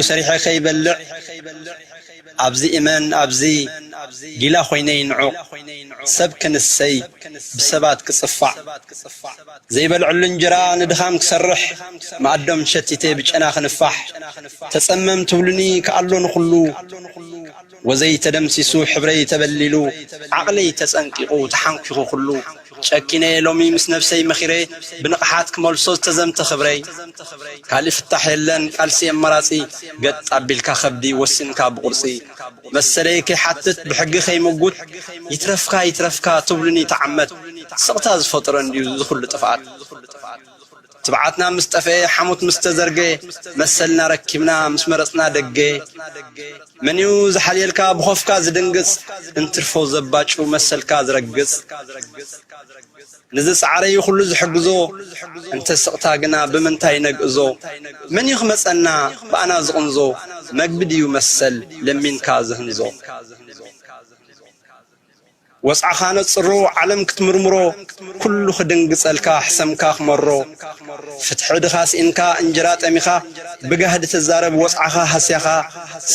ሰሪሐ ከይበልዕ ኣብዚ እመን ኣብዚ ጊላ ኮይነ ይንዑቕ ሰብ ክንሰይ ብሰባት ክጽፋዕ ዘይበልዕሉ እንጀራ ንድኻም ክሰርሕ ማኣዶም ሸቲተ ብጨና ክንፋሕ ተጸመም ትብሉኒ ክኣሎ ንኹሉ ወዘይ ተደምሲሱ ሕብረይ ተበሊሉ ዓቕለይ ተጸንቂቑ ተሓንኪኹ ኩሉ ጨኪነ ሎሚ ምስ ነብሰይ መኺረ ብንቕሓት ክመልሶ ዝተዘምተ ክብረይ ካልእ ፍታሕ የለን ቃልሲ ኣማራጺ ገጥ ኣቢልካ ከብዲ ወሲንካ ብቑርጺ መሰለይ ከይሓትት ብሕጊ ከይምጉት ይትረፍካ ይትረፍካ ትብሉኒ ተዓመት ስቕታ ዝፈጥሮ እንድዩ ዝኹሉ ጥፍኣት ትብዓትና ምስ ጠፍኤ ሓሙት ምስ ተዘርገ መሰልና ረኪብና ምስ መረጽና ደገ መንዩ ዝሓልየልካ ብኾፍካ ዝድንግጽ እንትርፎ ዘባጩ መሰልካ ዝረግጽ ንዚ ጻዕረይ ኩሉ ዝሕግዞ እንተ ስቕታ ግና ብምንታይ ነግእዞ መንዩ ክመጸና ብኣና ዝቕንዞ መግቢ ድዩ መሰል ለሚንካ ዝህንዞ ወጽዓኻ ነጽሮ ዓለም ክትምርምሮ ኩሉ ክድንግጸልካ ሕሰምካ ክመሮ ፍትሒ ድኻ ስኢንካ እንጀራ ጠሚኻ ብጋህዲ ትዛረብ ወጽዓኻ ሃስያኻ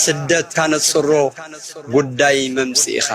ስደትካ ነጽሮ ጉዳይ መምጽኢኻ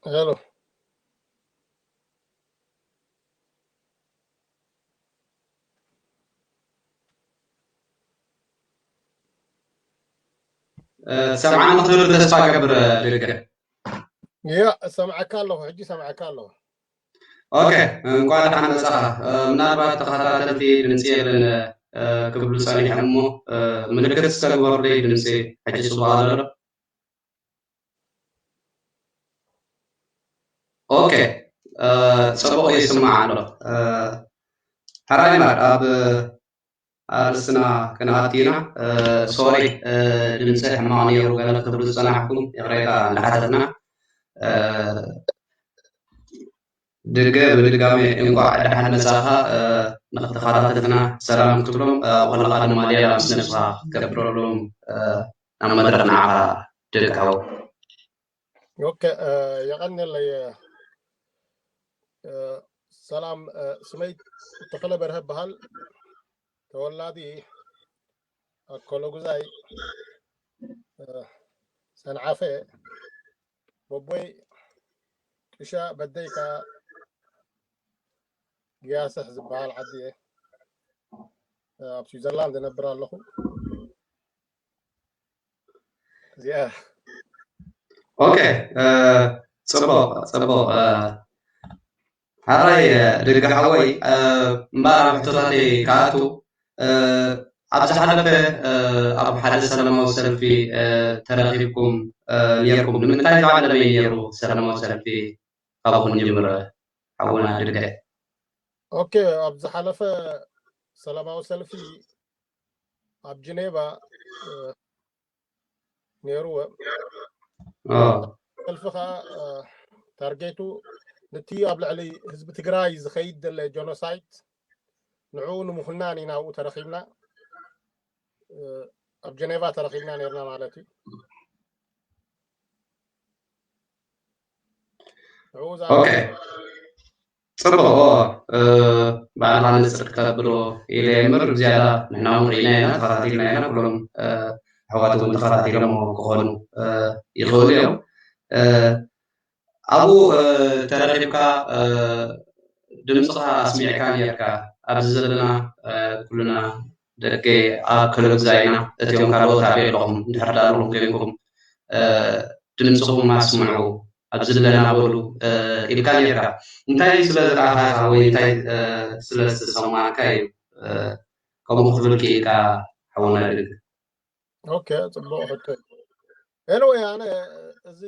ሄሎ። ትሰምዓኒ ክትብል ተስፋ ገብር። ድርገ ያ እሰምዓካ ኣለኹ፣ ሕጂ እሰምዓካ ኣለኹ። ኦኬ፣ እንኳን ደሓን መጻኻ። ምናልባት ተኸታተልቲ ድምፂ የለን ክብሉ ጸኒሖም እሞ ምልክት ዝተግበሩለይ ድምፂ ሕጂ ጽቡቕ ኣሎ። ኦኬ፣ ጽቡቕ ይስማዕ ኣሎ። ሕራይ ማር ኣብ ኣርእስትና ክንኣቱ ኢና። ሶሪ፣ ድምፂ ሕማቕ ነይሩ ገለ ክትብሉ ዝጸናሕኩም ይቕሬታ እንዳሓተትና፣ ድገ ብድጋሚ እንኳዕ ደሓን መጻኻ። ንተኸታተልትና ሰላም ክትብሎም፣ ኩልኻ ድማ ሌላ ምስ ነብስኻ ክትገብረሎም ናብ መድረኽ ንዓኻ ድልካው። ኦኬ፣ የቐንየለይ። ሰላም፣ ስመይ ተኸለ በርሀ በሃል። ተወላዲ ኣኮለጉዛይ ሰንዓፈ። በቦይ ጥሻ፣ በደይ ከኣ ግያስሕ ዝበሃል ዓዲ እየ። ኣብ ስዊዘርላንድ እነብር ኣለኹ። እዚኣ ኦኬ፣ ጽቡቕ ጽቡቕ። ሕራይ ድጋ ሓወይ፣ እምበኣር ኣብ ሕቶታተይ ክኣቱ፣ ኣብ ዝሓለፈ ኣብ ሓደ ሰላማዊ ሰልፊ ተረኺብኩም ነይርኩም። ንምንታይ ዝዓለመ ነይሩ ሰላማዊ ሰልፊ? ካብኡ ክንጅምር ሓውና ድርገ። ኦኬ፣ ኣብ ዝሓለፈ ሰላማዊ ሰልፊ ኣብ ጀኔቫ ነይሩ። ሰልፊ ከዓ ታርጌቱ ነቲ ኣብ ልዕሊ ህዝቢ ትግራይ ዝኸይድ ዘሎ ጀኖሳይድ ንዕኡ ንምኹናን ኢና ኣብኡ ተረኺብና። ኣብ ጀኔቫ ተረኺብና ነርና ማለት እዩ። ጽቡቕ። ባዕልኻ ንፅር ክተብሎ ኢለ እምር ብዝያዳ ንሕና እውን ርኢና ኢና፣ ተኸታቲልና ኢና። ኩሎም ኣሕዋት እውን ተኸታቲሎሞ ክኾኑ ይኽእሉ እዮም። ኣብኡ ተረኺብካ ድምፅኻ ኣስሚዕካ ነርካ። ኣብዚ ዘለና ኩልና ደቂ ኣከለጉዛይ ኢና። እቲኦም ካልኦት ኣበይ ኣለኹም? እንድሕር ዳኣ ኣለኹም ኮይንኩም ድምፅኹም ኣስምዑ፣ ኣብዚ ኣለና በሉ ኢልካ ነርካ። እንታይ ስለ ዝረኣኻ ወይ እንታይ ስለ ዝተሰማዕካ እዩ ከምኡ ክትብል ክኢልካ? ሓውና ድግ ኦኬ፣ ፅቡቕ ሕቶ። ኤንወይ፣ ኣነ እዚ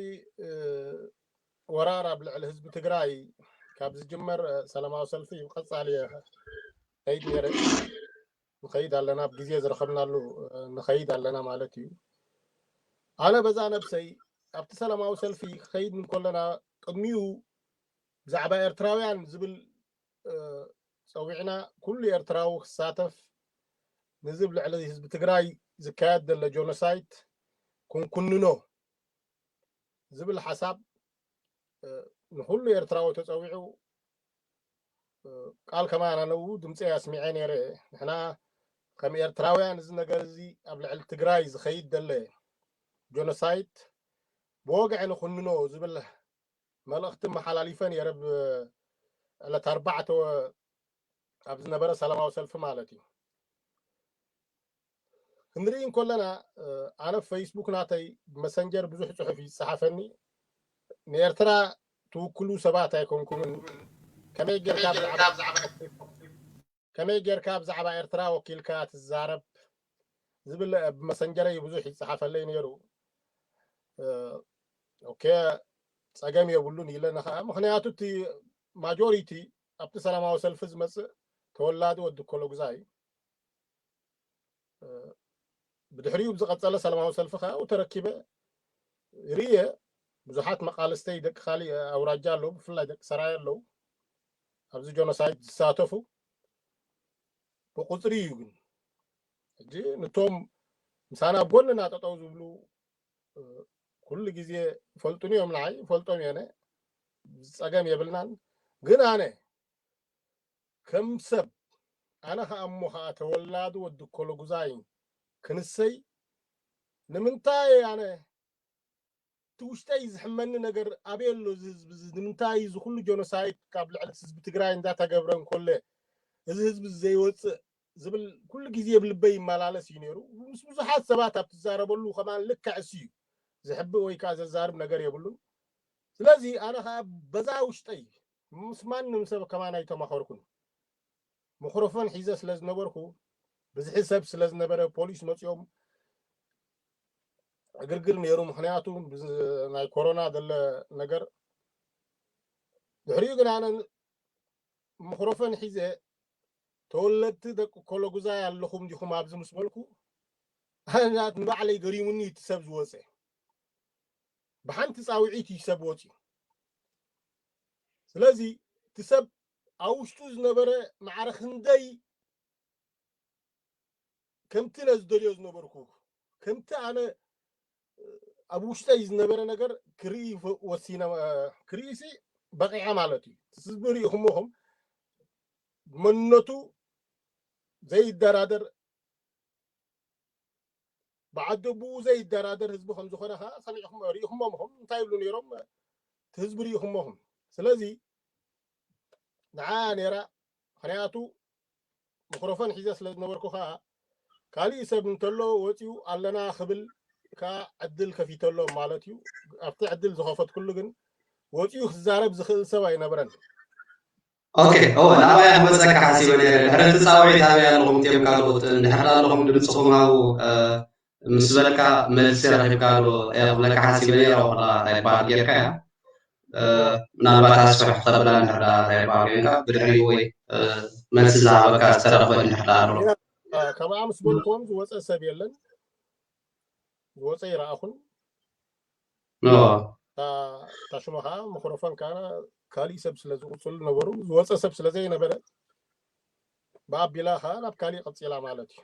ወራር ኣብ ልዕሊ ህዝቢ ትግራይ ካብ ዝጅመር ሰላማዊ ሰልፊ ቀፃሊ ከይድ ነረ ንኸይድ ኣለና፣ ኣብ ግዜ ዝረኸብናሉ ንኸይድ ኣለና ማለት እዩ። ኣነ በዛ ነብሰይ ኣብቲ ሰላማዊ ሰልፊ ክኸይድ እንከለና ቅድሚኡ ብዛዕባ ኤርትራውያን ዝብል ፀዊዕና ኩሉ ኤርትራዊ ክሳተፍ፣ ንዚ ኣብ ልዕሊ ህዝቢ ትግራይ ዝካየድ ዘሎ ጀኖሳይድ ክንኩንኖ ዝብል ሓሳብ ንኩሉ ኤርትራዊ ተፀዊዑ ቃል ከማና ነው ድምፂ ኣስሚዐ ነይረ። ንሕና ከም ኤርትራውያን እዚ ነገር እዚ ኣብ ልዕሊ ትግራይ ዝኸይድ ዘሎ ጀኖሳይድ ብወግዒ ንኹንኖ ዝብል መልእኽቲ መሓላሊፈ ነይረ። ብዕለት ኣርባዕተ ኣብ ዝነበረ ሰላማዊ ሰልፊ ማለት እዩ። ክንርኢ እንከለና ኣነ ፌስቡክ ናተይ ብመሰንጀር ብዙሕ ፅሑፍ ይፀሓፈኒ። ንኤርትራ ትውክሉ ሰባት ኣይኮንኩምን፣ ከመይ ጌርካ ብዛዕባ ከመይ ጌርካ ብዛዕባ ኤርትራ ወኪልካ ትዛረብ ዝብል ብመሰንጀረይ ብዙሕ ይፀሓፈለይ ነይሩ። ኦኬ፣ ፀገም የብሉን ኢለ ንኸዓ፣ ምክንያቱ እቲ ማጆሪቲ ኣብቲ ሰላማዊ ሰልፊ ዝመፅእ ተወላዲ ወዲ ኮሎጉዛ እዩ። ብድሕሪኡ ብዝቐፀለ ሰላማዊ ሰልፊ ከዓ ተረኪበ ርየ። ብዙሓት መቃልስተይ ደቂ ካሊእ ኣውራጃ ኣለዉ፣ ብፍላይ ደቂ ሰራየ ኣለዉ ኣብዚ ጀኖሳይድ ዝሳተፉ ብቁፅሪ እዩ። ግን ሕጂ ንቶም ምሳና ኣብ ጎንና ጠጠው ዝብሉ ኩሉ ግዜ ይፈልጡኒ እዮም፣ ንዓይ ይፈልጦም እየ፣ ጸገም የብልናን። ግን ኣነ ከም ሰብ፣ ኣነ ከኣ እሞ ከኣ ተወላዲ ወዲ ኮሎጉዛይ ክንሰይ ንምንታይ ኣነ እቲ ውሽጠይ ዝሕመኒ ነገር ኣበይ ኣሎ እዚ ህዝቢ እዚ? ንምንታይ እዚ ኩሉ ጆኖሳይድ ካብ ልዕሊ ህዝቢ ትግራይ እንዳተገብረ እንኮለ እዚ ህዝቢ እዚ ዘይወፅእ ዝብል ኩሉ ግዜ ኣብ ልበይ ይመላለስ እዩ ነይሩ። ምስ ብዙሓት ሰባት ኣብ ትዛረበሉ ከማን ልክዕ እሱ እዩ። ዝሕብእ ወይ ከዓ ዘዛርብ ነገር የብሉን። ስለዚ ኣነ ከዓ በዛ ውሽጠይ ምስ ማንም ሰብ ከማን ኣይተማኸርኩን። ምክሮፎን ሒዘ ስለ ዝነበርኩ ብዝሒ ሰብ ስለ ዝነበረ ፖሊስ መፂኦም ዕግርግር ነይሩ። ምክንያቱ ናይ ኮሮና ዘለ ነገር። ድሕሪኡ ግን ኣነ ምክሮፎን ሒዘ ተወለድቲ ደቂ ኮሎጉዛይ ኣለኹም ዲኹም ኣብዚ ምስ በልኩ ኣነ ንባዕለይ ገሪሙኒ እቲ ሰብ ዝወፀ። ብሓንቲ ፃውዒት እዩ ሰብ ወፂኡ። ስለዚ እቲ ሰብ ኣብ ውሽጡ ዝነበረ ማዕረ ክንደይ ከምቲ ነዝደልዮ ዝነበርኩ ከምቲ ኣነ ኣብ ውሽጠይ ዝነበረ ነገር ክርኢ ወሲነ ክርኢ ሲ በቂዐ ማለት እዩ። ህዝቢ ርኢኹሞኹም መንነቱ ዘይደራደር ብዓዲ ኣቦኡ ዘይደራደር ህዝቢ ከም ዝኾነ ከዓ ሰሚዕኹም ርኢኹሞም ኢኹም። እንታይ ይብሉ ነይሮም? እቲ ህዝቢ ርኢኹሞኹም። ስለዚ ንዓ ነይራ። ምክንያቱ ምክሮፎን ሒዘ ስለ ዝነበርኩ ከዓ ካሊእ ሰብ እንተሎ ወፂኡ ኣለና ክብል ከዓ ዕድል ከፊተሎም ማለት እዩ። ኣብቲ ዕድል ዝኸፈትኩሉ ግን ወፂኡ ክዛረብ ዝኽእል ሰብ ኣይነበረን። ኦኬ፣ ኦ ናባይ ክመፀካ ሓሲበ ነይረ። ድሕሪ እቲ ፃውዒት ኣበይ ኣለኹም እትዮም ካልኦት? እንድሕር ኣለኹም ድምፅኹም ሃቡ ምስ በልካ መልሲ ረኺብካ ዶ ክብለካ ሓሲበ ነይረ። ዋላ እንታይ ባል ጌርካ እያ። ምናልባት ኣስፍሕ ክተብላ እንድሕር እንታይ ባል ኮይንካ ብድሕሪኡ ወይ መልሲ ዝሃበካ ዝተረኽበ እንድሕር ኣሎ። ከምኣ ምስ በልክዎም ዝወፀ ሰብ የለን። ዝወፀ ይረኣኹን። እታ ሽሞ ከዓ ምክሮፎን ከዓ ካሊእ ሰብ ስለ ዝቁፅሉ ነበሩ። ዝወፀ ሰብ ስለ ዘይነበረ ብኣቢላ ከዓ ናብ ካሊእ ቀፂላ ማለት እዩ።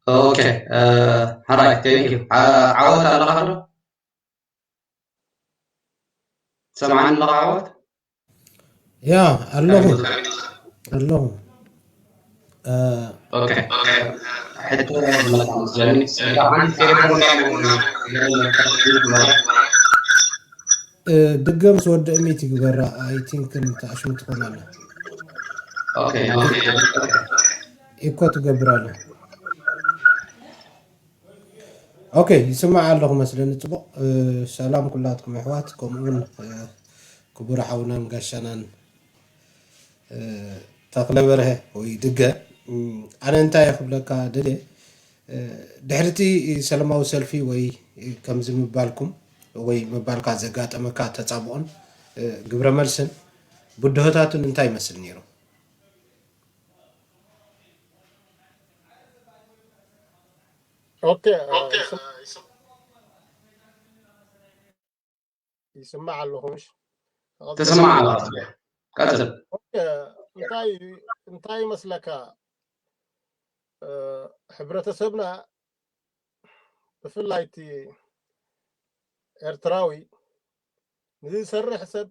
ኦኬ፣ ሓራይ፣ ቴንክ ዩ። ዓወት ኣለኻ ዶ? ሰምዓኒ ኣለኻ ዓወት? ያ ኣለኹ ኣለኹ። ኦኬ፣ ሕቶ መጣ መስለኒ። ድገም ስወደእ ሚት ይግበራ። ኣይ ቲንክ ንተኣሽሙ ትኾን ኣለ። ኦኬ፣ ኢኮ ትገብር ኣለ። ኦኬ፣ ይስማዕ ኣለኹ መስለኒ። ፅቡቕ። ሰላም ኩላትኩም ኣሕዋት፣ ከምኡውን ክቡር ሓውናን ጋሻናን ተክለ በርሀ ወይ ድገ። ኣነ እንታይ ክብለካ ደልየ፣ ድሕርቲ ሰላማዊ ሰልፊ ወይ ከምዚ ምባልኩም ወይ ምባልካ ዘጋጠመካ ተፃብኦን ግብረ መልስን ብድሆታቱን እንታይ ይመስል ነይሩ? ኦኬ፣ ይስማዕ ኣለኹ ምሽ? ትስማዕ ኣለኻ። ቀጽል። ኦኬ፣ እንታይ እንታይ ይመስለካ? ሕብረተሰብና ብፍላይ እቲ ኤርትራዊ ንዝሰርሕ ሰብ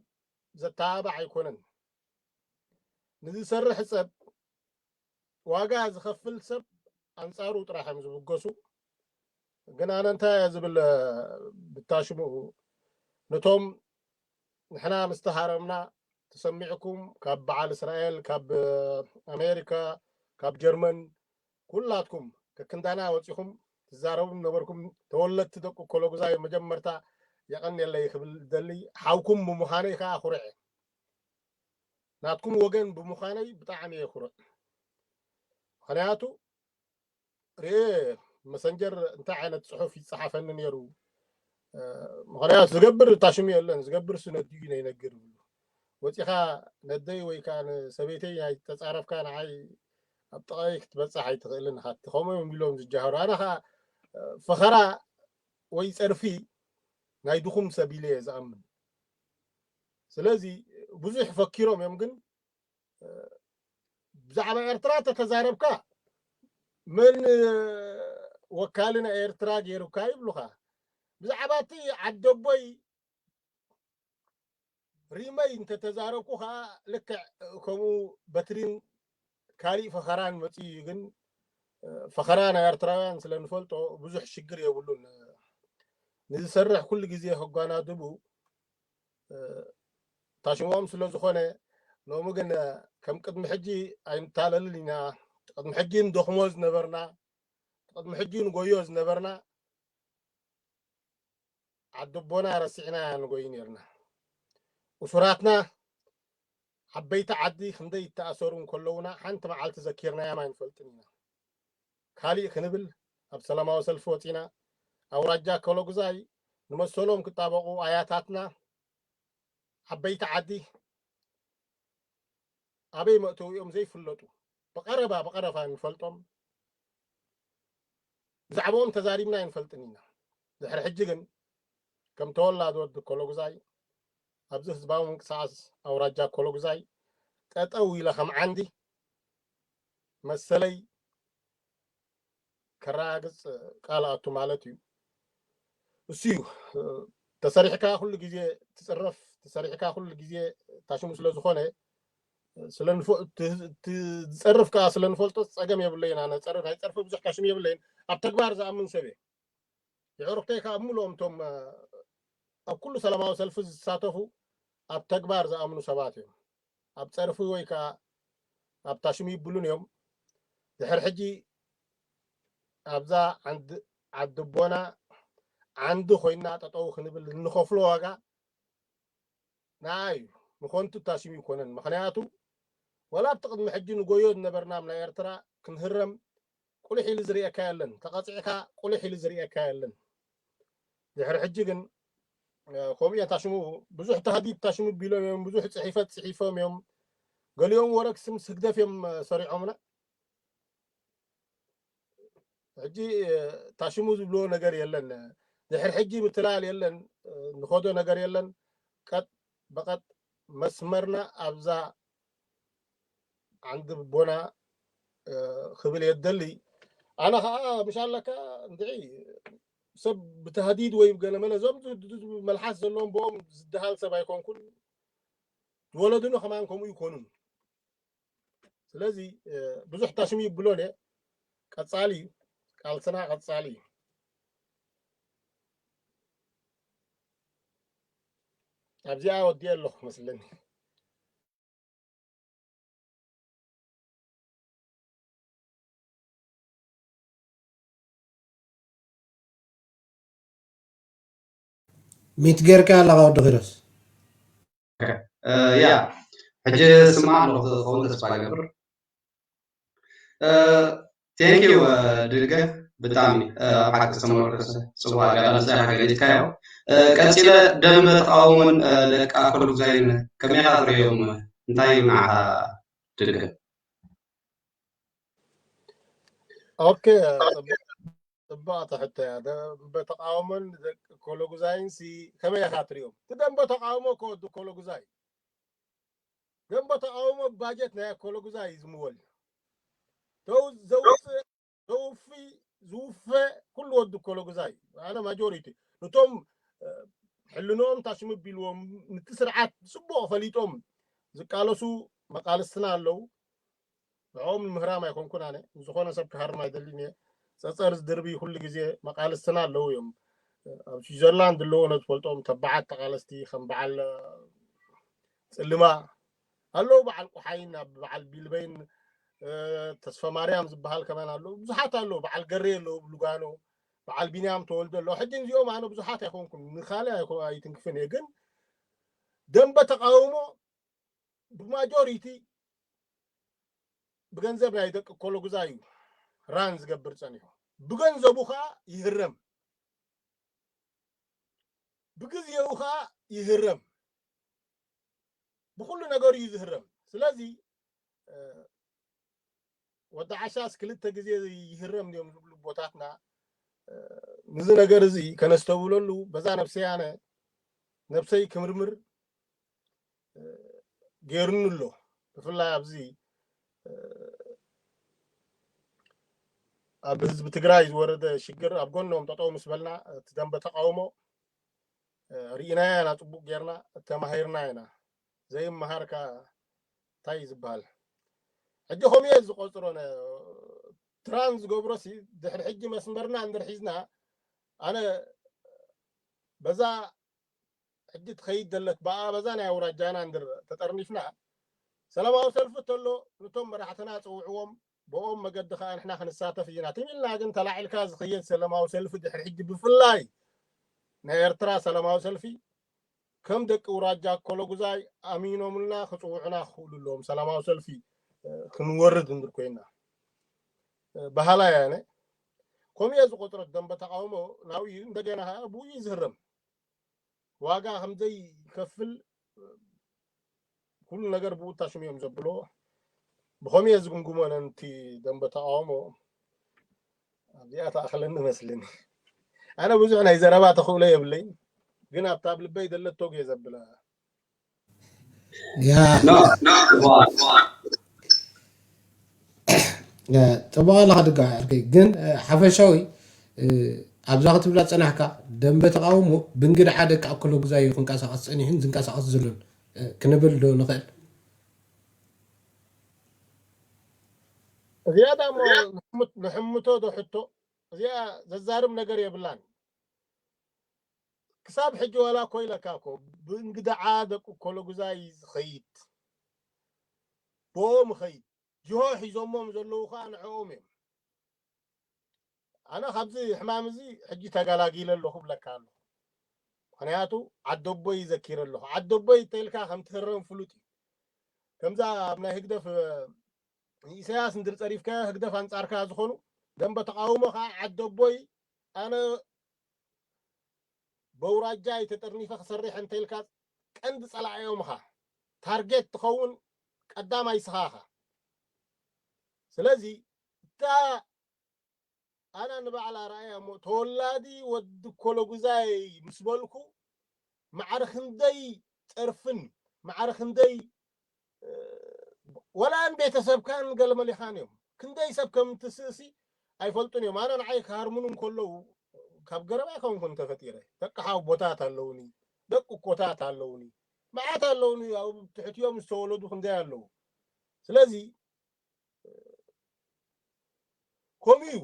ዘተባባዕ ኣይኮነን። ንዝሰርሕ ሰብ ዋጋ ዝኸፍል ሰብ ኣንጻሩ ጥራሕ እዮም ዝብገሱ። ግን ኣነ እንታይ እየ ዝብል ብታሽሙ ነቶም ንሕና ምስ ተሃረምና ተሰሚዕኩም ካብ በዓል እስራኤል ካብ ኣሜሪካ ካብ ጀርመን ኩላትኩም ከክንዳና ወፂኹም ትዛረቡ ነበርኩም። ተወለድቲ ደቂ ኮሎጉዛይ መጀመርታ የቐንየለይ ክብል ደሊ ሓውኩም ብምዃነይ ከዓ ኩርዐ ናትኩም ወገን ብምዃነይ ብጣዕሚ እየ ኩርዕ። ምክንያቱ ርኤ መሰንጀር እንታይ ዓይነት ፅሑፍ ይፀሓፈኒ ነይሩ። ምክንያቱ ዝገብር ታሽሙ የለን ዝገብር ስነድዩ ነይነግር ይብሉ ወፂኻ ነደይ ወይ ከዓ ሰበይተይ ናይ ተፃረፍካ ንዓይ ኣብ ጥቓይ ክትበፅሕ ኣይትኽእልን ኢኻ ከምኡ እዮም ኢሎም ዝጀሃሩ ኣነ ከዓ ፈኸራ ወይ ፀርፊ ናይ ድኹም ሰብ ኢለ እየ ዝኣምን። ስለዚ ብዙሕ ፈኪሮም እዮም ግን ብዛዕባ ኤርትራ ተተዛረብካ መን ወካሊ ናይ ኤርትራ ገይሩካ ይብሉኻ። ብዛዕባ እቲ ዓደቦይ ሪመይ እንተተዛረብኩ ከዓ ልክዕ ከምኡ በትሪን ካሊእ ፈኸራን መፅኡ እዩ ግን ፈኸራ ናይ ኤርትራውያን ስለ ንፈልጦ ብዙሕ ሽግር የብሉን። ንዝሰርሕ ኩሉ ግዜ ከጓናድቡ ታሽሞም ስለ ዝኾነ፣ ሎሚ ግን ከም ቅድሚ ሕጂ ኣይንታለልን ኢና። ቅድሚ ሕጂ ንደኽሞ ዝነበርና፣ ቅድሚ ሕጂ ንጎዮ ዝነበርና ዓዲ ኣቦና ረሲዕና ንጎይ ነርና። እሱራትና ዓበይቲ ዓዲ ክንደይ ይተኣሰሩ እንከለውና ሓንቲ መዓልቲ ዘኪርናዮም ኣይንፈልጥን ኢና። ካሊእ ክንብል ኣብ ሰላማዊ ሰልፊ ወፂና ኣውራጃ ኮሎጉዛይ ንመሰሎም ክጣበቑ ኣያታትና ዓበይቲ ዓዲ ኣበይ መእተዊኦም ዘይፍለጡ ብቐረባ ብቐረባ ንፈልጦም ብዛዕባኦም ተዛሪብና ኣይንፈልጥን ኢና። ድሕሪ ሕጂ ግን ከም ተወላዲ ወዲ ኮሎጉዛይ ኣብዚ ህዝባዊ ምንቅስቃስ ኣውራጃ ኮሎጉዛይ ጠጠው ኢለ ከም ዓንዲ መሰለይ ከረጋግፅ ቃል ኣቱ ማለት እዩ። እሱ እዩ ተሰሪሕካ ኩሉ ግዜ ትፅረፍ፣ ተሰሪሕካ ኩሉ ግዜ ታሽሙ ስለ ዝኾነ ዝፀርፍ ከዓ ስለ ንፈልጦ ፀገም የብለይን። ኣነ ፀርፍ ኣይፀርፍ ብዙሕ ታሽሙ የብለይን። ኣብ ተግባር ዝኣምን ሰብ እየ። የዕሩኽተይ ከዓ ምሉኦም እቶም ኣብ ኩሉ ሰላማዊ ሰልፊ ዝሳተፉ ኣብ ተግባር ዝኣምኑ ሰባት እዮም። ኣብ ፀርፊ ወይ ከዓ ኣብ ታሽሙ ይብሉን እዮም። ድሕር ሕጂ ኣብዛ ዓዲ ኣቦና ዓንዲ ኮይና ጠጠው ክንብል እንኸፍሎ ዋጋ ንዓ እዩ። ንኾንቱ ታሽሙ ይኮነን። ምክንያቱ ወላ ኣብቲ ቅድሚ ሕጂ ንጎዮ ዝነበርና ኣብ ናይ ኤርትራ ክንህረም ቁልሕ ኢሉ ዝርእየካ የለን። ተቐፂዕካ ቁልሕ ኢሉ ዝርእየካ የለን። ድሕሪ ሕጂ ግን ከምኡ እየ ታሽሙ ብዙሕ ተህዲድ ታሽሙ ቢሎም እዮም። ብዙሕ ፅሒፈት ፅሒፎም እዮም። ገሊኦም ወረክ ስም ስግደፍ እዮም ሰሪዖምና። ሕጂ ታሽሙ ዝብልዎ ነገር የለን። ድሕሪ ሕጂ ምትላል የለን። ንኸዶ ነገር የለን። ቀጥ ብቐጥ መስመርና ኣብዛ ዓንዲ ኣቦና ክብል እየ ዝደሊ። ኣነ ከዓ ምሽ ኣለካ እንድዒ ሰብ ብተህዲድ ወይ ገለመለ እዞም መልሓስ ዘለዎም ብኦም ዝደሃል ሰብ ኣይኮንኩን። ዝወለዱኒ ከማን ከምኡ ይኮኑን። ስለዚ ብዙሕ ታሽሙ ይብሎን እየ። ቀፃሊ እዩ። ቃልስና ቀፃሊ እዩ። ኣብዚኣ ወዲኤ ኣለኹ መስለኒ። ሚት ጌርካ ኣለኻ ወዲ ኪሮስ። ያ ሕጂ ስማዕ ኣለኹ ክኸውን ተስፋ ይገብር። ቴንኪዩ ድልገ ብጣዕሚ ኣብ ሓቂ ዝተመርኮሰ ፅቡቅ ኣጋጣሚ ስራሕካ ገሊፅካዮ። ቀፂለ ደንበ ተቃውሞን ደቂ ኣኮል ጉዛይን ከመይ ኢካ ትሪኦም? እንታይ እዩ ንዓካ ድልገ? ኦኬ፣ ፅቡቅ ሕቶ እያ። ደንበ ተቃውሞን ደቂ ኮሎጉዛይን ሲ ከመይ ኢካ ትሪኦም? እቲ ደንበ ተቃውሞ እኮ ወዲ ኮሎጉዛይ ደንበ ተቃውሞ ባጀት ናይ ኮሎጉዛይ እዩ ዝምወል። ዘውፅእ ዘውፊ ዝውፈ ኩሉ ወዲ ኮሎጉዛይ እዩ። ኣነ ማጆሪቲ ነቶም ሕልኖኦም ታሽሙ ቢልዎም ንቲ ስርዓት ፅቡቅ ፈሊጦም ዝቃለሱ መቃልስትና ኣለዉ። ንዕኦም ንምህራም ኣይኮንኩን ኣነ። ንዝኾነ ሰብ ክሃርም ኣይደልን እየ። ፀፀር ዝድርቢ ኩሉ ግዜ መቃልስትና ኣለዉ እዮም። ኣብ ስዊዘርላንድ ኣለዎ ነዝፈልጦም ተባዓት ተቃለስቲ ከም በዓል ፅልማ ኣለዉ። በዓል ቁሓይን ኣብ በዓል ቢልበይን ተስፋ ማርያም ዝበሃል ከማን ኣለዉ። ብዙሓት ኣለዉ። በዓል ገሬ ኣለዉ። ብሉጋኖ በዓል ቢንያም ተወልደ ኣለዉ። ሕጂ እዚኦም ኣነ ብዙሓት ኣይኮንኩን ንካልእ ኣይትንክፍን እየ። ግን ደንበ ተቃውሞ ብማጆሪቲ ብገንዘብ ናይ ደቂ ኮሎጉዛ እዩ ራን ዝገብር ፀኒሑ። ብገንዘቡ ከዓ ይህረም፣ ብግዜኡ ከዓ ይህረም፣ ብኩሉ ነገሩ እዩ ዝህረም። ስለዚ ወዲ ዓሻስ ክልተ ግዜ ይህረም እዮም ዝብሉ ኣቦታትና። ንዚ ነገር እዚ ከነስተውለሉ በዛ ነብሰይ ኣነ ነብሰይ ክምርምር ገይሩኒ ኣሎ። ብፍላይ ኣብዚ ኣብ ህዝቢ ትግራይ ዝወረደ ሽግር ኣብ ጎኖም ጠጠው ምስ በልና እቲ ደንበ ተቃውሞ ርኢናያ ኢና፣ ፅቡቅ ጌርና ተማሂርና ኢና። ዘይምሃርካ እንታይ እዩ ዝበሃል? ሕጂ ከምኡ እየ ዝቆፅሮ። ትራን ዝገብሮ ሲ ድሕሪ ሕጂ መስመርና እንድር ሒዝና ኣነ በዛ ሕጂ ትኸይድ ዘለክ ብኣ በዛ ናይ ኣውራጃና እንድር ተጠርኒፍና ሰላማዊ ሰልፊ ተሎ ነቶም መራሕትና ጽውዕዎም ብኦም መገዲ ከዓ ንሕና ክንሳተፍ ኢና ትም ኢልና ግን ተላዒልካ ዝኸየድ ሰላማዊ ሰልፊ ድሕሪ ሕጂ ብፍላይ ናይ ኤርትራ ሰላማዊ ሰልፊ ከም ደቂ ውራጃ ኮሎጉዛይ ኣሚኖምልና ክጽውዑና ክኽእሉ ኣለዎም ሰላማዊ ሰልፊ ክንወርድ እንድር ኮይና በሃላይ ኣነ ከምኡ እየ ዝቆጥሮ ደንበ ተቃውሞ ናብኡ እንደገና ከዓ ብኡ ዝህረም ዋጋ ከምዘይከፍል ኩሉ ነገር ብኡ ታሽሙ እዮም ዘብሎ ብኸምኡ እየ ዝግምግሞ ነንቲ ደንበ ተቃውሞ ኣብዚኣ ተኣኽለኒ መስልኒ ኣነ ብዙሕ ናይ ዘረባ ተኽእሎ የብለይ ግን ኣብታ ኣብ ልበይ ዘለቶ ጌ ዘብላ ያ ጥቡቅ ኣለካ ድጋ ግን ሓፈሻዊ ኣብዛ ክትብላ ፀናሕካ ደንበ ተቃውሞ ብእንግድዓ ደቂ ኣኮሎጉዛይ እዩ ክንቀሳቀስ ፀኒሑን ዝንቀሳቀስ ዘሎን ክንብል ዶ ንኽእል እዚኣ ዳሞ ንሕምቶ ዶ ሕቶ እዚኣ ዘዛርብ ነገር የብላን ክሳብ ሕጂ ዋላ እኮ ኢለካ እኮ ብእንግድዓ ደቂ ኮሎጉዛይ ዝኸይድ ብኦም ይኸይድ ጅሆ ሒዞሞም ዘለዉ ከዓ ንዕኦም እዮም ኣነ ካብዚ ሕማም እዚ ሕጂ ተገላጊለ ኣለኹ ብለካ ኣሎ ምክንያቱ ዓደቦይ ይዘኪረ ኣለኹ ዓደቦይ ተልካ ከም ትህረም ፍሉጥ እዩ ከምዛ ኣብ ናይ ህግደፍ ንኢሳያስ እንድር ጸሪፍካ ህግደፍ ኣንጻርካ ዝኾኑ ደንበ ተቃውሞ ከዓ ዓደቦይ ኣነ በውራጃ ተጠርኒፈ ክሰርሕ እንተልካ ቀንዲ ጸላእዮም ኻ ታርጌት ትኸውን ቀዳማይ ስኻ ኻ ስለዚ እታ ኣና ንባዕላ ረኣያ እሞ ተወላዲ ወዲ ኮሎጉዛይ ምስ በልኩ ማዕረ ክንደይ ጸርፍን ማዕረ ክንደይ ወላን ቤተሰብካን ገለመሊኻን እዮም ክንደይ ሰብ ከም ትስእሲ ኣይፈልጡን እዮም ኣነ ንዓይ ክሃርሙን እንከለዉ ካብ ገረባ ኣይኮንኩን ተፈጢረ ደቂ ሓቦታት ኣለውኒ ደቂ እኮታት ኣለውኒ መዓት ኣለውኒ ኣብ ትሕትዮም ዝተወለዱ ክንደይ ኣለዉ ስለዚ ከምኡ እዩ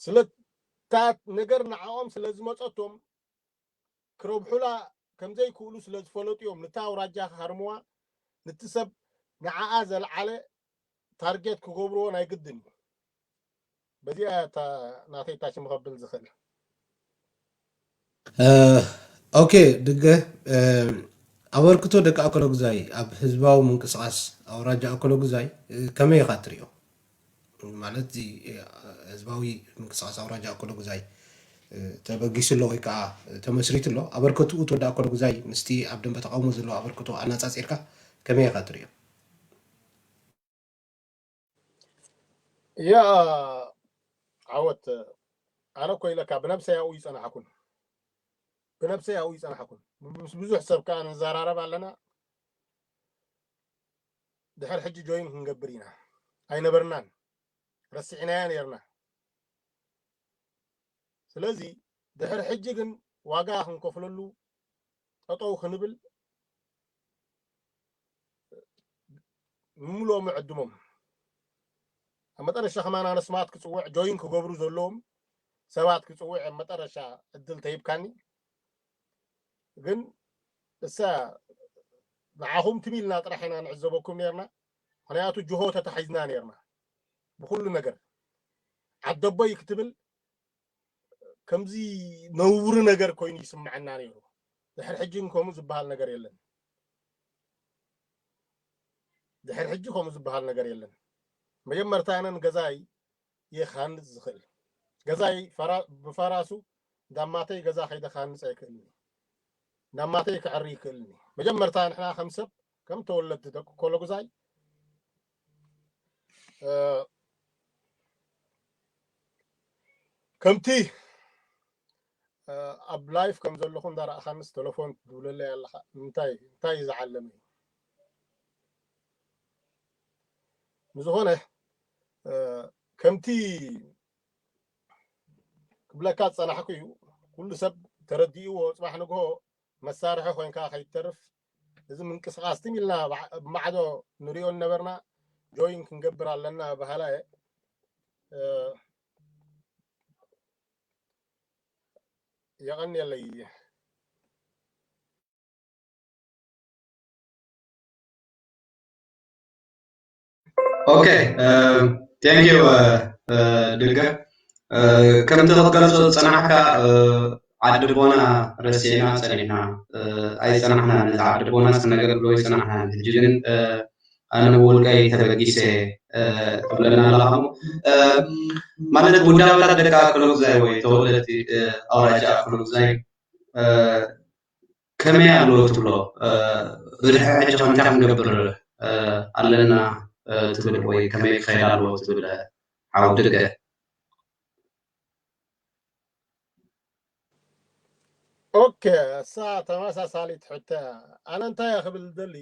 ስለታት ነገር ንዓኦም ስለ ዝመፀቶም ክረብሑላ ከም ዘይክእሉ ስለ ዝፈለጡ እዮም ነታ ኣውራጃ ክሃርምዋ ነቲ ሰብ ንዓኣ ዘልዓለ ታርጌት ክገብርዎ ናይ ግድን እዩ በዚኣ እታ ናተይ ታሽም ከብል ዝኽእል ኦኬ ድገ ኣበርክቶ ደቂ ኣኮሎጉዛይ ኣብ ህዝባዊ ምንቅስቃስ ኣውራጃ ኣኮሎጉዛይ ከመይ ኢኻ ትሪኦ ማለት ህዝባዊ ምንቅስቃስ ኣውራጃ ኣኮሎጉዛይ ተበጊሱ ኣሎ ወይ ከዓ ተመስሪቱ ኣሎ ኣበርክትኡ ተወዳ ኣኮሎጉዛይ ምስቲ ኣብ ደንበ ተቃውሞ ዘለዎ ኣበርክቶ ኣናፃፂርካ ከመይ ኢኻ ትሪኦ ያ ዓወት ኣነ እኮ ኢለካ ብነብሰይ ኣብኡ ይፀናሕኩን ብነብሰይ ኣብኡ ይፀናሕኩን ምስ ብዙሕ ሰብ ከዓ ንዘራረብ ኣለና ድሕር ሕጂ ጆይን ክንገብር ኢና ኣይነበርናን ረስዕናያ ነርና ስለዚ ድሕር ሕጂ ግን ዋጋ ክንከፍለሉ ጠጠው ክንብል ንምሉኦም ዕድሞም ኣብ መጠረሻ ከማን ኣነስማት ክፅውዕ ጆይን ክገብሩ ዘለዎም ሰባት ክፅውዕ ኣብ መጠረሻ ዕድል ተሂብካኒ ግን እሳ ንዓኹም ትሚልና ጥራሕ ኢና ንዕዘበኩም ነርና ምክንያቱ ጅሆ ተታሒዝና ነርና ብኩሉ ነገር ዓደቦይ ክትብል ከምዚ ነውሪ ነገር ኮይኑ ይስምዐና ነይሩ ድሕር ሕጂ ከምኡ ዝበሃል ነገር የለን ድሕር ሕጂ ከምኡ ዝበሃል ነገር የለን መጀመርታ ኣነ ንገዛይ እየ ክሃንፅ ዝኽእል ገዛይ ብፈራሱ እንዳማተይ ገዛ ከይደ ክሃንፅ ኣይክእልን እንዳማተይ ክዕሪ ይክእልኒ መጀመርታ ንሕና ከም ሰብ ከም ተወለድቲ ደቂ ኮሎጉዛይ ከምቲ ኣብ ላይፍ ከም ዘለኹ እንዳረኣኻንስ ቴሌፎን ትድውለለይ ኣለኻ እንታይ እንታይ ዝዓለመ እዩ ንዝኾነ ከምቲ ክብለካ ዝፀናሕኩ እዩ ኩሉ ሰብ ተረዲእዎ ፅባሕ ንግሆ መሳርሒ ኮይንካ ከይትተርፍ እዚ ምንቅስቃስ ትም ኢልና ብማዕዶ ንሪኦ ነበርና ጆይን ክንገብር ኣለና በሃላ እየ የቐንየለይ። Okay, thank you. ድገ ከምቲ ክትገልጾ ዝጸናሕካ ዓዲ ኣቦና ረሲዕና ጸኒሕና ኣይጸናሕናን። ነዚ ዓዲ ኣቦና ክነገልግሎ ኣይጸናሕናን። ሕጂ ግን ኣነ ብውልቀይ ተበጊሰ ትብለና ኣለኻ። ማለት ውዳበታት ደቂ ኣክሎጉዛይ ወይ ተወለድቲ ኣውራጃ ኣክሎጉዛይ ከመይ ኣለዎ ትብሎ? ብድሕሪ ሕጂ ከ እንታይ ክንገብር ኣለና ትብል ወይ ከመይ ክኸይድ ኣለዎ ትብል? ሓው ድገ ኦኬ፣ እሳ ተመሳሳሊት ሕቶ። ኣነ እንታይ ክብል ደሊ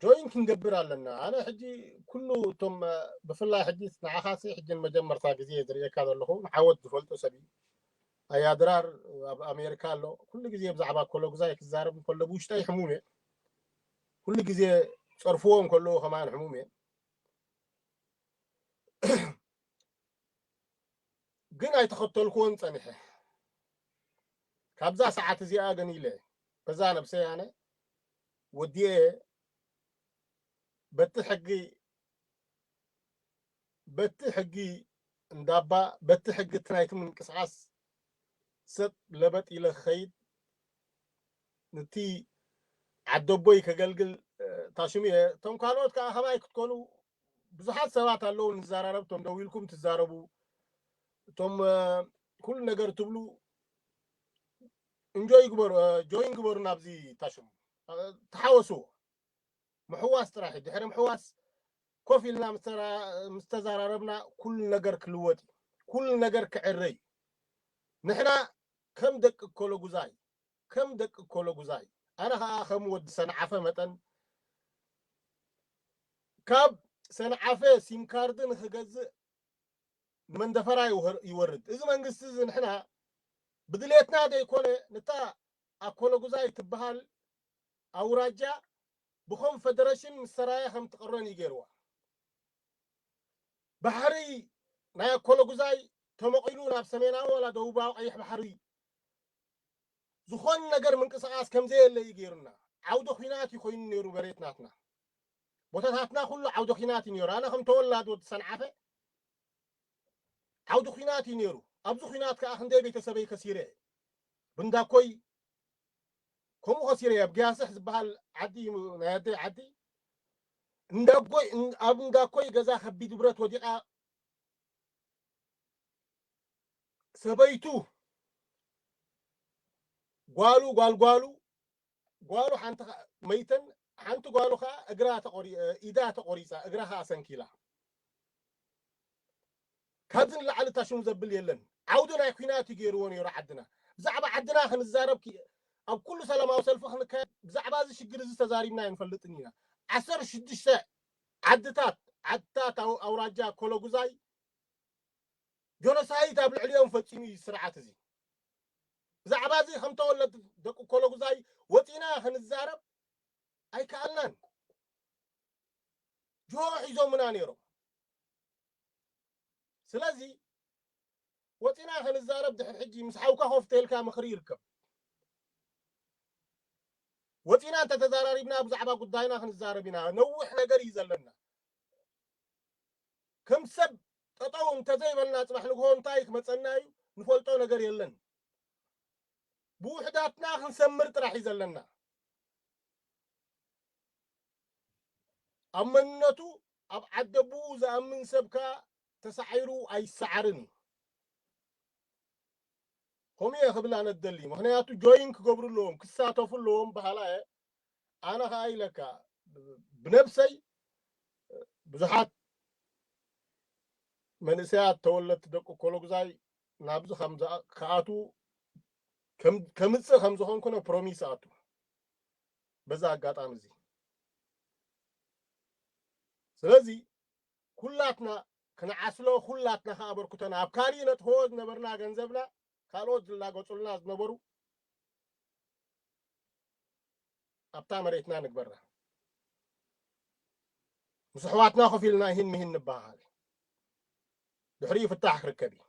ጆይን ክንገብር ኣለና። ኣነ ሕጂ ኩሉ እቶም ብፍላይ ሕጂ ንዓኻሲ ሕጂ መጀመርታ ግዜ ዝርእየካ ዘለኹ ንዓወት ዝፈልጦ ሰብ እዩ። ኣያድራር ኣብ ኣሜሪካ ኣሎ። ኩሉ ግዜ ብዛዕባ ኮሎጉዛይ ክዛረብ እንከሎ ብውሽጠይ ሕሙም እየ። ኩሉ ግዜ ጸርፍዎ እንከለዉ ከማን ሕሙም እየ። ግን ኣይተኸተልኩዎን ጸኒሐ። ካብዛ ሰዓት እዚኣ ግን ኢለ በዛ ነብሰይ ኣነ ወዲኤ በቲ ሕጊ በቲ ሕጊ እንዳባ በቲ ሕጊ እቲ ናይቲ ምንቅስቃስ ሰብ ለበጥ ኢለ ክኸይድ ንቲ ዓደቦይ ከገልግል ታሽሙ እየ። እቶም ካልኦት ከዓ ከማይ ክትኮኑ ብዙሓት ሰባት ኣለዉ ንዘራረብ፣ እቶም ደው ኢልኩም ትዛረቡ፣ እቶም ኩሉ ነገር ትብሉ እንጆይ ግበሩ፣ ጆይን ግበሩ ናብዚ ታሽሙ ተሓወስዎ። ምሕዋስ ጥራሕ እዩ። ድሕሪ ምሕዋስ ኮፍ ኢልና ምስ ተዘራረብና ኩሉ ነገር ክልወጥ እዩ። ኩሉ ነገር ክዕረ እዩ። ንሕና ከም ደቂ ኮሎጉዛይ ከም ደቂ ኮሎጉዛይ ኣነ ከዓ ከም ወዲ ሰንዓፈ መጠን ካብ ሰንዓፈ ሲምካርድ ንክገዝእ ንመንደፈራ ይወርድ። እዚ መንግስቲ እዚ ንሕና ብድሌትና ዘይኮነ ነታ ኣኮሎጉዛይ ትበሃል ኣውራጃ ብኮንፈደረሽን ምስ ሰራየ ከም ትቕረን እዩ ገይርዋ። ባሕሪ ናይ ኣኮሎጉዛይ ተመቒሉ ናብ ሰሜናዊ ዋላ ደቡባዊ ቀይሕ ባሕሪ ዝኾን ነገር ምንቅስቃስ ከም ዘየለ እዩ ገይሩና። ዓውደ ኹናት እዩ ኮይኑ ነይሩ መሬት ናትና። ቦታታትና ኩሉ ዓውደ ኹናት እዩ ነይሩ። ኣነ ከም ተወላድ ወዲ ሰንዓፈ ዓውዲ ኹናት እዩ ነይሩ። ኣብዚ ኹናት ከዓ ክንደይ ቤተሰበይ ከሲረ እየ። ብንዳኮይ ከምኡ ከሲረ እየ። ኣብ ግያስሕ ዝበሃል ዓዲ እዩ፣ ናይ ኣደይ ዓዲ። እንዳጎይ ኣብ እንዳኮይ ገዛ ከቢድ ብረት ወዲቓ ሰበይቱ ጓሉ ጓልጓሉ ጓሉ ሓንቲ መይተን ሓንቲ ጓሉ ከዓ እግራ ኢዳ ተቆሪፃ እግራ ከዓ ሰንኪላ። ካብዚ ንላዕሊ እታ ሽሙ ዘብል የለን። ዓውዲ ናይ ኩናት እዩ ገይርዎ ነይሩ ዓድና። ብዛዕባ ዓድና ክንዛረብ ኣብ ኩሉ ሰላማዊ ሰልፊ ክንካየድ ብዛዕባ እዚ ሽግር እዚ ተዛሪብና ኣይንፈልጥን ኢና። ዓሰርተ ሽዱሽተ ዓድታት ዓድታት ኣውራጃ ኮሎጉዛይ ጆኖሳይድ ኣብ ልዕሊኦም ፈፂሙ እዩ ስርዓት እዚ። ብዛዕባ እዚ ከም ተወለድ ደቂ ኮሎጉዛይ ወፂና ክንዛረብ ኣይከኣልናን። ጆ ሒዞምና ነይሮም። ስለዚ ወፂና ክንዛረብ ድሕር ሕጂ ምስ ሓውካ ኮፍ ተልካ ምኽሪ ይርከብ። ወፂና እንተተዛራሪብና ብዛዕባ ጉዳይና ክንዛረብ ኢና። ነዊሕ ነገር እዩ ዘለና። ከም ሰብ ጠጠው እንተዘይበልና ፅባሕ ንግሆ እንታይ ክመፀና እዩ ንፈልጦ ነገር የለን። ብውሕዳትና ክንሰምር ጥራሕ እዩ ዘለና። ኣብ መንነቱ ኣብ ዓደብኡ ዝኣምን ሰብ ከዓ ተሳዒሩ ኣይሰዓርን እዩ። ከምኡ እየ ክብል ኣነ ዝደሊ። ምክንያቱ ጆይን ክገብሩ ኣለዎም ክሳተፉ ኣለዎም በሃላ እየ። ኣነ ከዓ ኢለካ ብነብሰይ ብዙሓት መንእሰያት ተወለድቲ ደቂ ኮሎጉዛይ ናብዚ ክኣቱ ከምፅእ ከም ዝኾንኩ ነ ፕሮሚስ ኣቱ በዛ ኣጋጣሚ እዚ። ስለዚ ኩላትና ክንዓስሎ ኩላትና ከኣበርክቶና ኣብ ካሊእ ነጥፍዎ ዝነበርና ገንዘብና ካልኦት ዝላገፁልና ዝነበሩ ኣብታ መሬትና ንግበራ። ምስ ኣሕዋትና ኮፍ ኢልና ይህን ምሂን ንበሃሃል። ድሕሪኡ ፍታሕ ክርከብ እዩ።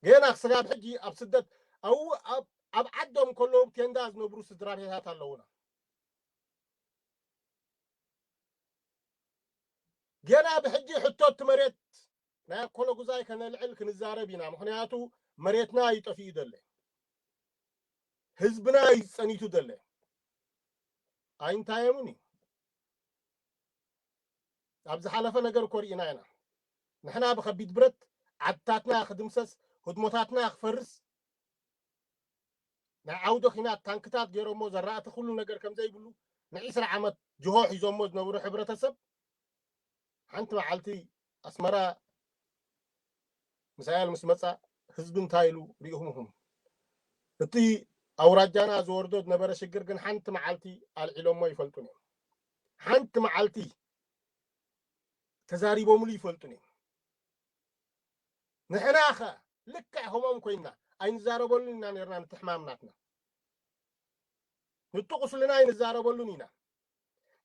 ገና ክስጋብ ሕጂ ኣብ ስደት፣ ኣብ ኣብ ዓዶም ከለዉ ቴንዳ ዝነብሩ ስድራ ቤታት ኣለዉና። ገና ብሕጂ ሕቶ እቲ መሬት ናይ ኣኮለጉዛይ ከነልዕል ክንዛረብ ኢና። ምኽንያቱ መሬትና እዩ ጠፊኡ ደለ፣ ህዝብና እዩ ጸኒቱ ደለ። ኣይንታየሙን እዩ። ኣብ ዝሓለፈ ነገር እኮ ርኢና ኢና። ንሕና ብኸቢድ ብረት ዓድታትና ክድምሰስ፣ ህድሞታትና ክፈርስ፣ ናይ ዓውደ ኺናት ታንክታት ገይሮሞ፣ ዘራእቲ ኩሉ ነገር ከም ዘይብሉ፣ ንዒስራ ዓመት ጅሆ ሒዞሞ ዝነበሩ ሕብረተሰብ፣ ሓንቲ መዓልቲ ኣስመራ ምሳኤል ምስ መጻ፣ ህዝቢ እንታይ ኢሉ ሪኢኹም ኢኹም። እቲ ኣውራጃና ዝወርዶ ዝነበረ ሽግር ግን ሓንቲ መዓልቲ ኣልዒሎሞ ይፈልጡን እዮም። ሓንቲ መዓልቲ ተዛሪቦምሉ ይፈልጡን እዮም። ንሕና ኸ ልክዕ ከምኦም ኮይንና ኣይንዛረበሉን ኢና ነርና። ንትሕማም ናትና፣ ንጥቑስልና ኣይንዛረበሉን ኢና።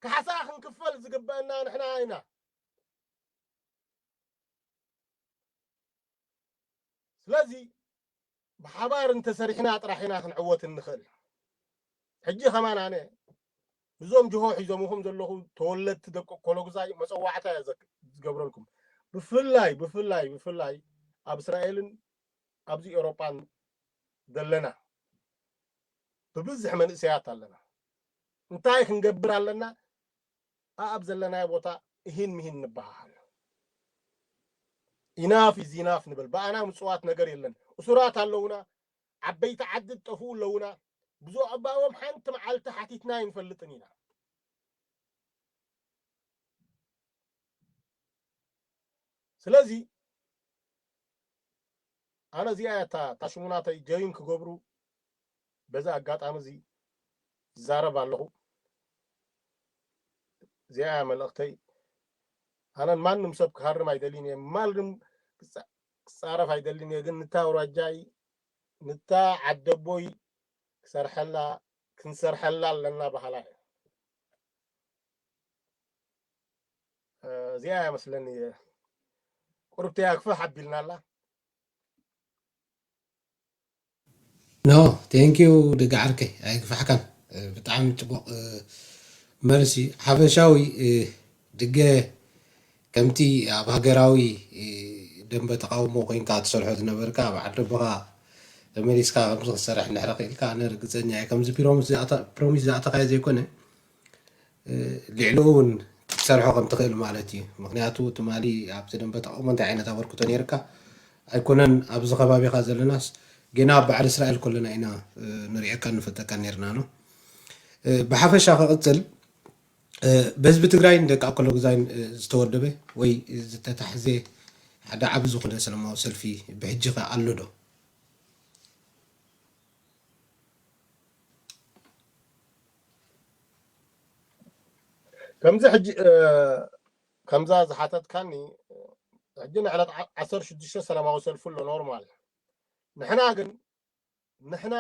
ካሕሳ ክንክፈል ዝግበአና ንሕና ኢና። ስለዚ ብሓባር እንተሰሪሕና ጥራሕ ኢና ክንዕወት እንኽእል። ሕጂ ከማን ኣነ እዞም ጅሆ ሒዞምኹም ዘለኹ ተወለድቲ ደቂ ኮሎጉዛይ መጸዋዕታ እየ ዘክ-፣ ዝገብረልኩም። ብፍላይ፣ ብፍላይ፣ ብፍላይ ኣብ እስራኤልን ኣብዚ ኤውሮጳን ዘለና ብብዝሒ መንእሰያት ኣለና። እንታይ ክንገብር ኣለና? ኣኣብ ዘለናዮ ቦታ እሂን ምሂን ንበሃሃል። ኢናፍ ኢዝ ኢናፍ ንበል። ብኣና ምጽዋት ነገር የለን። እሱራት ኣለውና፣ ዓበይቲ ዓዲ ዝጠፍኡ ኣለውና። ብዛዕባኦም ሓንቲ መዓልቲ ሓቲትና ኣይንፈልጥን ኢና። ስለዚ ኣነ እዚኣ እያ እታ፣ እታ ሽሙናተይ ጆይን ክገብሩ በዚ ኣጋጣሚ እዚ ይዛረብ ኣለኹ። እዚኣ እያ መልእኽተይ። ኣነ ማንም ሰብ ክሃርም ኣይደልን እየ፣ ማንም ክጻ-፣ ክጻረፍ ኣይደልን እየ። ግን ንታ ኣውራጃይ፣ ንታ ዓደቦይ ክሰርሐላ፣ ክንሰርሐላ ኣለና በሃላ እየ። እ፣ እዚኣ እያ መስለኒ። ቁርብተይ ኣግፍሕ ኣቢልና ኣላ። ኖ፣ ቴንኪዩ ደቂ ዓርከይ፣ ኣይግፋሕካን። እ፣ ብጣዕሚ ጽቡቕ፣ እ፣ መልሲ። ሓፈሻዊ፣ እ፣ ድገ ከምቲ ኣብ ሃገራዊ፣ እ፣ ደንበ ተቓውሞ ኮይንካ ትሰርሖ ዝነበርካ፣ ኣብ ዓዲ ኣቦኻ ተመሊስካ ከምዚ ክትሰርሕ እንድሕር ክኢልካ፣ ኣነ ርግጸኛ እየ። ከምዚ ፕሮሚስ ዝኣተ-፣ ፕሮሚስ ዝኣተኻዮ ዘይኮነ፣ እ፣ ልዕሊኡ እውን ክትሰርሖ ከም ትኽእል ማለት እዩ። ምኽንያቱ ትማሊ ኣብቲ ደንበ ተቓውሞ እንታይ ዓይነት ኣበርክቶ ነይርካ ኣይኮነን፣ ኣብዚ ከባቢኻ ዘለናስ ገና ኣብ በዓል እስራኤል ከለና ኢና፣ እ፣ ንሪኤካን ንፈልጠካን ነይርና ነው። እ፣ ብሓፈሻ ክቕጽል፣ እ፣ በህዝቢ ትግራይን ደቂ ኣኮለጉዛይን፣ እ፣ ዝተወደበ ወይ ዝተታሕዘ ሓደ ዓቢ ዝኾነ ሰላማዊ ሰልፊ ብሕጂ ኸ ኣሎ ዶ? ከምዚ ሕጂ፣ እ፣ ከምዛ ዝሓተትካኒ፣ ሕጂ ንዕለት ዓ-፣ ዓሰርተ ሽዱሽተ ሰላማዊ ሰልፊ ኣሎ፣ ኖርማል። ንሕና ግን፣ ንሕና፣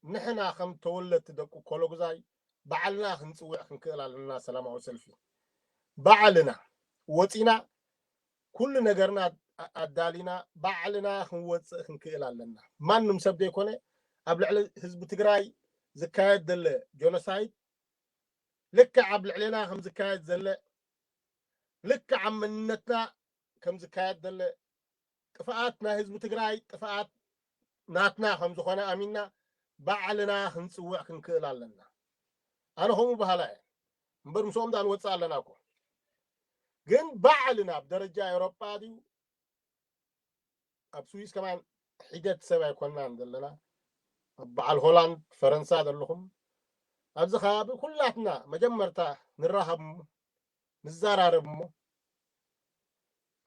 ንሕና ከም ተወለድቲ ደቂ ኮሎጉዛይ ባዕልና ክንጽውዕ ክንክእል ኣለና ሰላማዊ ሰልፊ። ባዕልና ወጺና፣ ኩሉ ነገርና ኣ-፣ ኣዳሊና፣ ባዕልና ክንወጽእ ክንክእል ኣለና። ማንም ሰብ ዘይኮነ፣ ኣብ ልዕሊ ህዝቢ ትግራይ ዝካየድ ዘለ ጆኖሳይድ፣ ልክዕ ኣብ ልዕሌና ከም ዝካየድ ዘለ፣ ልክዕ ኣብ መንነትና ከም ዝካየድ ዘለ፣ ጥፍኣት ናይ ህዝቢ ትግራይ ጥፍኣት ናትና ከም ዝኾነ ኣሚንና፣ ባዕልና ክንጽውዕ ክንክእል ኣለና። ኣነ ከምኡ በሃላ እየ። እምበር ምስኦም ዳ ንወጽእ ኣለና እኮ። ግን ባዕልና ኣብ ደረጃ ኤውሮጳ ድዩ፣ ኣብ ስዊስ ከማን ሒደት ሰብ ኣይኮንናን ዘለና። ኣብ በዓል ሆላንድ፣ ፈረንሳ ዘለኹም፣ ኣብዚ ከባቢ ኩላትና መጀመርታ ንራኸብ እሞ፣ ንዘራረብ እሞ፣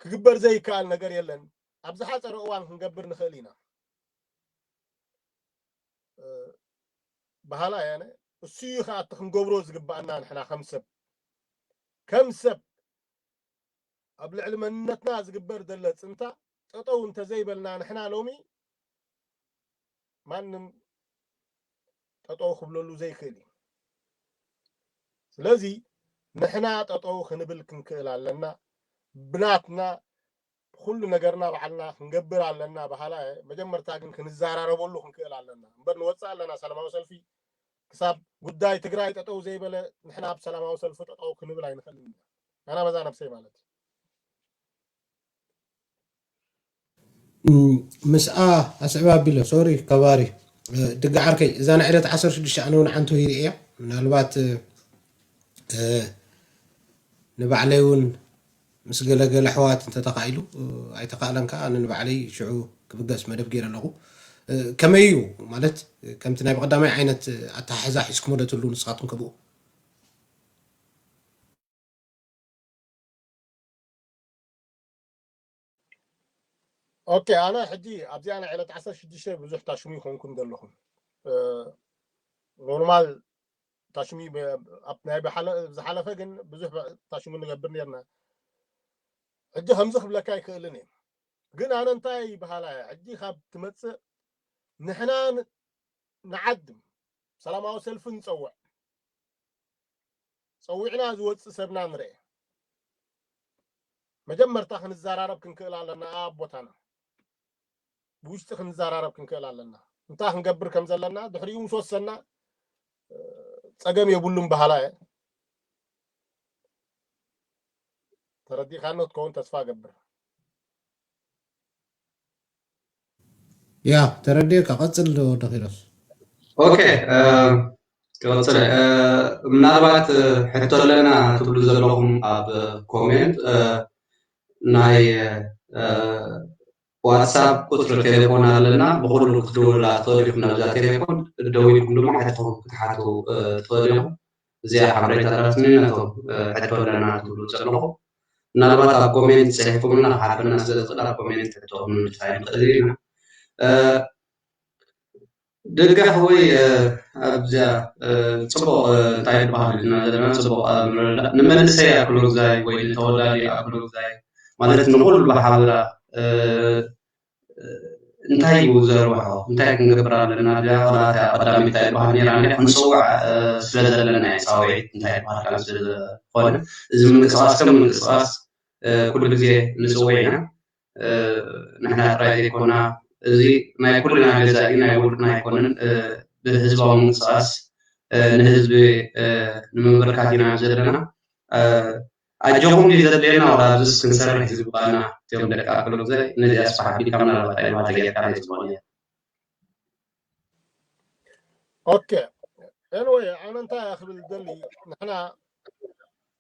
ክግበር ዘይከኣል ነገር የለን። ኣብ ዝሓጸረ እዋን ክንገብር ንኽእል ኢና። እ፣ በሃላ እየ ኣነ። እሱ እዩ ኸኣ እቲ ክንገብሮ ዝግባኣና ንሕና ከም ሰብ። ከም ሰብ ኣብ ልዕሊ መንነትና ዝግበር ዘሎ ጽንታ ጠጠው እንተዘይበልና ንሕና ሎሚ ማንም ጠጠው ክብለሉ ዘይክእል እዩ። ስለዚ ንሕና ጠጠው ክንብል ክንክእል ኣለና። ብናትና ኩሉ ነገርና ባዕልና ክንገብር ኣለና በሃላ እየ። መጀመርታ ግን ክንዘራረበሉ ክንክእል ኣለና እምበር፣ ንወፅእ ኣለና ሰላማዊ ሰልፊ ክሳብ ጉዳይ ትግራይ ጠጠው ዘይበለ ንሕና ኣብ ሰላማዊ ሰልፊ ጠጠው ክንብል ኣይንኽእልን ኢና። ኣና በዛ ነብሰይ ማለት እዩ። ምስኣ ኣስዕብ ኣቢለ ሶሪ ከባሪ ድጋ ዓርከይ፣ እዛ ናይ ዕለት ዓሰርተ ሽዱሽተ ኣነ እውን ዓንቶ ይርእያ። ምናልባት ንባዕለይ እውን ምስ ገለገለ ኣሕዋት እንተተኻኢሉ ኣይተኻእለን ከዓ ኣነ ንባዕለይ ሽዑ ክብገስ መደብ ገይረ ኣለኹ። ከመይ እዩ ማለት ከምቲ ናይ ብቐዳማይ ዓይነት ኣተሓሕዛ ሒዝኩሞ ዶ ትህሉ ንስኻትኩም ከምኡ? ኦኬ፣ ኣነ ሕጂ ኣብዚኣ ናይ ዕለት ዓሰርተ ሽዱሽተ ብዙሕ ታሽሙ ይኮንኩም ዘለኹም። ኖርማል ታሽሙ ናይ ዝሓለፈ ግን ብዙሕ ታሽሙ ንገብር ነርና። ሕጂ ከምዚ ክብለካ ይክእልን እየ። ግን ኣነ እንታይ ይበሃላ እየ፣ ሕጂ ካብ ትመፅእ ንሕና ንዓድም ሰላማዊ ሰልፊ ንፀውዕ፣ ፀዊዕና ዝወፅእ ሰብና ንርአ። መጀመርታ ክንዘራረብ ክንክእል ኣለና ኣብ ቦታና፣ ብውሽጢ ክንዘራረብ ክንክእል ኣለና። እንታይ ክንገብር ከም ዘለና ድሕሪኡ ምስ ወሰና ፀገም የብሉን በሃላ እየ። ተረዲእካኒ ክትከውን ተስፋ እገብር። ያ ተረዲእካ ቀፅል ወደ ኪሮስ። ኦኬ፣ ክቐፅል ምናልባት ሕቶ ኣለና ትብሉ ዘለኹም ኣብ ኮሜንት ናይ ዋትሳፕ ቁፅሪ ቴሌፎን ኣለና፣ ብኩሉ ክትድውሉላ ትኽእሉ ኢኹም። ናብዛ ቴሌፎን ደዊልኩም ድማ ሕቶኹም ክትሓቱ ትኽእሉ ኢኹም። እዚኣ ሓበሬታታት ነቶም ሕቶ ኣለና ትብሉ ዘለኹም ምናልባት ኣብ ኮሜንት ፅሒፍኩምና ክሓበና ስለ ዝኽእል ኣብ ኮሜንት ሕቶኹም ንምልሳይ ንኽእል ኢና። ደጋሕ ወይ ኣብዚኣ ፅቡቕ እንታይ ይበሃል ኢልና ዘለና ፅቡቕ ምርዳእ ንመንእሰይ ኣክሎግዛይ ወይ ንተወላዲ ኣክሎግዛይ ማለት ንኩሉ ብሓበራ እንታይ እዩ ዘርብሖ እንታይ ክንገብር ኣለና ድያ ዋላ እታ ቀዳሚት እንታይ ይበሃል ነይራ እንዲያ ክንፅውዕ ስለ ዘለና እዩ ፃውዒት እንታይ ይበሃል ካብ ስለ ዝኾነ እዚ ምንቅስቃስ ከም ምንቅስቃስ ኩሉ ግዜ ንፅውዕ ኢና ንሕና ጥራይ ዘይኮና እዚ ናይ ኩልና ገዛ እዩ ናይ ውልቅና ኣይኮነን ብህዝባዊ ምንቅስቃስ ንህዝቢ ንምንብርካት ኢና ዘለና ኣጆኹም ድዩ ዘድልየና ዋላ ኣብዚስ ክንሰርሕ እዩ ዝግባኣና እቲኦም ደቂ ኣክሎግዛይ ነዚኣ ስፋሕ ኣቢልካ ምናልባት ኣይልባ ተጌርካ ናይ ዝኾነ ኦኬ ኤንወይ ኣነ እንታይ ክብል ደሊ ንሕና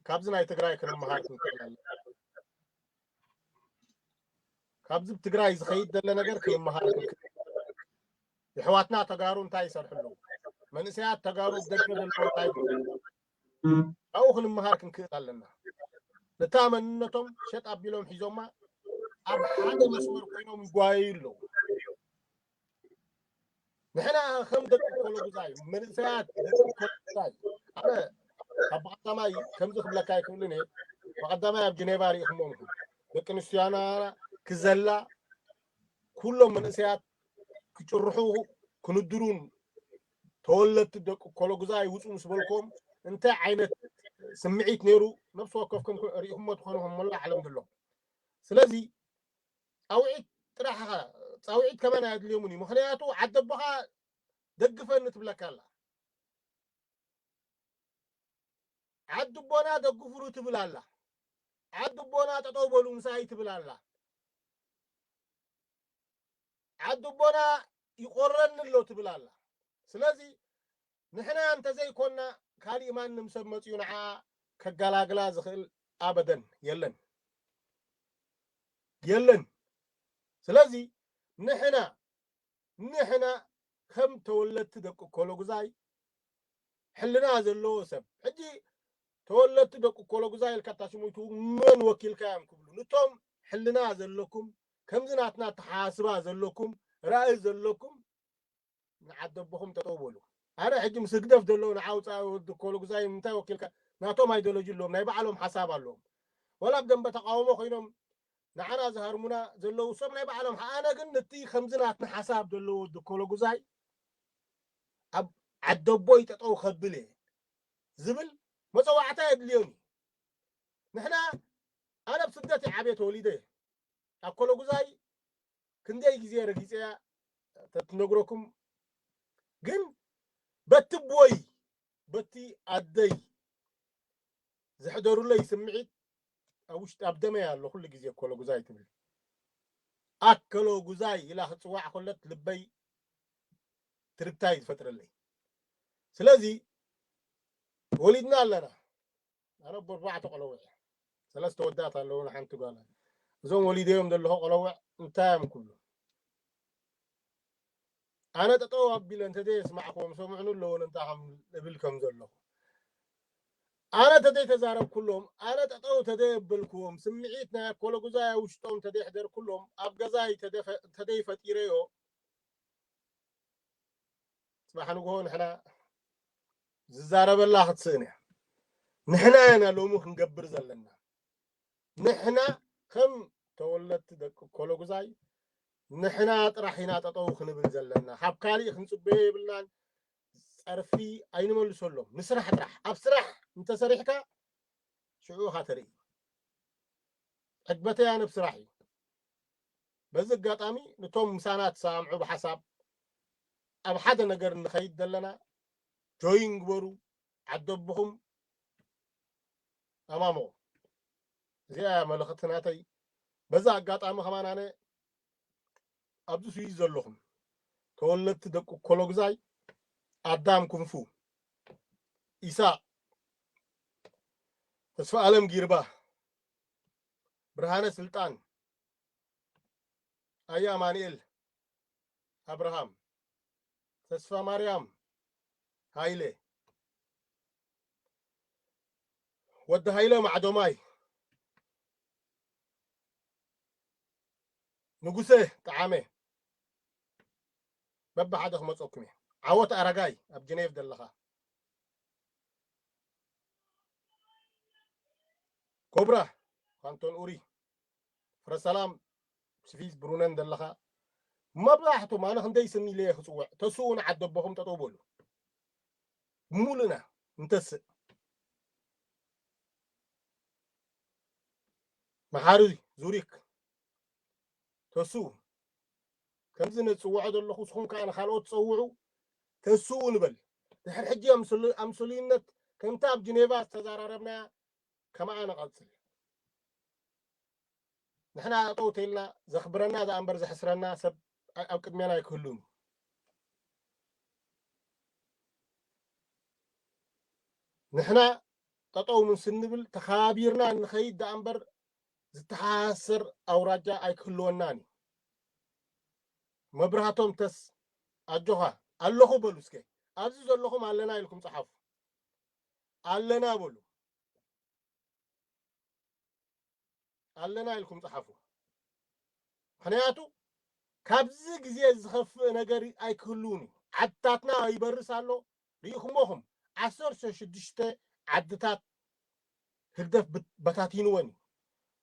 ካብዚ ናይ ትግራይ ክንመሃር ክንክእል ኣለና ካብዚ ትግራይ ዝኸይድ ደለ ነገር ክንመሃር ክንክእል የሕዋትና ተጋሩ እንታይ ይሰርሑ ኣለዉ መንእሰያት ተጋሩ ደገ ዘለዉ እንታይ ካብኡ ክንመሃር ክንክእል ኣለና ነታ መንነቶም ሸጥ ኣቢሎም ሒዞማ ኣብ ሓደ መስመር ኮይኖም ይጓየዩ ኣለዉ ንሕና ከም ደቂ ኮሎጉዛይ መንእሰያት ደቂ ኮሎጉዛይ ኣነ ካብ ብቐዳማይ ከምዚ ክብለካ ይክእልን እየ ብቐዳማይ ኣብ ጀኔቫ ርኢኹሞም ኢኹም ደቂ ኣንስትዮና ክዘላ ኩሎም መንእሰያት ክጭርሑ ክንድሩን ተወለድቲ ደቂ ኮሎጉዛይ ውፁ ምስ በልኩም እንታይ ዓይነት ስምዒት ነይሩ ነብሲ ወከፍኩም ርኢኹሞ ትኾኑ ከም መላእ ዓለም ዘሎ ስለዚ ፃውዒት ጥራሕ ፃውዒት ከማን ኣየድልዮምን እዩ ምክንያቱ ዓደቦኻ ደግፈኒ ትብለካ ኣላ ዓዲ ኣቦና ደግፉሉ ትብል ኣላ ዓዲ ኣቦና ጠጠው በሉ ምሳይ ትብል ኣላ ዓዲ ኣቦና ይቆረኒ ኣሎ ትብል ኣላ ስለዚ ንሕና እንተዘይኮና ካሊእ ማንም ሰብ መፅኡ ንዓ ከገላግላ ዝኽእል ኣበደን የለን የለን ስለዚ ንሕና ንሕና ከም ተወለድቲ ደቂ ኮሎጉዛይ ሕልና ዘለዎ ሰብ ሕጂ ተወለድቲ ደቂ ኮሎጉዛይ ኢልካ ታሽሙይቱ መን ወኪልካ እዮም ክብሉ ንቶም ሕልና ዘለኩም ከምዚ ናትና ተሓስባ ዘለኩም ራእይ ዘለኩም ንዓደቦኹም ጠጠው በሉ ኣነ ሕጂ ምስ ህግደፍ ዘለዉ ንዓውፃ ወዲ ኮሎጉዛይ እንታይ ወኪልካ ናቶም ኣይዲዮሎጂ ኣለዎም ናይ ባዕሎም ሓሳብ ኣለዎም ወላ ኣብ ደንበ ተቃውሞ ኮይኖም ንዓና ዝሃርሙና ዘለዉ ሰብ ናይ ባዕሎም ኣነ ግን ነቲ ከምዚ ናትና ሓሳብ ዘለዎ ወዲ ኮሎጉዛይ ኣብ ዓደቦይ ጠጠው ከብል እየ ዝብል መፀዋዕታ የድልዮም እዩ ንሕና ኣነ ኣብ ስደት እየ ዓብየ ተወሊደ እየ ኣኮለጉዛይ ክንደይ ግዜ ረጊጸያ ተትነግረኩም፣ ግን በቲ ኣቦይ በቲ ኣደይ ዘሕደሩለይ ስምዒት ኣብ ውሽጢ፣ ኣብ ደመይ ኣሎ። ኩሉ ግዜ ኣኮለጉዛይ ትብል፣ ኣኮለጉዛይ ኢላ ክጽዋዕ ከለት ልበይ ትርግታ እዩ ዝፈጥረለይ። ስለዚ ወሊድና ኣለና። ኣነ ኣቦ ኣርባዕተ ቆለውዕ እየ። ሰለስተ ወዳት ኣለዉ፣ ሓንቲ ጓል። እዞም ወሊደዮም ዘለኹ ቆለውዕ እንታይ እዮም ክብሉ? ኣነ ጠጠው ኣቢለ እንተዘይ የስማዕክዎም፣ ሰምዑኒ ኣለዉን እንታይ ከም እብል ከም ዘለኹ። ኣነ ተዘይ ተዛረብኩሎም፣ ኣነ ጠጠው ተዘይ ኣበልክዎም፣ ስምዒት ናይ ኣኮለጉዛይ ኣብ ውሽጦም ተዘይ ሕደርኩሎም፣ ኣብ ገዛይ ተደፈ-፣ ተዘይ ፈጢረዮ፣ ጽባሕ ንግሆ ንሕና ዝዛረበላ ክትስእን እያ። ንሕና ኢና ሎሚ ክንገብር ዘለና። ንሕና ከም ተወለድቲ ደቂ ኮለጉዛይ፣ ንሕና ጥራሕ ኢና ጠጠው ክንብል ዘለና። ካብ ካሊእ ክንጽበዮ የብልናን። ጸርፊ ኣይንመልሰሎም። ንስራሕ ጥራሕ። ኣብ ስራሕ እንተሰሪሕካ፣ ሽዑ ኢኻ ተርኢ። ዕግበተይ ኣነ ብስራሕ እዩ። በዚ ኣጋጣሚ፣ ነቶም ምሳና ትሰማምዑ ብሓሳብ፣ ኣብ ሓደ ነገር እንኸይድ ዘለና፣ ጆይን ግበሩ፣ ዓደቦኹም ኣማምቑ። እዚኣ እያ መልእኽቲ ናተይ። በዛ ኣጋጣሚ ከማን ኣነ ኣብዚ ስዊዝ ዘለኹም ተወለድቲ ደቂ ኮሎግዛይ፣ ኣዳም ኩንፉ፣ ኢሳቕ፣ ተስፋ ኣለም ጊርባ፣ ብርሃነ ስልጣን፣ ኣያ ኣማኑኤል፣ ኣብርሃም፣ ተስፋ ማርያም ሃይለ፣ ወዲ ሃይለ ማዕዶማይ፣ ንጉሰ ጠዓመ፣ በብሓደ ክመፀኩም እየ። ዓወት ኣረጋይ ኣብ ጀኔቭ ዘለኻ፣ ኮብራ ካንቶን ኡሪ፣ ፍረ ሰላም ስቪዝ ብሩነን ዘለኻ፣ መብዛሕቶም ኣነ ክንደይ ስም ኢለ እየ ክፅውዕ፣ ተስኡ ንዓዲ ኣቦኹም ጠጠው በሉ። ብሙሉእና እንተስእ፣ መሓሪ ዙሪክ፣ ተስኡ፣ ከምዚ ነፅውዖ ዘለኹ፣ ንስኹም ከዓ ንኻልኦት ፀውዑ፣ ተስኡ ንበል። ድሕሪ ሕጂ ኣምስሉ-፣ ኣምስሉይነት ከምታ ኣብ ጀኔቫ ዝተዘራረብናያ ከማኣ ንቐጽል። ንሕና ጠጠው ተይልና ዘኽብረና ደኣ እምበር ዘሕስረና ሰብ ኣብ ቅድሜና ኣይክህሉን። ንሕና ጠጠው ምስ እንብል ተኸባቢርና ንኸይድ ደኣ እምበር ዝተሓሳሰር ኣውራጃ ኣይክህልወናን እዩ። መብራህቶም ተስ፣ ኣጆኻ፣ ኣለኹ በሉ እስከ። ኣብዚ ዘለኹም ኣለና ኢልኩም ጸሓፉ። ኣለና በሉ። ኣለና ኢልኩም ጸሓፉ። ምኽንያቱ ካብዚ ግዜ ዝኸፍእ ነገር ኣይክህልውን እዩ። ዓድታትና ይበርስ ኣሎ። ርኢኹሞኹም፣ ዓሰርተ ሽዱሽተ ዓድታት ህግደፍ ብት-፣ በታቲንወን እዩ።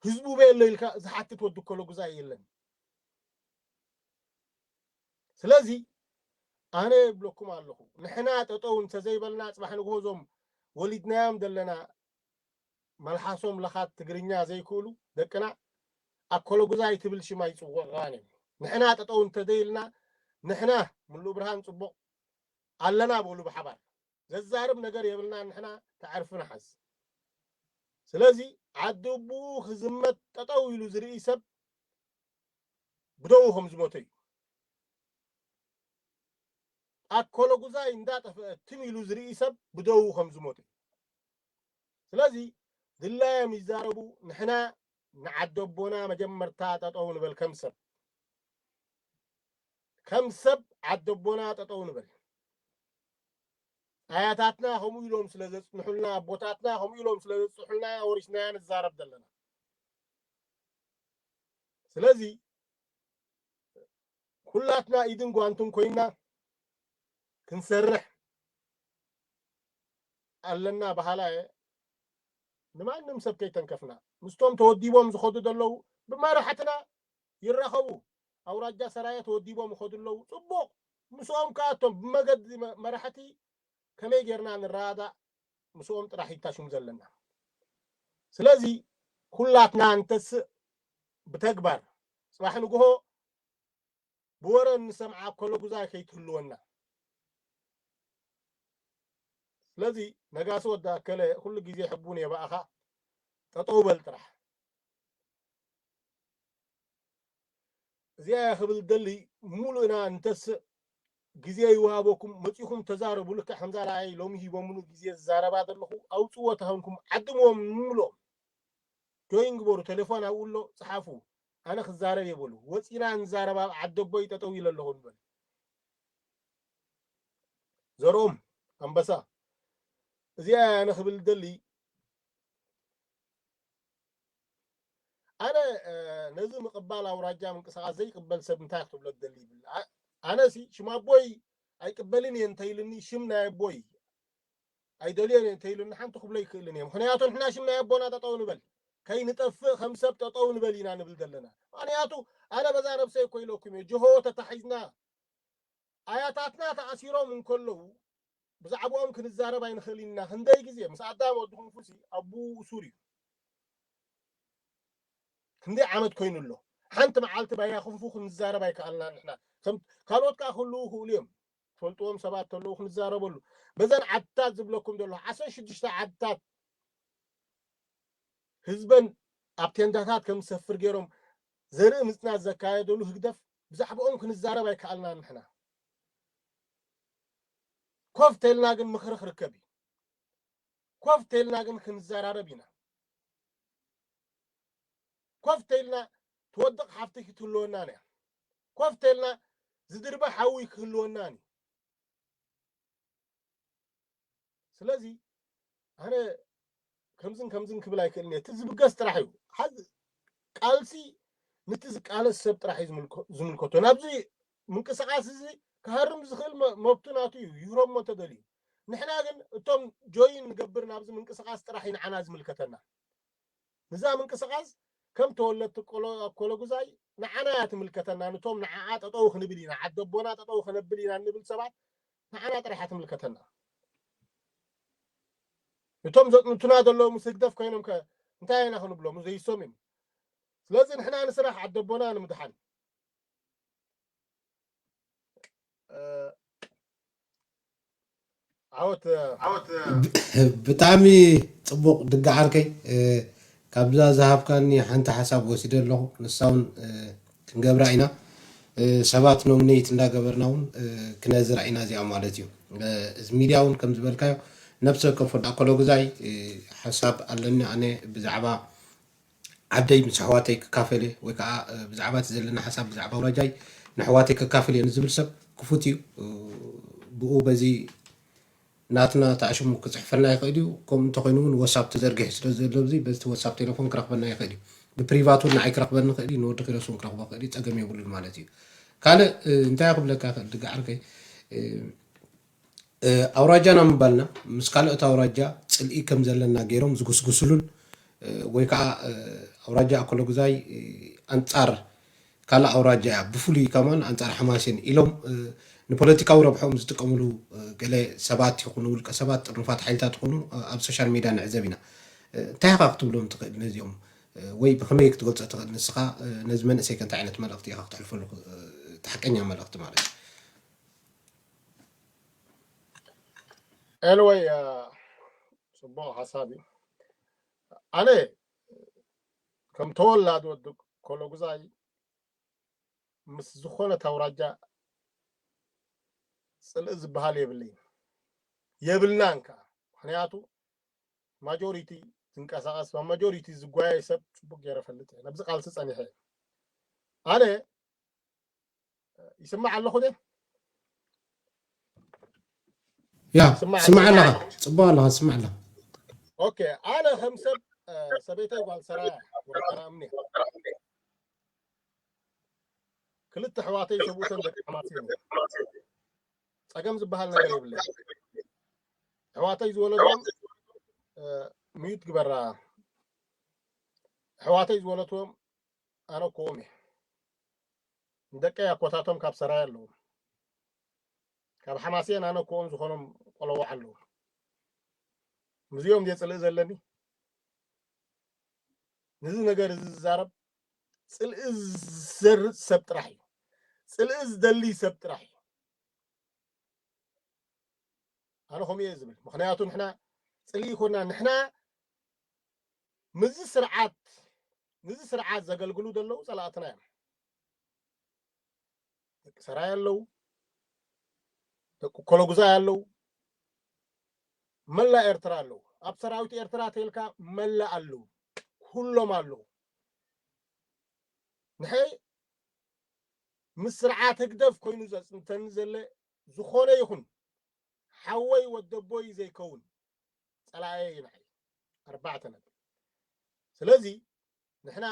ህዝቡ በየሎ ኢልካ ዝሓትት ወዲ ኮሎጉዛይ የለን። ስለዚ ኣነ እብለኩም ኣለኹ፣ ንሕና ጠጠው እንተዘይበልና፣ ጽባሕ ንግሆ እዞም ወሊድናዮም ዘለና መልሓሶም ለኻት ትግርኛ ዘይክእሉ ደቅና፣ ኣኮሎጉዛይ ትብል ሽም ኣይጽውዕዋን እዮም። ንሕና ጠጠው እንተዘይልና፣ ንሕና፣ ሙሉ ብርሃን ጽቡቕ ኣለና በሉ ብሓባር። ዘዛርብ ነገር የብልና፣ ንሕና ተዕርፊ ንሓዝ። ስለዚ ዓዲ ኣቦኡ ክዝመት ጠጠው ኢሉ ዝርኢ ሰብ ብደዉ ከም ዝሞተ እዩ። ኣኮሎጉዛይ እንዳጠፍአ ትም ኢሉ ዝርኢ ሰብ ብደዉ ከም ዝሞተ እዩ። ስለዚ ድላዮም ይዛረቡ፣ ንሕና ንዓዲ ኣቦና መጀመርታ ጠጠው ንበል ከም ሰብ። ከም ሰብ ዓዲ ኣቦና ጠጠው ንበል። ኣያታትና ከምኡ ኢሎም ስለ ዘጽንሑልና፣ ኣቦታትና ከምኡ ኢሎም ስለ ዘጽንሑልና ወሪስናያ ንዛረብ ዘለና። ስለዚ ኩላትና ኢድን ጓንትን ኮይና ክንሰርሕ ኣለና በሃላ እየ። ንማንም ሰብ ከይተንከፍና፣ ምስቶም ተወዲቦም ዝኸዱ ዘለዉ ብመራሕትና ይራኸቡ። ኣውራጃ ሰራየ ተወዲቦም ይኸዱ ኣለዉ። ጽቡቕ። ምስኦም ከኣ እቶም ብመገዲ መ-፣ መራሕቲ ከመይ ጌርና ንረዳዳእ፣ ምስኦም ጥራሕ ይታሽሙ ዘለና። ስለዚ ኩላትና እንተስእ ብተግባር ጽባሕ ንግሆ ብወረ እንሰምዓ ኮለጉዛይ ከይትህልወና። ስለዚ ነጋሲ ወዲ ኣከለ ኩሉ ግዜ ሕቡን እየ ብኣኻ፣ ጠጠው በል ጥራሕ። እዚኣ እያ ክብል ደሊ፣ ሙሉእና እንተስእ ግዜ ይወሃበኩም፣ መጺኹም ተዛረቡ። ልክዕ ከምዛ ንዓይ ሎሚ ሂቦምሉ ግዜ ዝዛረባ ዘለኹ፣ ኣውጽዎ ተኸንኩም ዓድምዎም፣ ንምሉኦም ጆይን ግበሩ። ቴሌፎን ኣብኡ ኣሎ፣ ጽሓፉ። ኣነ ክዛረብ እየ በሉ። ወጺና ንዛረብ፣ ኣብ ዓዲ ኣቦይ ጠጠው ኢለ ኣለኹ ንበል። ዘርኦም ኣንበሳ፣ እዚኣ እያ ኣነ ክብል ደሊ። ኣነ ነዚ ምቕባል ኣውራጃ ምንቅስቃስ ዘይቅበል ሰብ እንታይ ክትብሎ ትደሊ ይብል። ኣነሲ ሽም ኣቦይ ኣይቅበልን እየ እንተይልኒ፣ ሽም ናይ ኣቦይ ኣይደልዮን እየ እንተይልኒ ሓንቲ ክብሎ ይክእልን እየ። ምክንያቱ ንሕና ሽም ናይ ኣቦና ጠጠው ንበል፣ ከይንጠፍእ ከም ሰብ ጠጠው ንበል ኢና ንብል ዘለና። ምክንያቱ ኣነ በዛ ነብሰይ እኮ ኢለኩም እየ፣ ጅሆ ተታሒዝና ኣያታትና ተኣሲሮም እንከለዉ ብዛዕባኦም ክንዛረብ ኣይንኽእል ኢና። ክንደይ ግዜ ምስ ኣዳም ወዲ ክንፉሲ ኣቦኡ እሱር እዩ። ክንደይ ዓመት ኮይኑ ኣሎ። ሓንቲ መዓልቲ ባይና ክንፉ ክንዛረብ ኣይከኣልናን ንሕና። ከም ካልኦት ከኣ ክህልዉ ይኽእሉ እዮም። ትፈልጥዎም ሰባት ተለዉ ክንዛረበሉ። በዘን ዓድታት ዝብለኩም ዘለኹ ዓሰርተ ሽዱሽተ ዓድታት ህዝበን ኣብ ቴንዳታት ከም ዝሰፍር ገይሮም ዘርኢ ምጽናት ዘካየደሉ ህግደፍ ብዛዕባኦም ክንዛረብ ኣይከኣልናን ንሕና። ኮፍ ተልና ግን ምኽሪ ክርከብ እዩ። ኮፍ ተልና ግን ክንዘራረብ ኢና። ኮፍ ተልና ትወድቕ ሓፍቲ ክትህልወና እያ። ኮፍ ተልና ዝድርበ ሓዊ ክህልወና እዩ። ስለዚ ኣነ ከምዝን ከምዝን ክብል ኣይክእልን እየ። እቲ ዝብገስ ጥራሕ እዩ። ሓዚ ቃልሲ ነቲ ዝቃለስ ሰብ ጥራሕ እዩ ዝምልኮ-፣ ዝምልከቶ። ናብዚ ምንቅስቃስ እዚ ክሃርም ዝኽእል መ-፣ መብቱ ናቱ እዩ፣ ይህረሞ እንተደልዩ። ንሕና ግን እቶም ጆይን ንገብር ናብዚ ምንቅስቃስ ጥራሕ እዩ ንዓና ዝምልከተና። ንዛ ምንቅስቃስ ከም ተወለድቲ ቆሎ-፣ ኮሎጉዛይ ንዓና እያ ትምልከተና። ንቶም ንዓኣ ጠጠው ክንብል ኢና፣ ዓዲ ኣቦና ጠጠው ክነብል ኢና እንብል ሰባት ንዓና ጥራሕ እያ ትምልከተና። እቶም ዘጥንቱና ዘለዉ ምስ ህግደፍ ኮይኖም ከ እንታይ ኢና ክንብሎም? ዘይሶም እዮም። ስለዚ ንሕና ንስራሕ ዓዲ ኣቦና ንምድሓን። እ፣ ዓወት፣ ዓወት። ብ-፣ ብጣዕሚ ጽቡቕ ድጋ ዓርከይ። እ፣ ካብዛ ዝሃብካኒ ሓንቲ ሓሳብ ወሲደ ኣለኹ። ንሳ እውን፣ እ፣ ክንገብራ ኢና። እ፣ ሰባት ኖሚኔት እንዳገበርና እውን፣ እ፣ ክነዝራ ኢና እዚኣ ማለት እዩ። እ፣ እዚ ሚድያ እውን ከም ዝበልካዮ ነብሰ ወከፍ ወዲ ኣኮሎ ግዛይ፣ እ፣ ሓሳብ ኣለኒ ኣነ ብዛዕባ ዓደይ ምስ ኣሕዋተይ ክካፈል እየ ወይ ከዓ፣ እ፣ ብዛዕባ እቲ ዘለና ሓሳብ ብዛዕባ ኣውራጃይ ንኣሕዋተይ ክካፈል እየ ንዝብል ሰብ ክፉት እዩ። እ፣ ብኡ በዚ ናትና ተኣሽሙ ክጽሕፈልና ይኽእል እዩ። ከምኡ እንተኾይኑ እውን ወሳፕ ተዘርጊሑ ስለ ዘሎ፣ እዚ በቲ ወሳፕ ቴሌፎን ክረኽበና ይኽእል እዩ። ብፕሪቫት እውን ንዓይ ክረኽበኒ ይኽእል እዩ፣ ንወዲ ኪሮስ እውን ክረኽቦ ይኽእል እዩ፣ ጸገም የብሉን ማለት እዩ። ካልእ፣ እ፣ እንታይ ክብለካ ይኽእል ድጋ ዓርከይ፣ እ፣ እ፣ ኣውራጃና ምባልና ምስ ካልኦት ኣውራጃ ጽልኢ ከም ዘለና ገይሮም ዝጉስጉስሉን፣ እ፣ ወይ ከዓ፣ እ፣ ኣውራጃ ኣኮሎጉዛይ፣ እ፣ ኣንጻር ካልእ ኣውራጃ እያ፣ ብፍሉይ ከማን ኣንጻር ሓማሴን ኢሎም፣ እ፣ ንፖለቲካዊ ረብሖም ዝጥቀምሉ፣ እ፣ ገለ ሰባት ይኹኑ ውልቀ ሰባት፣ ጥርኑፋት ሓይልታት ይኹኑ፣ እ፣ ኣብ ሶሻል ሚድያ ንዕዘብ ኢና። እ፣ እንታይ ኢኻ ክትብሎም ትኽእል ነዚኦም? እ፣ ወይ ብኸመይ ክትገልጾ ትኽእል ንስኻ? እ፣ ነዚ መንእሰይ ከ እንታይ ዓይነት መልእኽቲ ኢኻ ክተሕልፈሉ፣ እ፣ እቲ ሓቀኛ መልእኽቲ ማለት እዩ? ኤንወይ፣ እ፣ ጽቡቕ ሓሳብ እዩ። ኣነ ከም ተወላዲ ወዲ ኮሎጉዛይ ምስ ዝኾነት ኣውራጃ ጽልኢ ዝበሃል የብለይን፣ የብልናን ከኣ። ምኽንያቱ ማጆሪቲ ዝንቀሳቐስ፣ ማጆሪቲ ዝጓየ ሰብ ጽቡቕ ገይረ እፈልጥ እየ። ነብዚ ቃልሲ ጸኒሐ እየ። ኣነ ይስማዕ ኣለኹ ድየ? ያ፣ ይስማዕ ስማዕ ኣለኻ። ኣለኻ። ጽቡቕ ኣለኻ፣ ስማዕ ኣለኻ። ኦኬ፣ ኣነ ከም ሰብ፣ እ፣ ሰበይተይ ጓል ሰራያ ወረቀና እምኒ እያ። ክልተ ኣሕዋተይ ሰብኡተን ደቂ ሓማሴን እዮም። ጸገም ዝበሃል ነገር የብለይን። ኣሕዋተይ ዝወለድዎም፣ እ፣ ሚዩት ግበራ። ኣሕዋተይ ዝወለድዎም ኣነ እኮኦም እየ። ንደቀይ ኣኮታቶም ካብ ሰራየ ኣለዉ። ካብ ሓማሴን ኣነ እኮኦም ዝኾኖም ቆለዋዕ ኣለዉ። ምስዚኦም ድየ ጽልኢ ዘለኒ? ነዚ ነገር እዚ ዝዛረብ ፅልኢ ዝዘርእ ሰብ ጥራሕ እዩ። ፅልኢ ዝደሊ ሰብ ጥራሕ እዩ። ኣነ ከምኡ እየ ዝብል። ምክንያቱ ንሕና ፅልኢ ይኮና፣ ንሕና ምዚ ስርዓት፣ ምዚ ስርዓት ዘገልግሉ ዘለዉ ፀላእትና እዮም። ደቂ ሰራይ ኣለዉ፣ ደቂ ኮሎጉዛይ ኣለዉ፣ መላእ ኤርትራ ኣለዉ። ኣብ ሰራዊት ኤርትራ ተይልካ መላእ ኣለዉ፣ ኩሎም ኣለዉ። ንሐይ ምስ ስርዓት ህግደፍ ኮይኑ ዘጽንተኒ ዘለ ዝኾነ ይኹን ሓወይ ወደቦይ ዘይከውን ጸላኤ እዩ ንዓይ። ኣርባዕተ ነጥቢ። ስለዚ ንሕና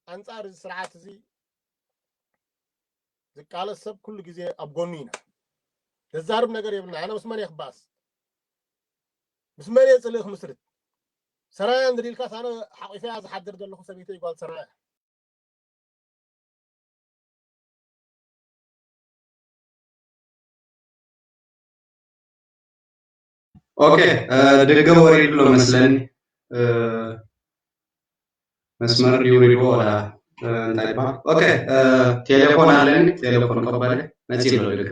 ኣንጻር እዚ ስርዓት እዚ ዝቃለስ ሰብ ኩሉ ግዜ ኣብ ጎኑ ኢና። ዘዛርብ ነገር የብልና። ኣነ ምስ መን እየ ክበኣስ? ምስ መን እየ ጽልኢ ክምስርት? ሰራያ እንድሪልካስ ኣነ ሓቂፈያ ዝሓድር ዘለኹ ሰበይተይ ጓል ሰራያ። ኦኬ፣ ድገ ወሪድሎ መስለኒ። መስመር ድዩ ወሪድዎ ወላ እንታይ ይበሃል? ኦኬ፣ ቴሌፎን ኣለኒ። ቴሌፎን ቀበለ መፂ ኣሎ ድገ።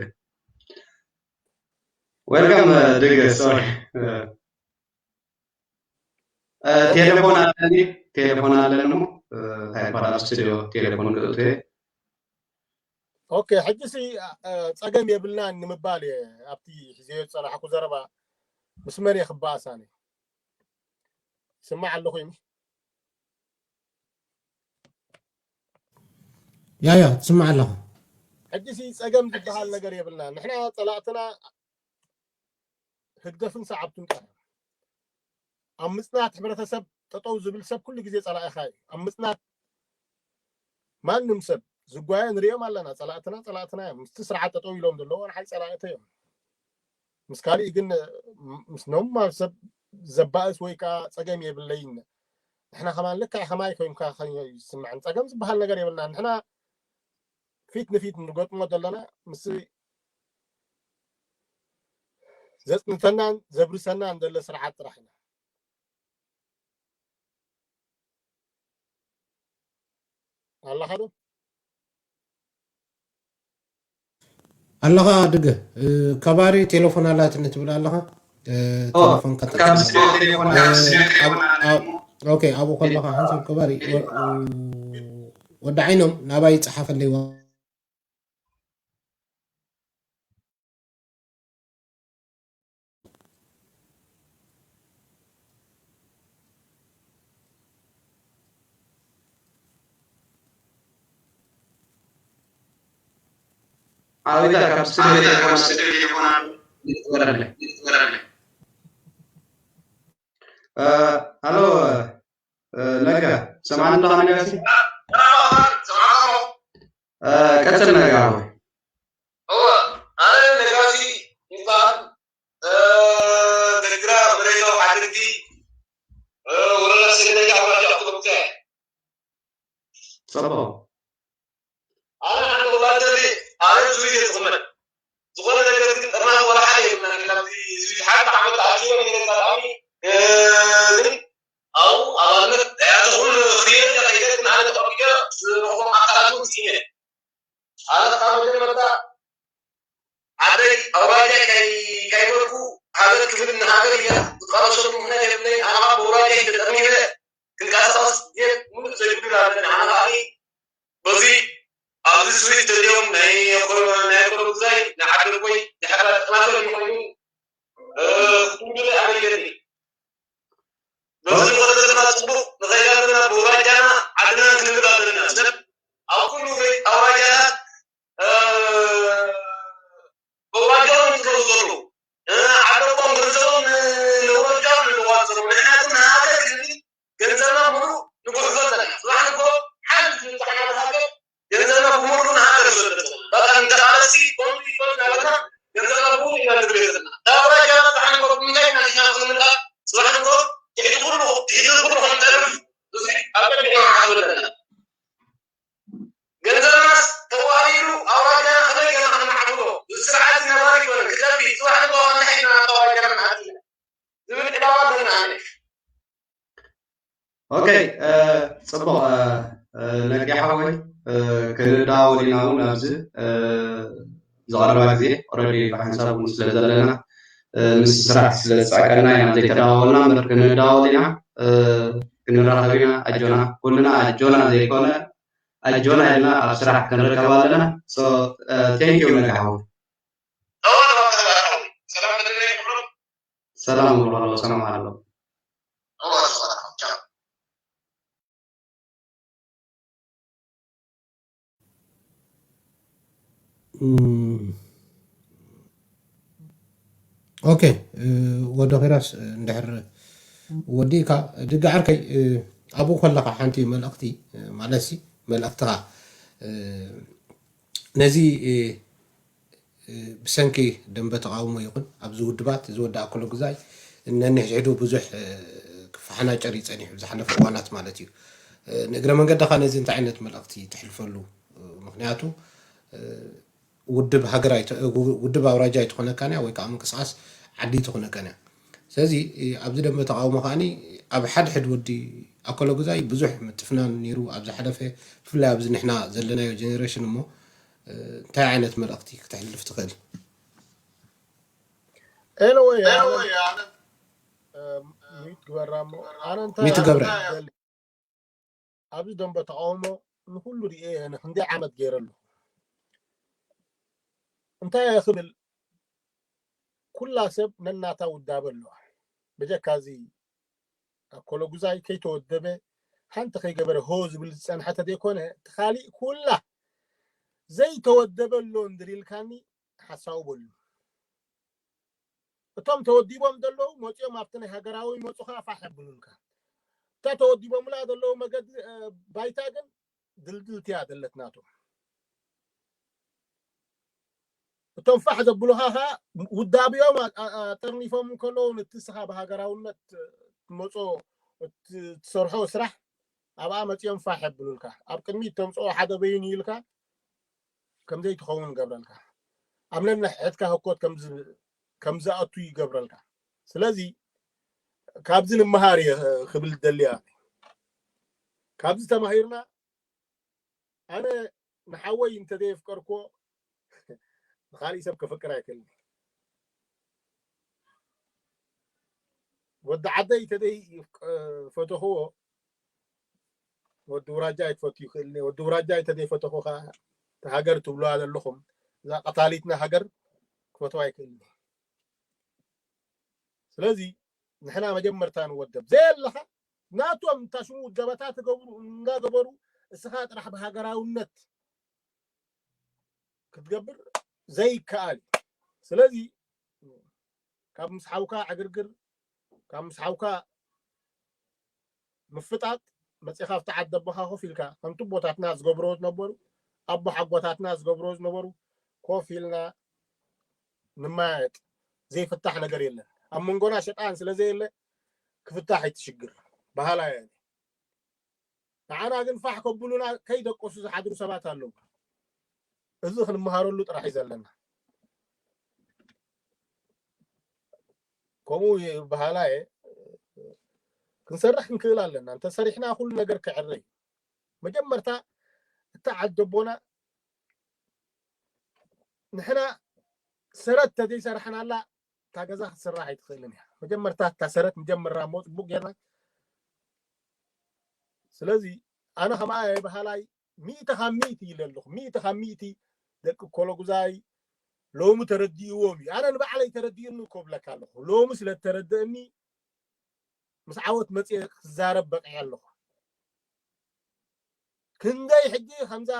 ዌልካም ድገ። ሶሪ፣ ቴሌፎን ኣለኒ። ቴሌፎን ኣለኒ እሞ እንታይ ይበሃል? ኣብ ስቱዲዮ ቴሌፎን ክእቱ እየ። ኦኬ፣ ሕጂ ሲ ጸገም የብልናን ንምባል እየ። ኣብቲ ሒዘዮ ዝጸናሕኩ ዘረባ ምስ መን እየ ክበኣስ ኣነ? ይስማዕ ኣለኹ እዩ። ያ ያ ትስማዕ ኣለኻ። ሕጂ ሲ ጸገም ዝበሃል ነገር የብልና። ንሕና ጸላእትና ህግደፍን ሰዓብቱን ጥራሕ እዮም። ኣብ ምጽናት ሕብረተሰብ ጠጠው ዝብል ሰብ ኩሉ ግዜ ጸላኢኻ እዩ። ኣብ ምጽናት ማንም ሰብ ዝጓየ ንሪኦም ኣለና። ጸላእትና ጸላእትና እዮም። ምስቲ ስርዓት ጠጠው ኢሎም ዘለዉ ንዓይ ጸላእተ እዮም። ምስ ካሊእ ግን ምስ ኖርማል ሰብ ዘባእስ ወይ ከዓ ጸገም የብለይን። ንሕና ከማን ልክዕ ከማይ ኮይንካ ይስምዐን። ጸገም ዝበሃል ነገር የብልና። ንሕና ፊት ንፊት ንገጥሞ ዘለና ምስ ዘጽንተናን ዘብርሰናን ዘሎ ስርዓት ጥራሕ ኢና። ኣለኻ ዶ? ኣለኻ ድገ ከባሪ ቴሌፎን ኣላትኒ ትብል ኣለኻ። ቴሌፎን ኦኬ፣ ኣብኡ ከለኻ ሓንሳብ ከባሪ ወዲ ዓይኖም ናባይ ይፀሓፈለይ። ዓቤታ ካብ ስቱዲዮ ቴሌፎን ይወረለ። ኣሎ ነጋ፣ ሰማዕኒ ኣለኻ ነጋሲ? ቀጽል ነጋ። እወ፣ ኣነ ነጋሲ ይበሃል። ደግራ መሬታዊ ሓድግቲ ወረዳ ሰገነይቲ ኣውራጃ ኣኩቶምተ። ጽቡቕ። ኣነ ሓንቲ ወላደሪ ኣነ ብዙ እየ ዝቕመጥ። ዝኾነ ነገር ግን ጥርናፍ ወላ ሓደ የብልናን ኢና። ኣብዚ ስዊዝ ሓንቲ ዓመት ተኣኪቦም ነይረ ኣጋጣሚ፣ ግን ኣብኡ ኣባልነት ኣያተኹን ክድየት ከይደ ግን ኣነ ተቐቢለ ዝረኽቦም ኣካላት እውን ስኢነ። ኣነ ካብ መጀመርታ ዓደይ ኣውራጃይ ካይ- ካይበልኩ ሃገር ክብል ንሃገር እያ ዝቃለሰሉ ምኽንያት የብለይን። ኣነ ካብ ኣውራጃይ ተጠርኒፈ ክንቀሳቐስ ድሌት ሙሉእ ዘይብሉ ኣለኒ። ኣነ ከኣ በዚ ኣብዚ ስዊዝ ተልዮም ናይ ኮሎ- ናይ ኮሎ ጉዛይ ናይ ዓደቦይ ናይ ሓዳር ጥናፈ ኮይኑ ኩሉ ኣበየኒ በዚ ንኸደ ዘለና ጽቡቕ ንኸይድ ኣለና። ብውራጃና ዓድና ክንብል ኣለና። ሰብ ኣብ ኩሉ ኣውራጃታት ብውራጃኦም ይጥረፉ ዘለዉ ዓደቦም ገንዘቦም ንውራጃኦም ንልዋት ዘለዉ ንሕና ግን ንሃገር ክንብል ገንዘብና ሙሉእ ንጉሕፎ ዘለና። ጽባሕ ንግሆ ሓንቲ ዝብጻሕና ሃገር ገንዘብና ብሙሉ ንሃገር ዝወደቀ በቃ ንተቃለሲ ኮንቱ ይበል እናበልና ገንዘብና ብሙሉ ኢና ንግደልና። እታ ኣውራጃ ጽባሕ ንግሆ ብምንታይ ኢና ንሕና ክንምልኣ? ጽባሕ ንግሆ ትሕቲ ኩሉ ትሕቲ ኩሉ ክንተርፍ እዚ ኣብ ቀዲምና ንሓስበሉ ኣለና። ገንዘብናስ ተዋሂዱ ኣውራጃና ከመይ ገና ክነዓብዶ? እዚ ስርዓት እዚ ነባሪ ይኮነ ክጠፊ ጽባሕ ንግሆ ክንድሕና ናብታ ኣውራጃና ንኣቲ ዝብል ዕላማ ኣለና ኣነ። ኦኬ፣ ጽቡቕ። ነጊ ሓወይ፣ ክንዳወል ኢና እውን ኣብዚ ዝቐረባ ግዜ ኦረዲ ብሓንሳብ እውን ስለ ዘለና፣ ምስ ስራሕ ስለ ዝፀዕቀና ኢና ዘይተዳዋወልና እምበር ክንዳወል ኢና፣ ክንራኸብ ኢና። ኣጆና ኩልና ኣጆና ዘይኮነ ኣጆና ኢልና ኣብ ስራሕ ክንርከብ ኣለና። ቴንኪዩ ነጊ ሓወይ። ሰላም ንብሎ ሰላም ኣሎ። ኦኬ፣ ወዲ ኺራስ እንድሕር ወዲእካ ድጋ ዓርከይ፣ ኣብኡ ከለኻ ሓንቲ መልእኽቲ ማለት ሲ መልእኽትኻ ነዚ ብሰንኪ ደንበ ተቓውሞ ይኹን ኣብዚ ውድባት ዝወደኣ ክሎ ግዛይ ነንሕድሕዱ ብዙሕ ክፈሓናጨር እዩ ጸኒሑ ዝሓለፈ እዋናት ማለት እዩ። ንእግረ መንገድኻ ነዚ እንታይ ዓይነት መልእኽቲ ትሕልፈሉ? ምክንያቱ ውድብ ሃገር ውድብ ኣውራጃ ኣይትኾነካን እያ ወይ ከዓ ምንቅስቃስ ዓዲ ኣይትኾነካን እያ። ስለዚ ኣብዚ ደንበ ተቃውሞ ከዓኒ ኣብ ሓድሕድ ወዲ ኣኮሎ ግዛይ ብዙሕ ምትፍናን ነይሩ ኣብ ዝሓለፈ፣ ብፍላይ ኣብዚ ንሕና ዘለናዮ ጀኔሬሽን እሞ እንታይ ዓይነት መልእኽቲ ክተሕልፍ ትኽእል? ኤሎወይ ሚት ግበራ እሞ ኣነ እንታይ ሚት ገብረ ኣብዚ ደንበ ተቃውሞ ንኩሉ ርኤ ክንደይ ዓመት ገይረ ኣለኹ። እንታይ እየ ክብል ኩላ ሰብ ነናታ ውዳበ ኣለዋ። በጀካ እዚ ኣኮሎ ጉዛይ ከይተወደበ ሓንቲ ከይገበረ ሆ ዝብል ዝፀንሐ ተዘይኮነ እቲ ካሊእ ኩላ ዘይተወደበ ኣሎ እንድር ኢልካኒ ሓሳዊ በሉ። እቶም ተወዲቦም ዘለዉ መፂኦም ኣብቲ ናይ ሃገራዊ መፁ ከዓ ፋሕ የብሉልካ። እታ ተወዲቦምላ ዘለዉ መገዲ ባይታ ግን ድልድልቲ እያ ዘለትናቶም። እቶም ፋሕ ዘብሉኻ ኸዓ ውዳቢኦም ጠርኒፎም እንከለዉ ነቲ ስኻ ብሃገራውነት ትመፆ ትሰርሖ ስራሕ ኣብኣ መፂኦም ፋሕ የብሉልካ። ኣብ ቅድሚት ተምፅኦ ሓደ በይኑ ኢልካ ከምዘይትኸውን ይገብረልካ። ኣብ ነንሕድካ ህኮት ከምዝኣቱ ይገብረልካ። ስለዚ ካብዚ ንምሃር እየ ክብል ደልያ። ካብዚ ተማሂርና ኣነ ንሓወይ እንተዘየፍቀርክዎ ንካሊእ ሰብ ከፍቅር ኣይክእልን። ወዲ ዓደይ እንተዘይፈተኽዎ ወዲ ውራጃ ኣይክፈቱ ይኽእል። ወዲ ውራጃ እንተዘይፈተኹ ከዓ እታ ሃገር ትብልዋ ዘለኹም እዛ ቀታሊትና ሃገር ክፈትዋ ኣይክእልን። ስለዚ ንሕና መጀመርታ ንወደብ ዘየለኻ ናቶም እታ ሽሙ ውደበታ ትገብሩ እንዳገበሩ እስኻ ጥራሕ ብሃገራውነት ክትገብር ዘይከኣል እዩ። ስለዚ ካብ ምስ ሓውካ ዕግርግር ካብ ምስ ሓውካ ምፍጣጥ መፂኻ ኣብቲ ዓዲ ኣቦኻ ኮፍ ኢልካ ከምቲ ኣቦታትና ዝገብርዎ ዝነበሩ ኣቦ ሓጎታትና ዝገብርዎ ዝነበሩ ኮፍ ኢልና ንመያየጥ ዘይፍታሕ ነገር የለን። ኣብ መንጎና ሸጣን ስለ ዘየለ ክፍታሕ ኣይትሽግር በሃላይ እየ። ንዓና ግን ፋሕ ከብሉና ከይደቀሱ ዝሓድሩ ሰባት ኣለዉ። እዚ ክንመሃረሉ ጥራሕ እዩ ዘለና። ከምኡ በሃላ እየ። ክንሰርሕ ክንክእል ኣለና። እንተሰሪሕና ኩሉ ነገር ክዕረ እዩ። መጀመርታ እታ ዓዲ ኣቦና ንሕና ሰረት ተዘይሰራሕናላ እታ ገዛ ክትስራሕ ኣይትኽእልን እያ። መጀመርታ እታ ሰረት ንጀምራ እሞ ፅቡቅ ጌርና። ስለዚ ኣነ ከምኣ እየ በሃላይ ሚእቲ ካብ ሚእቲ ኢለ ኣለኹ። ሚእቲ ካብ ሚእቲ ደቂ ኮሎጉዛይ ሎሚ ተረዲእዎም እዩ። ኣነ ንባዕለይ ተረዲእኒ እኮ እብለካ ኣለኹ። ሎሚ ስለ እተረደእኒ ምስ ዓወት መፅየ ክዛረብ በቂዐ ኣለኹ። ክንደይ ሕጂ ከምዛ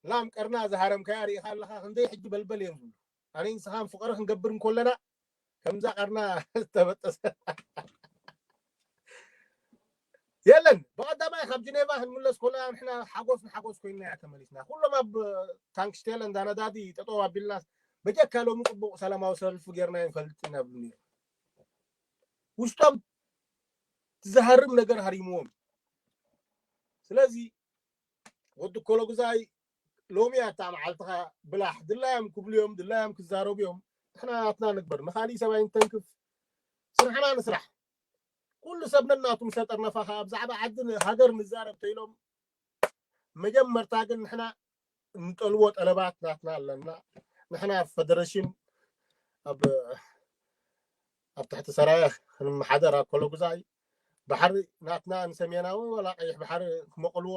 ላም ቀርና ዝሃረምካያ ርኢኻ ኣለኻ። ክንደይ ሕጂ በልበል እዮም ዝብሉ። ኣነ ንስኻን ፍቕሪ ክንገብር እንኮለና ከምዛ ቀርና ዝተበጠሰ የለን። ብቐዳማይ ካብ ጅኔቫ ክንምለስ ኮለና ንሕና ሓጎስ ንሓጎስ ኮይንና እያ ተመሊስና። ኩሎም ኣብ ታንክሽቴለ እንዳ ነዳዲ ጠጠው ኣቢልና በጀካ ሎሚ ፅቡቕ ሰላማዊ ሰልፊ ጌርና ይንፈልጥ ኢና ብሉ ነይሩ። ውሽጦም ትዝሃርም ነገር ሃሪምዎም። ስለዚ ወዲ ኮሎጉዛይ ሎሚ እያ እታ መዓልትኻ ብላሕ። ድላዮም ክብሉ እዮም፣ ድላዮም ክዛረቡ እዮም። ንሕና ናትና ንግበር፣ ንኻሊእ ሰብ ኣይንተንክፍ፣ ስራሕና ንስራሕ። ኩሉ ሰብ ነናቱ ምስ ተጠርነፋ ከዓ ብዛዕባ ዓዲ ሃገር ንዛረብ ተኢሎም መጀመርታ ግን ንሕና እንጠልቦ ጠለባት ናትና ኣለና። ንሕና ፈደረሽን ኣብ ኣብ ትሕቲ ሰራየ ክንመሓደር ኣኮሎ ጉዛይ ባሕሪ ናትና ንሰሜናዊ ዋላ ቀይሕ ባሕሪ ክመቕልዎ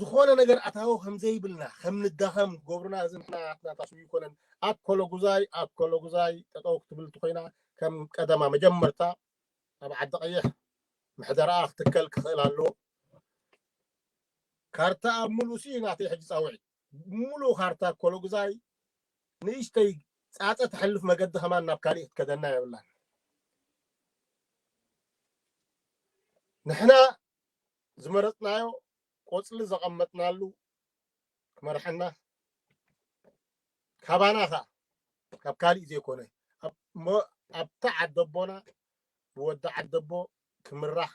ዝኾነ ነገር ኣታዊ ከም ዘይብልና ከም ንዳኸም ክገብሩና እዚ ንሕና ናትና ታስቡ ይኮነን። ኣኮሎ ጉዛይ ኣኮሎ ጉዛይ ጠጠው ክትብል እንተኮይና ከም ቀደማ መጀመርታ ኣብ ዓዲ ቀይሕ ምሕደራኣ ክትከል ክኽእል ኣለዎ። ካርታ ኣብ ሙሉእ ሲ ናተይ ሕጂ ፃውዒ ሙሉእ ካርታ ኮሎ ግዛይ ንእሽተይ ፃፀ ትሕልፍ መገዲ ከማን ናብ ካሊእ ክትከደና የብላን። ንሕና ዝመረፅናዮ ቆፅሊ ዘቐመጥናሉ ክመርሐና ካባና ከዓ ካብ ካሊእ ዘይኮነ ኣብታ ዓደቦና ብወዲ ዓደቦ ክምራሕ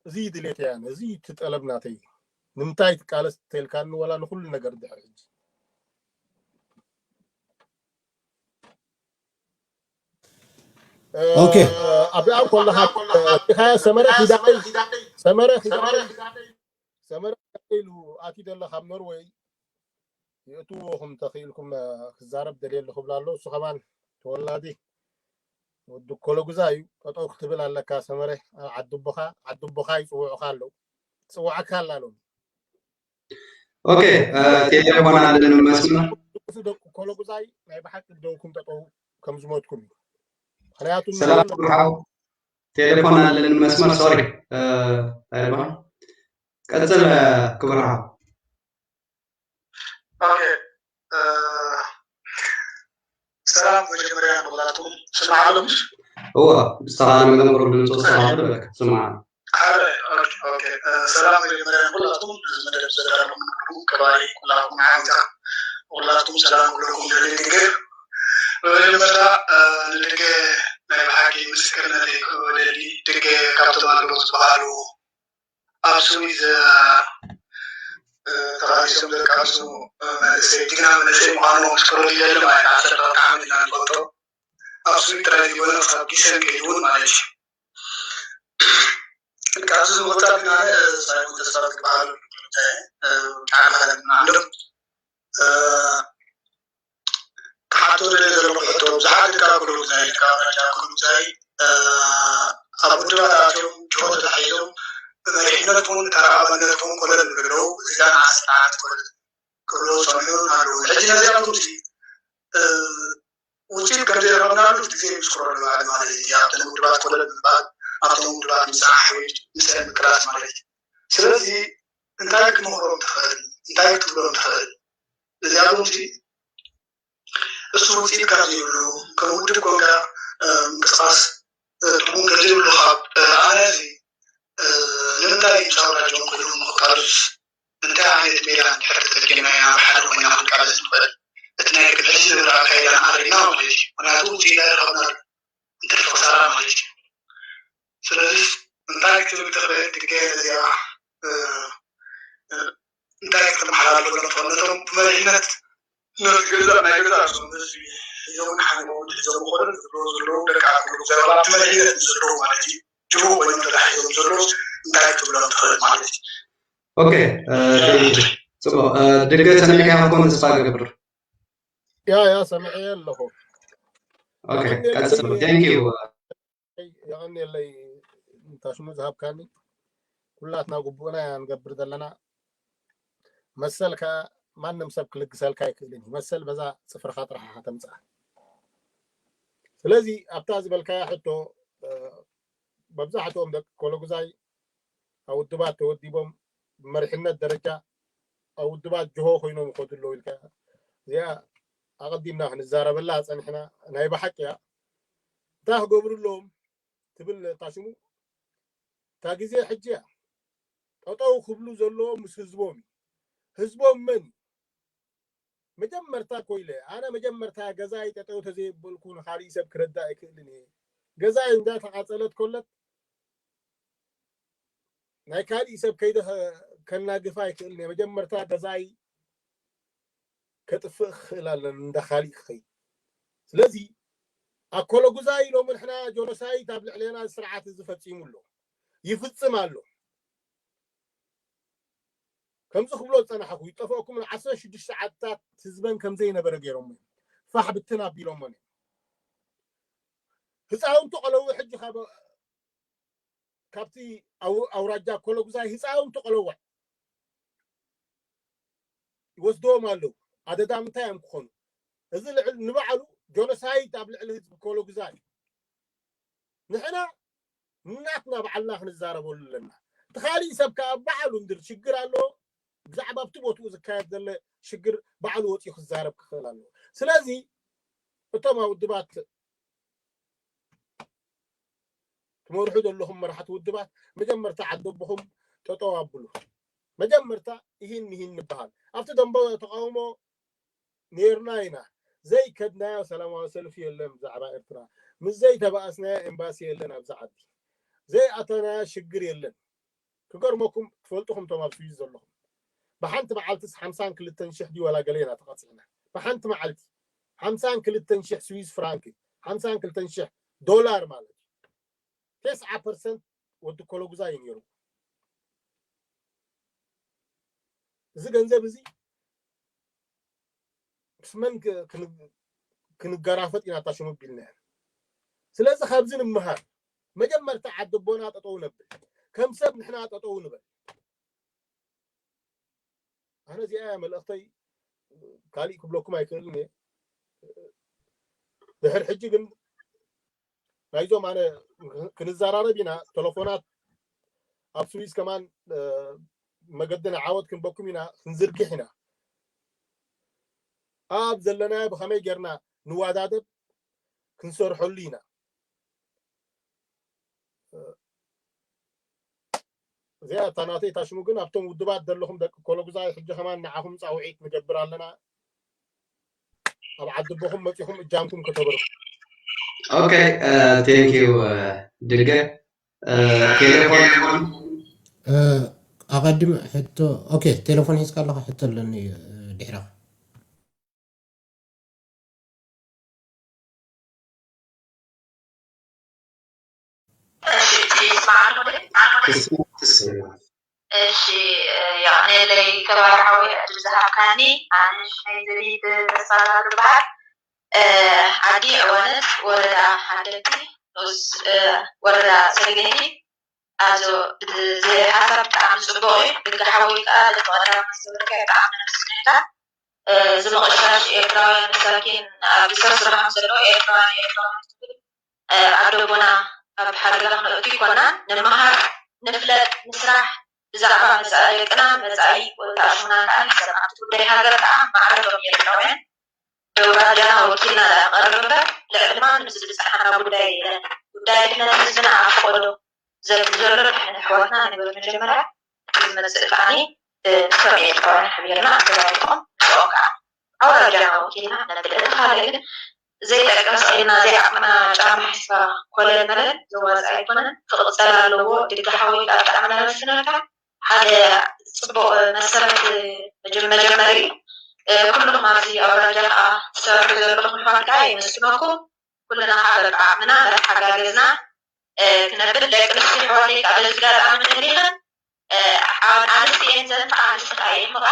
እዚ ድሌት እያ፣ እዚ ትጠለብ ናተይ። ንምንታይ ትቃለስ ተልካኒ ወላ ንኩሉ ነገር ድሕር ሕጂ ኦኬ ኣብኣ ኮለካ ሰመረ ኪዳነይ ሰመረ ኪዳነይ ሰመረ ኢሉ ኣትዩ ዘሎ ካብ ኖርወይ የእትዎኹም ተኽኢልኩም ክዛረብ ደልየ ኣለኹ ብላ ኣሎ። እሱ ከማን ተወላዲ ወዲ ኮለጉዛ እዩ። ጠጠው ክትብል ኣለካ ሰመረ። ዓድቦኻ ዓድቦኻ ይፅውዑኻ ኣለዉ። ፅውዓካ ኣላ ኣሎ። ኦኬ ቴሌፎን ኣለኒ መስመር እሱ ደቂ ኮለጉዛይ ናይ ብሓቂ ደውኩም ጠጠው ከም ዝሞትኩም እዩ። ምክንያቱ ሰላም ብርሃው ቴሌፎን ኣለኒ መስመር ሶሪ ኣይባ ቀጽል ክብርሃው ሰላም መጀመርያ ንኩላትኩም ስማዕ ኣሎ ምሽ እወ ብዝተኻለ መገንበሩ ድምፂ ዝተኻሉ በለካ ስማዕ ሓደ ሰላም መጀመርያ ንኩላትኩም እዚ መደብ ዘዳለኹም ክባሪ ኩላትኩም ሓንታ ኩላትኩም ሰላም ኩለኩም ደሊ ድገ ብመጀመርታ ንድገ ናይ ብሓቂ ምስክርነተይ ክህበደሊ ድገ ካብቶም ኣለዉ ዝበሃሉ ኣብ ስዊዝ ተቃሊሶም ዘቃልሱ መንእሰይ ጅግና መንእሰይ ምዃኑ ምስክሩ ይደሊ ማለት ዓሰርተ ክልተ ዓመት ኢና ንፈልጦ ኣብ ስዊዝ ጥራይ ዘይኮነ ክሳብ ጊሰን ከይድውን ማለት እዩ ካብዚ ዝምቕፃል ግን ኣነ ሳይሞን ተስፋ ዝበሃል ብጣዕሚ ማለት ንዓንዶም ክሓቶ ደለ ዘለኹ ሕቶ ብዙሓት ደቂ ኣክሉ ግዛይ ደቂ ኣውራጃ ኣክሉ ግዛይ ኣብ ውድባት ኣትዮም ጅሆ ተታሒዞም ብመሪሕነት እውን ተረኣባነት እውን ኮለል ብለለዉ እዚኣ ንዓሰርተ ዓመት ኮለል ክብሎ ዝፀንሑ ኣለዉ ሕጂ ነዚኣቶም እዚ ውፅኢት ከም ዘይረኸብናሉ ግዜ ምስክሮ ኣለባዕሊ ማለት እዩ ኣብተን ውድባት ኮለል ምባል ኣብቶም ውድባት ምፅናሕ ወይ ምስለን ምቅላስ ማለት እዩ ስለዚ እንታይ ክትመክሮም ትኽእል እንታይ ክትብሎም ትኽእል እዚኣቶም እዚ እሱ ውፅኢት ካብ ዘይብሉ ከም ውድብ ኮንካ ምንቅስቃስ ትርጉም ከም ዘይብሉ ካብ ኣነ እዚ ንምንታይ ምስ ኣውራጆም ኮይኖም ንክቃለሱስ እንታይ ዓይነት ሜላ እንድሕር ተጠቂምና ኢና ብሓደ ኮይና ክንቃለስ ንኽእል እቲ ናይ ቅድሚ ሕዚ ዝነበረ ኣካይዳና ኣሪና ማለት እዩ ምክንያቱ ውፅኢት ኣይረኸብናሉ እንተተፈሳራ ማለት እዩ ስለዚ እንታይ ክትብል ትኽእል ድገ ነዚኣ እንታይ ክትመሓላለፈሎም ትኽእል ነቶም ብመሪሕነት ነቲ ገዛእ ናይ ገዛእ ርእሶም ህዝቢ ሒዞም ንሓደ መውድ ሒዞም ዝኾነ ዝብሎ ዘለዉ ደቂ ዓቅሉ ብዛዕባ እቲ መሪሕነት ዘለዉ ማለት እዩ ጅሆ ኮይኖም ተታሒዞም ዘለዉ እንታይ ክትብሎም ትኽእል ማለት እዩ ኦኬ ጽቡቅ ድገ ሰሚዕካ ኮን ተስፋ ገብር ያ ያ ሰምዐ ኣለኹ ቀጽሎ ቴንክ ዩ የቐንየለይ ታሽሙ ዝሃብካኒ ኩላትና ግቡእና ኢና ንገብር ዘለና መሰል ከዓ ማንም ሰብ ክልግሰልካ ኣይክእልን እዩ መሰል በዛ ፅፍርካ ጥራሕ ከተምፅኣ ስለዚ ኣብታ ዝበልካያ ሕቶ መብዛሕትኦም ደቂ ኮሎጉዛይ ኣብ ውድባት ተወዲቦም ብመሪሕነት ደረጃ ኣብ ውድባት ጅሆ ኮይኖም ይኸዱ ኣለዉ ኢልካ እዚኣ ኣቐዲምና ክንዛረበላ ፀኒሕና ናይ ብሓቂ እያ እንታይ ክገብሩ ኣለዎም ትብል እታ ሽሙ እታ ግዜ ሕጂ እያ ጠጠው ክብሉ ዘለዎም ምስ ህዝቦም እዩ ህዝቦም መን እዩ መጀመርታ ኮይለ ኣነ መጀመርታ ገዛይ ጠጠው ተዘይበልኩ ንካሊእ ሰብ ክረዳእ ኣይክእልን እየ ገዛይ እንዳተቃፀለት ኮለት ናይ ካሊእ ሰብ ከይደ ከናግፍ ኣይክእልን እየ መጀመርታ ገዛይ ከጥፍእ ክኽእል ኣለኒ እንዳ ካሊእ ክኸይድ ስለዚ ኣኮለጉዛይ ኢሎም ንሕና ጆኖሳይድ ኣብ ልዕሌና ስርዓት እዚ ፈጺሙ ኣሎ፣ ይፍጽም ኣሎ። ከምዚ ክብሎ ዝጸናሕኩ ይጠፈእኩም፣ ዓሰርተ ሽዱሽተ ሰዓታት ህዝበን ከም ዘይነበረ ገይሮሞ እዮም። ፋሕ ብትን ኣቢሎሞ እዮም። ህፃውንቲ ቆለዉ ሕጂ ካብ ካብቲ ኣውራጃ ኮለጉዛይ ህፃውንቲ ቆለዋ ይወስድዎም ኣለዉ። ኣደዳ ምንታይ እዮም ክኾኑ? እዚ ልዕል ንባዕሉ ጆኖሳይድ ኣብ ልዕሊ ህዝቢ ኮለጉዛይ እዩ። ንሕና ናትና ባዕልና ክንዛረበሉ ኣለና። እቲ ካሊእ ሰብ ከዓ ባዕሉ እንድር ሽግር ኣሎ፣ ብዛዕባ ኣብቲ ቦትኡ ዝካየድ ዘሎ ሽግር ባዕሉ ወፂኡ ክዛረብ ክኽእል ኣለዎ። ስለዚ እቶም ውድባት ትመርሑ ዘለኹም መራሕቲ ውድባት መጀመርታ ዓዲ ኣቦኹም ጠጠው ኣብሉ። መጀመርታ ይህን ይህን ንበሃል ኣብቲ ደንበ ተቃውሞ ነርና ኢና። ዘይከድናዮ ሰላማዊ ሰልፊ የለን ብዛዕባ ኤርትራ። ምስ ዘይተባኣስናዮ ኤምባሲ የለን ኣብዚ ዓዲ። ዘይኣተናዮ ሽግር የለን። ክገርመኩም ትፈልጡኹም እቶም ኣብ ስዊዝ ዘለኹም ብሓንቲ መዓልትስ ሓምሳን ክልተን ሽሕ ድዩ ዋላ ገለ ኢና ተቐፂዕና። ብሓንቲ መዓልቲ ሓምሳን ክልተን ሽሕ ስዊዝ ፍራንክ፣ ሓምሳን ክልተን ሽሕ ዶላር ማለት እዩ። ተስዓ ፐርሰንት ወዲ ኮለጉዛይ እዩ ነይሩ። እዚ ገንዘብ እዚ ምስ መን ክንገራፈጥ ኢና እታ ሽሙ ቢልና። ስለዚ ካብዚ ንምሃር መጀመርታ ዓዲ ኣቦና ጠጠው ነብል፣ ከም ሰብ ንሕና ጠጠው ንበል። ኣነ እዚኣ መልእኽተይ፣ ካሊእ ክብለኩም ኣይክእልን እየ። ድሕር ሕጂ ግን ናይዞም ኣነ ክንዘራረብ ኢና። ቴሌፎናት ኣብ ስዊዝ ከማን መገድና ዓወት ክንበኩም ኢና፣ ክንዝርግሕ ኢና። ኣብ ዘለናዮ ብኸመይ ጌርና ንዋዳደብ ክንሰርሐሉ ኢና። እዚኣ እታ ናተይ ታሽሙ ግን ኣብቶም ውድባት ዘለኹም ደቂ ኮለጉዛይ ሕጂ ከማን ንዓኹም ፃውዒት ንገብር ኣለና። ኣብ ዓዲ ኣቦኹም መፂኹም እጃምኩም ከተበርኩ። ኦኬ፣ ቴንክ ዩ ድገ። ቴሌፎን ኣቐድም ሕቶ። ኦኬ፣ ቴሌፎን ሒዝካ ኣለኻ? ሕቶ ኣለኒ ድሕረኻ። እሺ፣ የቐኔለይ ከባርሓዊ ዕድል ዝሃብካኒ። ኣነ ሽመይ ዘቢብ ተስፋ ዝበሃል፣ ዓዲ ዕወነት፣ ወረዳ ሓደግቲ፣ ንኡስ ወረዳ ሰገነይቲ። ኣዞ እዚ ሓሳብ ብጣዕሚ ፅቡቕ እዩ። ድጋሓዊ ከዓ ለተቐዳሚ ዝብርከ ብጣዕሚ ነብስነታ እዚ ምቕሻሽ ኤርትራውያን መሳኪን ኣብ ዝሰስርሖም ዘለዉ ኤርትራውያን ኤርትራውያን ዝብል ኣብ ደቦና ኣብ ሓደጋ ክነእቱ ይኮናን። ንምሃር፣ ንፍለጥ፣ ንስራሕ ብዛዕባ መፃኢ ደቅና መፃኢ ወልተ ኣሽሙና ከዓ ንሕሰብ። ኣብቲ ጉዳይ ሃገር ከዓ ማዕረቶም ኤርትራውያን ደውራጃና ወኪልና ዝኣቐርብ እምበር ልዕሊ ማንም ዝብፅሓና ጉዳይ የለን። ጉዳይ ድሕነት ህዝብና ኣብ ፈቐዶ ዘብል ዘሎ ድሕነት ኣሕዋትና ንበል መጀመርያ። ዝመፅእ ከዓኒ ንሶም ኤርትራውያን ሓቢርና ኣዘጋጅቆም ንስኦም ከዓ ኣውራጃና ወኪልና ነብል። እቲ ካልእ ግን ዘይጠቅም ስኢልና ዘይዓቕምና ጫማ ሒዝካ ኮለል መለል ዘዋፅእ ኣይኮነን። ክቕፀል ኣለዎ። ድጋሓዊ ከዓ ብጣዕሚ ነመስግነካ። ሓደ ፅቡቕ መሰረት መጀመሪ እዩ። ኩልኹም ኣብዚ ኣውራጃ ከዓ ትሰርሑ ዘለኹም ኣሕዋት ከዓ የመስግነኩም። ኩልና ከዓ በብዓቕምና እንዳተሓጋገዝና ክነብል ደቂ ኣንስትዮ ኣሕዋተይ ከዓ በዚ ኣጋጣሚ ንህሊኽን ኣንስቲ እየን ዘንፍዓ ኣንስቲ ከዓ የምቓ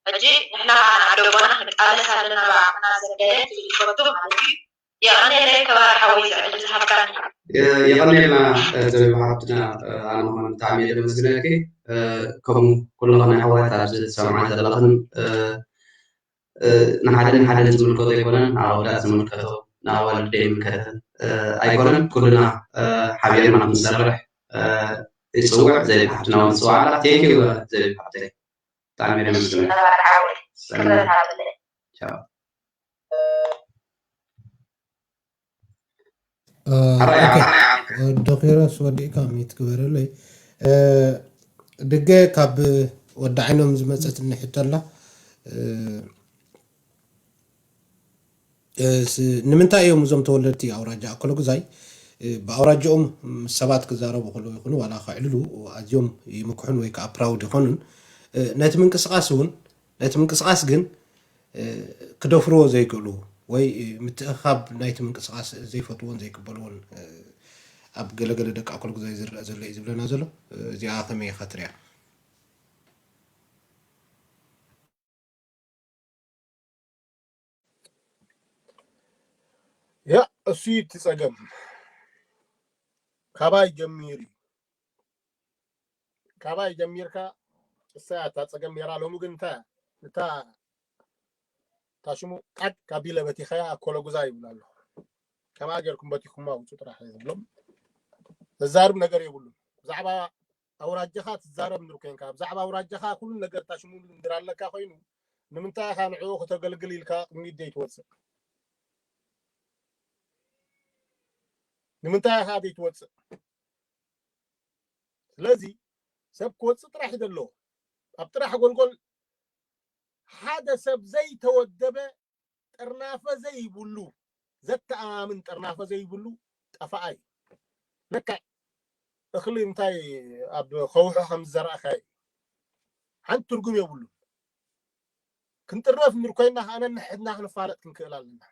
ሕጂ ንሕና ከዓ ንዓዲ ኣቦና ክንቃለስ ኣለና ብዓቕምና ዘበለ ክብል ይፈቱ ማለት እዩ። የቐንየለይ ከባር ሓወይ ዝዕድል ዝሃብካኒ። የቐንየልና ዘቢብ ሓፍትና ኣነ ኾነ ብጣዕሚ እየ ዘመስግነኪ። ከምኡ ኩለኽን ኣሕዋት ኣብዚ ትሰምዓ ዘለኽን ንሓደን ሓደን ዝምልከቶ ኣይኮነን፣ ንኣወዳት ዝምልከቶ ንኣዋልድ ኣይምልከተን ኣይኮነን። ኩልና ሓቢርና ክንሰርሕ ይፅውዕ። ዘቢብ ሓፍትና እውን ዝፅዋዕላ። ቴንኪዩ ዘቢብ ሓፍተይ። ብጣዕሚ እየ ዘመስግነካ። ሰላም። ቻው። ዶክተሮስ ወዲእካ ሚት ግበረለይ። ድገ ካብ ወዲ ዓይኖም ዝመፀት እንሕቶ ኣላ። ንምንታይ እዮም እዞም ተወለድቲ ኣውራጃ ኣኮለጉዛይ ብኣውራጃኦም ምስ ሰባት ክዛረቡ ከለዉ ይኹኑ ዋላ ከዕልሉ ኣዝዮም ይምክሑን ወይ ከዓ ፕራውድ ይኾኑን? ነቲ ምንቅስቃስ እውን ነቲ ምንቅስቃስ ግን ክደፍርዎ ዘይክእሉ ወይ ምትእኻብ ናይቲ ምንቅስቃስ ዘይፈትዎን ዘይቅበልዎን ኣብ ገለገለ ደቂ ኣኮለጉዛይ ዝረኣ ዘሎ እዩ ዝብለና ዘሎ። እዚኣ ከመይ ኢኻ ትሪኣ? ያ እሱ እቲ ፀገም ካባይ ጀሚሩ እዩ። ካባይ ጀሚርካ እሳ እታ ፀገም ነራ። ሎሚ ግን እንታይ እታ ታሽሙ ቃድ ካቢለ በቲኸያ ኣኮለጉዛ ይብል ኣሎ። ከምኣ ጌርኩም በቲኹማ ውፁ ጥራሕ እየ ዝብሎም። ዘዛርብ ነገር የብሉን። ብዛዕባ ኣውራጃኻ ትዛረብ እንድር ኮይንካ ብዛዕባ ኣውራጃኻ ኩሉ ነገር ታሽሙ እንድር ኣለካ ኮይኑ ንምንታይ ኢኻ ንዕኡ ክተገልግል ኢልካ ቅድሚት ዘይትወፅእ? ንምንታይ ኢኻ ዘይትወፅእ? ስለዚ ሰብ ክወፅእ ጥራሕ እዩ ዘለዎ። ኣብ ጥራሕ ጎልጎል ሓደ ሰብ ዘይተወደበ ጥርናፈ ዘይብሉ ዘተኣማምን ጥርናፈ ዘይብሉ ጠፋኣ እዩ። ለክዕ እኽሊ እንታይ ኣብ ከውሑ ከም ዝዘራእካ እዩ። ሓንቲ ትርጉም የብሉን። ክንጥረፍ እንድር ኮይና ከኣ ነንሕድና ክንፋለጥ ክንክእል ኣለና።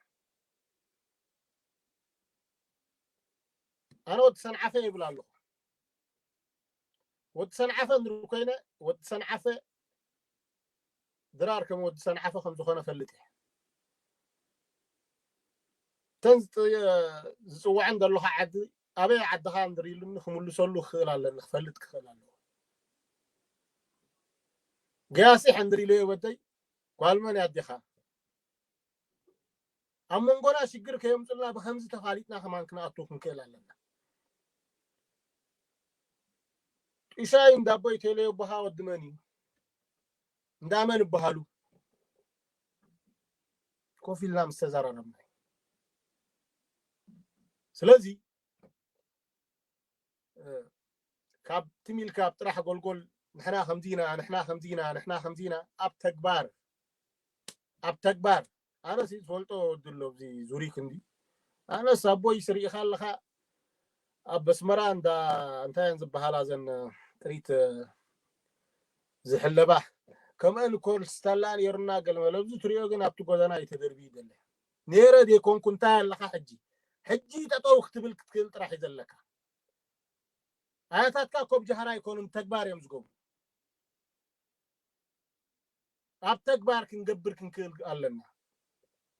ኣነ ወዲ ሰንዓፈ ይብል ኣለኹ። ወዲ ሰንዓፈ እንድር ኮይነ ወዲ ሰንዓፈ ድራር ከም ወዲ ሰንዓፈ ከም ዝኾነ ፈልጥ እየ። እተን ዝፅውዐን ዘለኹ ዓዲ ኣበይ ዓድኻ እንድር ኢሉኒ ክምልሰሉ ክኽእል ኣለኒ፣ ክፈልጥ ክኽእል ኣለዎ። ገያሲሕ እንድር ኢለዮ ወደይ ጓል መን ኣዴኻ ኣብ መንጎና ሽግር ከየምፅልና ብከምዚ ተፋሊጥና ከማን ክንኣቱ ክንክእል ኣለና። ጢሻይ እንዳቦይ ቴሌ ይበሃ ወዲ መን እዩ? እንዳመን ይበሃሉ? ኮፍ ኢልና ምስ ተዘራረብና። ስለዚ ካብ ትም ኢልካ ኣብ ጥራሕ ጎልጎል ንሕና ከምዚና ንሕና ከምዚና ንሕና ከምዚና ኣብ ተግባር ኣብ ተግባር ኣነስ ዝፈልጦ ወዲ ኣሎ ኣብዚ ዙሪ ክንዲ ኣነስ ኣቦይ ስርኢኻ ኣለኻ ኣብ ኣስመራ እንዳ እንታይ እየን ዝበሃላ ዘን ጥሪት ዝሕለባ ከምአን ኮልስታላን የሩና ገልመለ ኣብዚ ትሪኦ ግን ኣብቲ ጎደና እዩ ተደርቢ ይደለ ነረ ዘይኮንኩ እንታይ ኣለኻ ሕጂ ሕጂ ጠጠው ክትብል ክትክእል ጥራሕ እዩ ዘለካ ኣያታትካ ኮብ ጃህራ ኣይኮኑን ተግባር እዮም ዝገብሩ ኣብ ተግባር ክንገብር ክንክእል ኣለና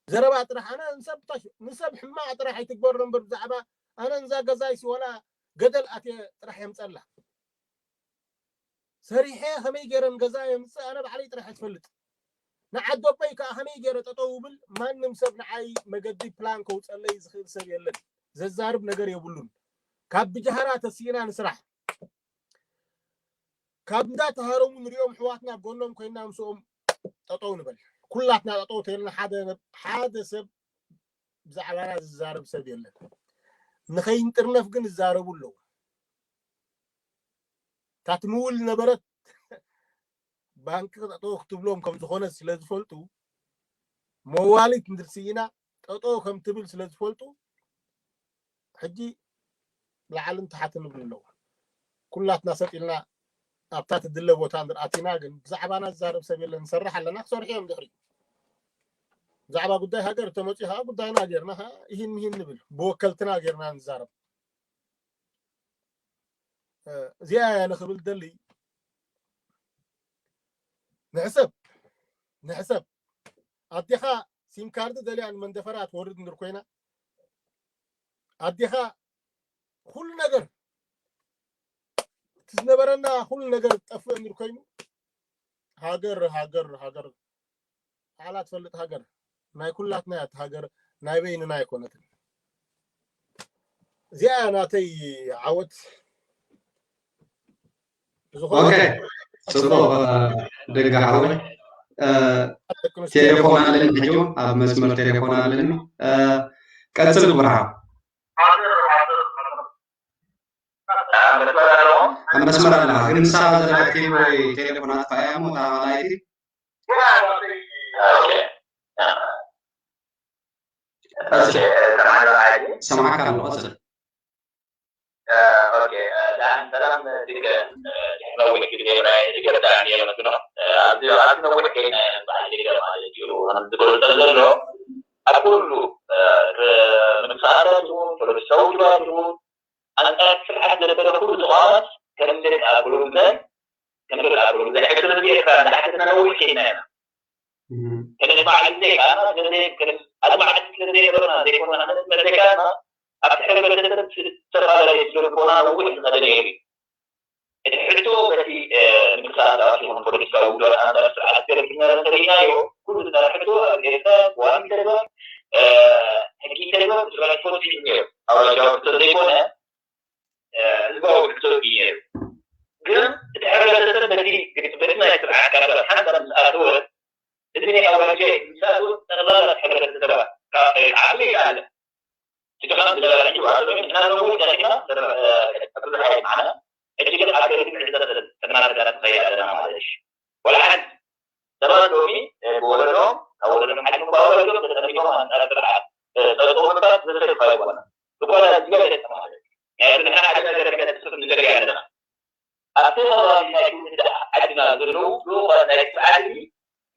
ዘረባ ጥራሕ ኣነ ንሰብ ንሰብ ሕማቅ ጥራሕ ኣይትግበሮ እምበር ብዛዕባ ኣነ ንዛ ገዛይ ሲወላ ገደል ኣትየ ጥራሕ የምፀላ ሰሪሐ ከመይ ገይረ ንገዛ የምፅእ ኣነ ባዕለይ ጥራሕ እየ ዝፈልጥ ንዓደቦይ ከዓ ከመይ ገይረ ጠጠው ብል ማንም ሰብ ንዓይ መገዲ ፕላን ከውፀለይ ዝኽእል ሰብ የለን ዘዛርብ ነገር የብሉን ካብ ብጃህራ ተሲእና ንስራሕ ካብ እንዳ ተሃረሙ ንሪኦም ኣሕዋትና ኣብ ጎኖም ኮይና ምስኦም ጠጠው ንበል ኩላትና ጠጠው ተይልና ሓደ ሰብ ብዛዕባና ዝዛረብ ሰብ የለን ንኸይንጥርነፍ ግን ይዛረቡ ኣለዉ እታ ትምውል ዝነበረት ባንኪ ጠጠው ክትብሎም ከም ዝኾነ ስለ ዝፈልጡ መዋሊት እንድርሲኢና ጠጠው ከም ትብል ስለ ዝፈልጡ ሕጂ ላዕልን ታሕትን ንብል ኣለዉ ኩላትና ሰጥ ኢልና ኣብታ ትድለ ቦታ እንድርኣቲና ግን ብዛዕባና ዝዛረብ ሰብ የለን ንሰርሕ ኣለና ክሰርሑ እዮም ድሕሪ ብዛዕባ ጉዳይ ሃገር ተመፂኡ ከዓ ጉዳይና ጌርና ከዓ ይህን ምሂን ንብል ብወከልትና ጌርና ንዛረብ እዚኣ እያ ንክብል ደሊ ንሕሰብ ንሕሰብ ኣዴኻ ሲም ካርድ ደልያ ንመንደፈራ ትወርድ እንድር ኮይና ኣዴኻ ኩሉ ነገር እቲ ዝነበረና ኩሉ ነገር ጠፍእ እንድር ኮይኑ ሃገር ሃገር ሃገር ባዕላ ትፈልጥ ሃገር ናይ ኩላትና እያ ሃገር ናይ በይንና ኣይኮነትን እዚኣ ናተይ ዓወት ጽቡቅ ደጋ ሓወይ ቴሌፎን ኣለኒ ሕጂ ኣብ መስመር ቴሌፎን ኣለኒ ቀጽል ብርሃ ኣብ መስመር ኣለኻ ግን ንሳ ዘላእቲ ወይ ቴሌፎን ኣጥፋ እያ እሞ እታ ካልኣይቲ ሰማዕካ ኣሎ ቀፅል ሰላም ድገ ነዊሕ ግዜ ብራይ ድገ ብጣዕሚ የመስግኖ ኣብዚ ኣብዚ ነዊሕ ከይነ በዓል ድገ ማለት እዩ ዝገልፀ ዘሎ ኣብ ኩሉ ምንቅስቃሳት ይኹን ፖለቲካዊ ውድባት ይኹን ኣንጻር ስርዓት ዘበለ ኩሉ ተቋማት ከም ደቂ ኣጉልጉዘን ከም ደቂ ኣጉልጉዘ ሕክምና ኤርትራ እንዳሓተትና ነዊሕ ከይድና ኢና። ከነ በዓል ዜጋና ስለዘይ ኣድማዕቲ ስለዘይነበርና ዘይኮና ክነስመለካና ኣብቲ ሕብረተሰብ ዝተፈላለየ ስለልቦና ነዊሕ ዝኸደ ነይሩ እዩ። እቲ ሕቶ በቲ ምንቅስቃሳት ይኹን ፖለቲካዊ ውድባት ኣንጻር ስርዓት ገለልተኛ ተሪእናዮ። ኩሉ ዝነበረ ሕቶ ኣብ ኤርትራ ዋን ተግባር ሕጊ ተግባር ብስራጭ ፖሊሲ እዩ ነይሩ። ኣውራጃዊ ሕቶ ዘይኮነ ህዝባዊ ሕቶ እዩ ነይሩ። ግን እቲ ሕብረተሰብ በቲ ግጭት በቲ ናይ ስርዓት ካብ ሓንሳብ ምስ ኣተወ እዚ ናይ ኣውራጃ ምስ ኣተወ ጠቕላላ ሕብረተሰብ ዓብዪ ኣለ ትድኻም ዝነበረ ሕጂ ባዕሉ ንሕና ነዊሕ ደቂና ብዙሕ ኣይማዕና ሕጂ ግን ኣብ ገዲም ዕዘብ እናተጋና ትኸይድ ኣለና ማለት እዩ። ወላ ሓንቲ ሰባት ሎሚ ብወለዶም ካብ ወለዶም ሓሊፎም ብኣውራጆም ተጠሚቶም ኣንጻር ስርዓት ጠጠው ምባል ዘሰልፍ ኣይኮነን። ዝኾነ ዝበለጸ ማለት እዩ። ምክንያቱ ንሕና ሓደ ነገር ከነጥፍእ ንደሊ ኣለና። ኣብቲ ከባቢ ናይ ትውልዲ ዓድና ዘለዉ ልኡኻት ናይ ስርዓት እዚ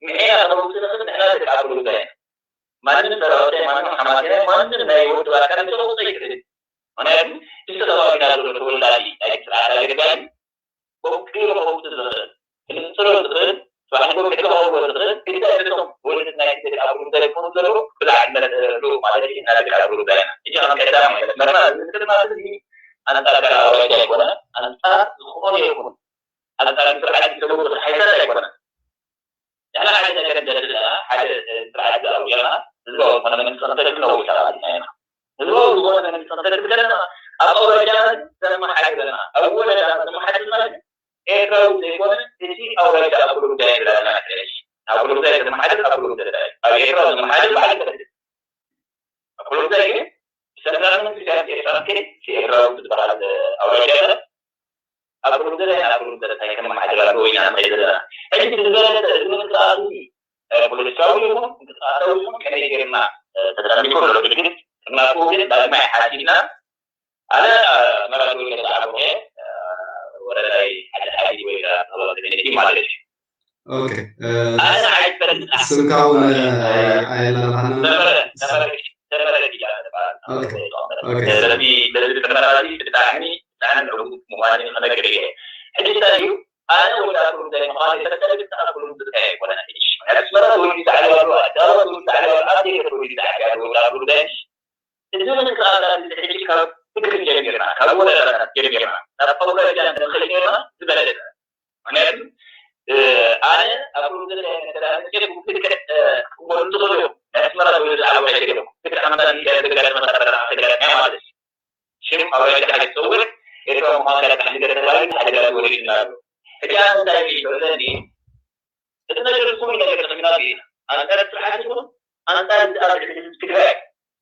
ምሒና ክነውፅእ ንኽእል ንሕና ደቂ ኣፍልጉዛይ ኢና። ማንም ሰራዊታይ፣ ማንም ሓማሴናይ፣ ማንም ናይ ወዲ ኣካል ክነውፅእ ኣይክእል። ምክንያቱ እቲ ከባቢና ዘሎ ተወላዲ ናይ ስርዓት ኣገልጋሊ በቂሉ ከውፅእ ዝኽእል፣ ክንፅሎ ዝኽእል፣ ስራሕ ንጎብሒ ክኸውን ዝኽእል ግዳይ ነቶም ወለድ ናይ ስደት ኣብ ጉዳይ ዝኾኑ ዘለዉ ብላዕሊ መለስ ልኡኽ ማለት እዩ። እና ደቂ ኣብ ጉዳይና እጃ ከም ቀዳማይ መስመርና እዚ ምክልማት እዚ ኣንጻር ካልእ ኣውራጃ ኣይኮነ፣ ኣንጻር ዝኾነ ይኹን ኣንጻር ስርዓት ዝተገብሩ ሓይልታት ኣይኮነ። ንሕና ሓደ ነገር ንደሊ ዘለና ሓደ ስርዓት ኣውሪድና ህዝባዊ ዝኾነ መንግስቲ ክንተክል ነዊሕ ተቓሊስና ኢና። ህዝባዊ ዝኾነ መንግስቲ ክንተክል ዘለና ኣብ ኣውራጃና ዘመሓድረና ኣብ ወረዳና ዘመሓድረና ግን ኤርትራዊ ዘይኮነ እቲ ኣውራጃ ኣብ ኩሉ ጉዳይ ይብላልና ክለሽ ኣብ ኩሉ ጉዳይ ዘመሓድር ኣብ ኩሉ ጉዳይ ኣብ ኤርትራ ዘመሓድር በዓል ፈልስ ኣብ ኩሉ ጉዳይ ግን ብሰንትራል መንግስቲ ኤርትራ ከይድ ኤርትራዊ ዝበሃል ኣውራጃ ኣብ ኩሉ ጉዳይ ኣብ ኩሉ ጉዳይ ከመሓድር ኣለዎ ኢና ንኸይድ ዘለና። ሕጂ ዝበለጠ እዚ ምንቅስቃስ እዚ ፖለቲካዊ ይኹን ምንቅስቃሳዊ ይኹን ከመይ ጌርና ተጠሚቱ ኣሎ ብግድ እናቱ ግን ዳግማይ ሓሲብና ኣነ መራዶ ገዛ ዓቦ ወረዳይ ሓደ ሓዲ ወይ ጸባ ዘገነቲ ማለት እዩ። ኦኬ፣ ኣነ ኣይፈልጥ ስምካ እውን ኣየላልኻና። ነበረ ነበረ ነበረ ይባላል። ኦኬ፣ ኦኬ። ስለዚ በዚ ጥመራ እዚ ብጣዕሚ ብጣዕሚ ዕጉብ ምዃነይ ክነግር እየ። ሕጂ እንታይ እዩ ኣነ ወዲ ኣፍሮ ጉዳይ ምዃን የፈጠረ ግን ተኣፍሮ ጉዳይ ኣይኮነን። ሕጂ ኣስመራ ተወሊዱ ዝዓበየ ኣሎ፣ ኣዲስ ኣበባ ተወሊዱ ዝዓበየ ኣሎ፣ ኣብ ዘይገ ተወሊዱ ዝዓበየ ኣሎ ወዲ ኣፍሮ ጉዳይ። እዚ ምንቅስቃሳት እዚ ሕጂ ካብ ትግርኝ ጀሚርና፣ ካብ ወረዳታት ጀሚርና፣ ናብ ኣውራጃ እንተንኸይድ ነርና ዝበለጸ። ምክንያቱ ኣነ ኣብ ፕሮጀክት መተዳደር ክወልዱ ትኽእሉ ናይ ኣስመራ ተወልዱ ዓወት ኣይገለኩም። ልክዕ ከምታ ሚድያ ዘጋጠመ ተረራ ተጋጥመ ማለት እዩ። ሽም ኣውራጃ ሓይል ትጸውዕ ኤርትራ ምዃንካ ተሓሊለ ተባሂሉ ሓደጋ ተወሪድና ኣሎ። ሕጂ ኣነ እንታይ ኢሉ ይብለኒ እቲ ነገር ኩሉ ነገር ተኺና ቢና ኣንጻር ስርዓት ይኹን ኣንጻር ኣብ ልዕሊ ህዝቢ ትግራይ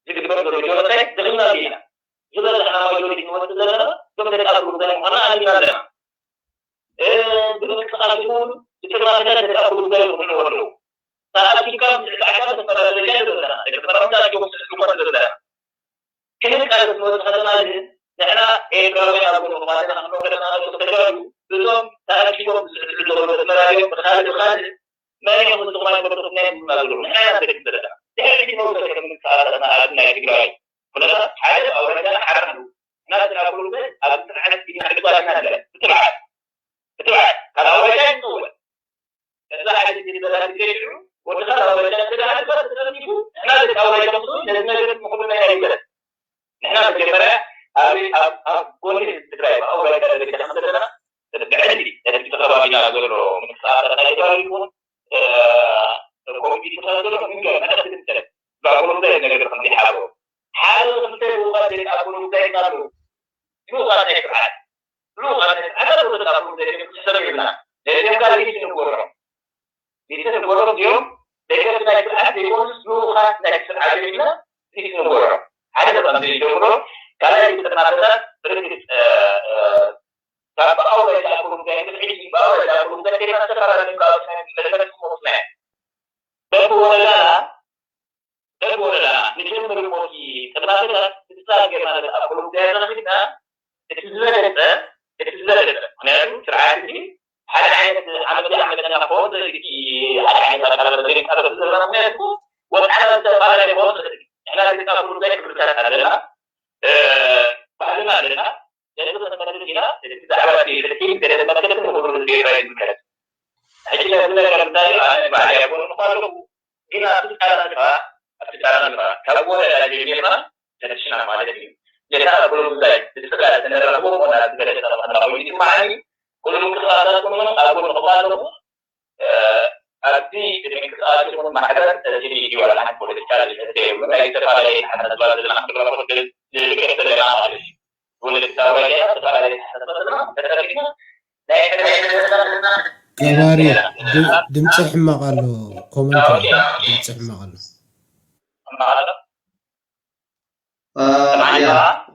ዝግበር ዘሎ ጆኖሳይድ ተኺና ቢና ዝበዛሕና ማጆሪቲ ንወስድ ዘለና እቶም ደቂ ኣፍሮ ጉዳይ ምዃና ኣሚና ኣለና። ብምንቅስቃስ ይኹን ብጥርናፈታት ደቂ ኣፍሮ ጉዳይ ይኹኑ ኣለዉ። ተኣኪብካ ምስዕሳዕካ ብዝተፈላለየ ደረጃ ዘለና ደቂ ፈረንሳ ኣኪቦም ስዕስዑ እኳ ዘለና ክንቃለስ ንወፅእ ከለና ግን ንሕና ኤርትራውያን ኣብ ጎንኹም ኣለና ክንብሎ ከለና ነቶም ተጋሩ እቶም ተኣኪቦም ዝስዕስዑ ዘለዉ ተመራሪኦም ብኻልእ ብኻልእ መን እዮም እቶም ኣይመረፅኩም ናይ ምና ዘለዉ ንሕና ኢና ንደግፍ ዘለና። ድሕሪ ሕጂ መውሰድ ከም ምንቅስቃሳትና ኣብ ናይ ትግራይ ኩነታት ሓደ ኣውራጃና ሓደ ኣለዉ። ናትና ኩሉ ኣብ ስርዓት ኢድና ሕድባትና ኣለ ብትብዓት ብትብዓት ካብ ኣውራጃ ይፅወዕ እዛ ሓይሊ ፌደራል ገይሩ ወዲ ካልእ ኣውራጃ እንተደኣ ንግበር ተጠርኒፉ ንሕና ደቂ ኣውራጃ ምኽኑ ነዚ ነገር ምኽኑ ናይ ኣይበለን። ንሕና መጀመርያ ኣብ ኣብ ጎኒ ህዝቢ ትግራይ ብኣውራጃ ደረጃ ከም ዘለና ብዕሊ ነቲ ከባቢና ዘሎ ምንቅስቃሳት ናይ ተጋሩ ይኹን ኮሚኒቲ ተኸተሎ ንገር መጠን ትንተን ብኣጎሉ ጉዳይ ነገር ከም ዘይሓብሮ ሓደ ክልተ ልኡኻት ደቂ ኣጎሉ ጉዳይ እናሉ ልኡኻት ናይ ስርዓት ልኡኻት ናይ ስርዓት ኣጎሉ ደቂ ኣጎሉ ጉዳይ ክሰብ ይብልና ነዚኦም ጋር ሊት ንጎሮም ሊት ንጎሮም እዚኦም ደገፍ ናይ ስርዓት ዘይኮኑስ ልኡኻት ናይ ስርዓት ኢልና ሊት ንጎሮም ሓደ ከም ዘይጀምሮ ካልኣይ ጥናተታት ብርግፅ ካብ ብኣውራጃ ኣኮሉ ጉዳይ ንፍዒ ብኣውራጃ ኣኮሉ ጉዳይ ከይና ዝተፈላለዩ ከባቢታት መሰረት ክኾኑና እዮም። በብወረዳና በብወረዳና ንጀምር እሞ እቲ ጥናተታት ብትእዛዝ ጌርና ነቲ ኣኮሉ ጉዳይ ኣዘኻኺርና እቲ ዝበለፀ እቲ ዝበለፀ ምክንያቱ ስርዓት እዚ ሓደ ዓይነት ዓመት ዓመትና ክኸውን ዘግቲ ሓደ ዓይነት ኣቀራረበ ዘይንቀረብ ዘለና ምክንያቱ ወድዓና ዝተፈላለየ ክኸውን ይኽእል እዩ። ንሕና ደቂ ኣፍሮ ጉዳይ ክብርታት ኣለና፣ እ፣ ባህልና ኣለና። ስለዚ ክንፈልጥ ኢና፣ እቲ ብዛዕባ እቲ ፍትሒ ገለ መገዲ ንኹሉ ህዝቢ ኤርትራ እዩ ዝምልከት። ሕጂ ነዚ ነገር እንታይ እዩ? ኣነ ባዕለይ ኣብ ጎንኹም ኣለኹ፣ ግን ኣብቲ ጫና ንጥፋእ፣ ኣብቲ ጫና ንጥፋእ፣ ካብ ወረዳ ጀሚርና ተነሲና ማለት እዩ። ነታ ኩሉ ጉዳይ ብስፍራ ተነራኽቦ እሞ ናብ ዝበለጸ ንኽንረኽቦ ይስምዓኒ። ኩሉ ምንቅስቓሳትኩም እውን ኣብ ጎንኹም ኣለኹ። እ፣ ኣብቲ ምንቅስቓስኩም ማሕበር እዚ ዋላ ሓንቲ ፖለቲካ ዝሕተ የብሉን። ናይ ዝተፈላለየ ኣተሓሳስባ ዘለና ክንራኸብ ንልክዕ ዘለና ማለት እዩ። ፖለቲካዊ ባይታ ዝተፈላለየ ኣተሓሳስባ ዘለና እንተተረኪብና ናይ ሕድሕድ ዘለና ዘለና ገባሪ፣ ድ-፣ ድምፂ ሕማቕ ኣሎ። ኮመንት ኦኬ። ድምፂ ሕማቕ ኣሎ። ሕማቕ ኣሎ። እ፣ ያ፣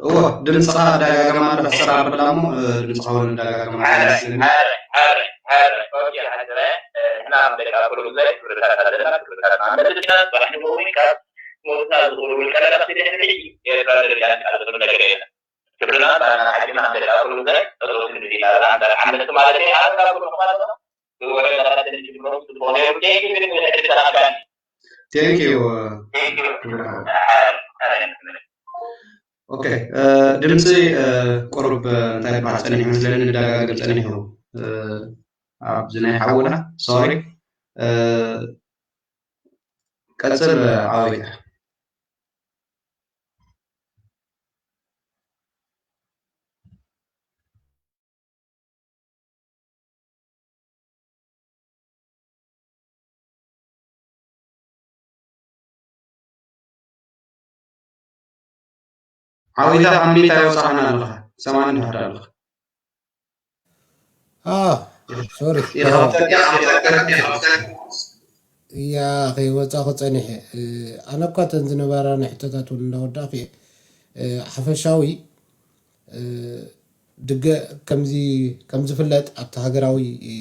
እዎ፣ ድምፅኻ ደጋገማ ኣሎ፣ ሕፅር ኣብላ እሞ፣ እ፣ ድምፅኻ እውን ደጋገማ ኣሎ ሓረ፣ ይመስለኒ። ሓረ፣ ሓረ፣ ሓረ። ኦኬ፣ ሓረ። እ፣ ንሕና ደቂ ኣፍሮ ጉዳይ ክብርታት ኣለና፣ ክብርታትና መለስና፣ ጽባሕ ንግሆ እውን ካብ ሞትና ዝኽእሉ ውልቀ መላኽቲ ድሕሪ ሕጂ ኤርትራ ደረጃ ንቃለሰሉ ነገር የለን። ክብርና፣ ባህልና፣ ዓድና ከም ደቂ ኣፍሮ ጉዳይ ጠጠው ክንብል ኢና። ኣንጻር ዓመጽቲ ማለት እዩ። ኣነ ካብ ጎንኹም ኣለና። ብወረዳታትን ጅምሮም ጽቡቕ ነይሩ። Thank you፣ ግን ንድሕሪት ተናጋኒ። Thank you። Thank you። ክቡር ሓው። ሓረ፣ ሓረ። ኦኬ፣ እ፣ ድምፂ፣ እ፣ ቁሩብ፣ እ፣ እንታይ ይበሃል ጸኒሑ መስለኒ፣ ንደጋገም ጸኒሑ፣ እ፣ ኣብዚ ናይ ሓውና፣ ሶሪ፣ እ፣ ቀጽል፣ እ፣ ዓወይታ። ዓዊታ ካብ ሚት ኣይወጻኽን ኣለኻ። ሰማኒ እንድሕር ኣለኻ። አ፣ ሶሪ። ይኸፍተልካ፣ ይኸፍተልካ፣ ይኸፍተልካ። ያ፣ ከይወጻኹ ጸኒሐ። እ፣ ኣነ እኳ እተን ዝነበራኒ ሕቶታት እውን እንዳወዳእኩ እየ። እ፣ ሓፈሻዊ፣ እ፣ ድገ-፣ ከምዚ፣ ከም ዝፍለጥ ኣብቲ ሃገራዊ፣ እ፣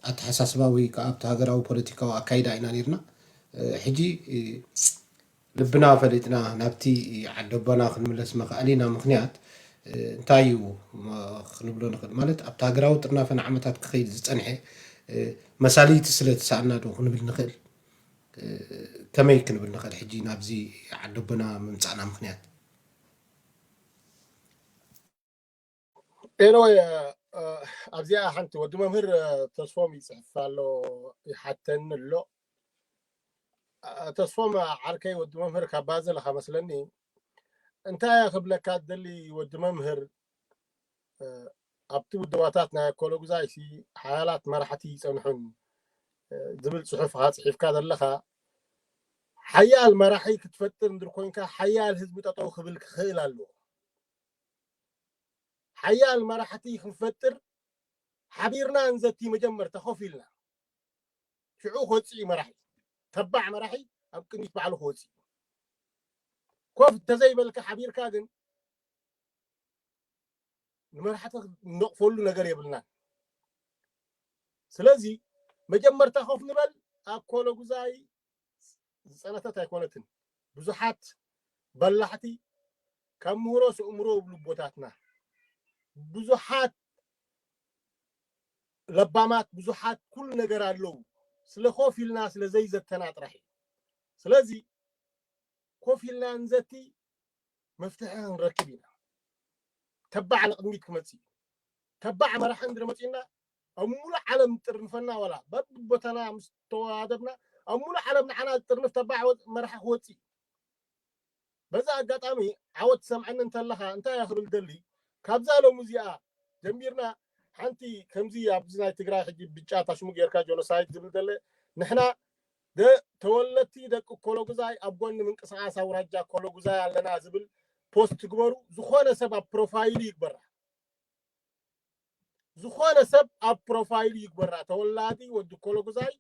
ኣተሓሳስባ ወይ ከዓ ኣብቲ ሃገራዊ ፖለቲካዊ ኣካይዳ ኢና ነይርና። እ፣ ሕጂ፣ እ፣ ልብና ፈሊጥና ናብቲ ዓደቦና ክንምለስ መኽኣሊና ምኽንያት፣ እ፣ እንታይ እዩ፣ ም-፣ ክንብሎ ንኽእል? ማለት ኣብቲ ሃገራዊ ጥርናፈ ንዓመታት ክኸይድ ዝጸንሐ፣ እ፣ መሳልይቲ ስለ ተሳእና ዶ ክንብል ንኽእል? እ፣ ከመይ ክንብል ንኽእል ሕጂ ናብዚ ዓደቦና ምምጻእና ምኽንያት? ኤሎይ፣ እ፣ ኣብዚኣ ሓንቲ ወዲ መምህር፣ እ፣ ተስፎም ይጽሕፍ ኣሎ፣ ይሓተኒ ኣሎ። እ፣ ተስፎም ዓርከይ ወዲ መምህር ካብ ባዘል ኢኻ መስለኒ። እንታይ እየ ክብለካ ዝደሊ ወዲ መምህር፣ እ፣ ኣብቲ ውድባታት ናይ ኣኮሎጉዛይሲ ሓያላት መራሕቲ ይጸንሑን፣ እ፣ ዝብል ጽሑፍ ኢኻ ጽሒፍካ ዘለኻ። ሓያል መራሒ ክትፈጥር እንድር ኮይንካ ሓያል ህዝቢ ጠጠው ክብል ክኽእል ኣለዎ። ሓያል መራሕቲ ክንፈጥር ሓቢርና እንዘቲ መጀመርታ ኮፍ ኢልና። ሽዑ ክወፅእ እዩ መራሒ። ተባዕ መራሒ ኣብ ቅድሚት ባዕሉ ክወፅእ እዩ። ኮፍ እንተዘይበልካ ሓቢርካ ግን ንመራሕቲ ንነቕፈሉ ነገር የብልናን። ስለዚ መጀመርታ ኮፍ ንበል። ኣኮሎጉዛይ ዝጸነተት ኣይኮነትን። ብዙሓት በላሕቲ ካብ ምሁሮስ እምሮ ይብሉ ኣቦታትና። ብዙሓት ለባማት፣ ብዙሓት ኩሉ ነገር ኣለዉ። ስለ ኮፍ ኢልና ስለ ዘይዘተና ጥራሕ እዩ። ስለዚ ኮፍ ኢልና እንዘቲ መፍትሒ ክንረክብ ኢና። ተባዕ ንቕድሚት ክመጽእ እዩ። ተባዕ መራሒ እንድሪ መጺእና ኣብ ሙሉእ ዓለም ጥርንፈና፣ ዋላ በብቦታና ምስ ተወዳደብና ኣብ ሙሉእ ዓለም ንዓና ዝጥርንፍ ተባዕ ወ-፣ መራሒ ክወጽእ እዩ። በዛ ኣጋጣሚ ዓወት ትሰምዐኒ እንተለኻ እንታይ እያ ክብል ደሊ፣ ካብዛ ሎሚ እዚኣ ጀሚርና ሓንቲ ከምዚ ኣብዚ ናይ ትግራይ ሕጂ ብጫ ታሽሙ ጌርካ ጆኖሳይድ ዝብል ደለ፣ ንሕና ደ-፣ ተወለድቲ ደቂ ኮሎጉዛይ ኣብ ጎኒ ምንቅስቃስ ኣውራጃ ኮሎጉዛይ ኣለና ዝብል ፖስት ትግበሩ። ዝኾነ ሰብ ኣብ ፕሮፋይሉ ይግበራ። ዝኾነ ሰብ ኣብ ፕሮፋይሉ ይግበራ። ተወላዲ ወዲ ኮሎጉዛይ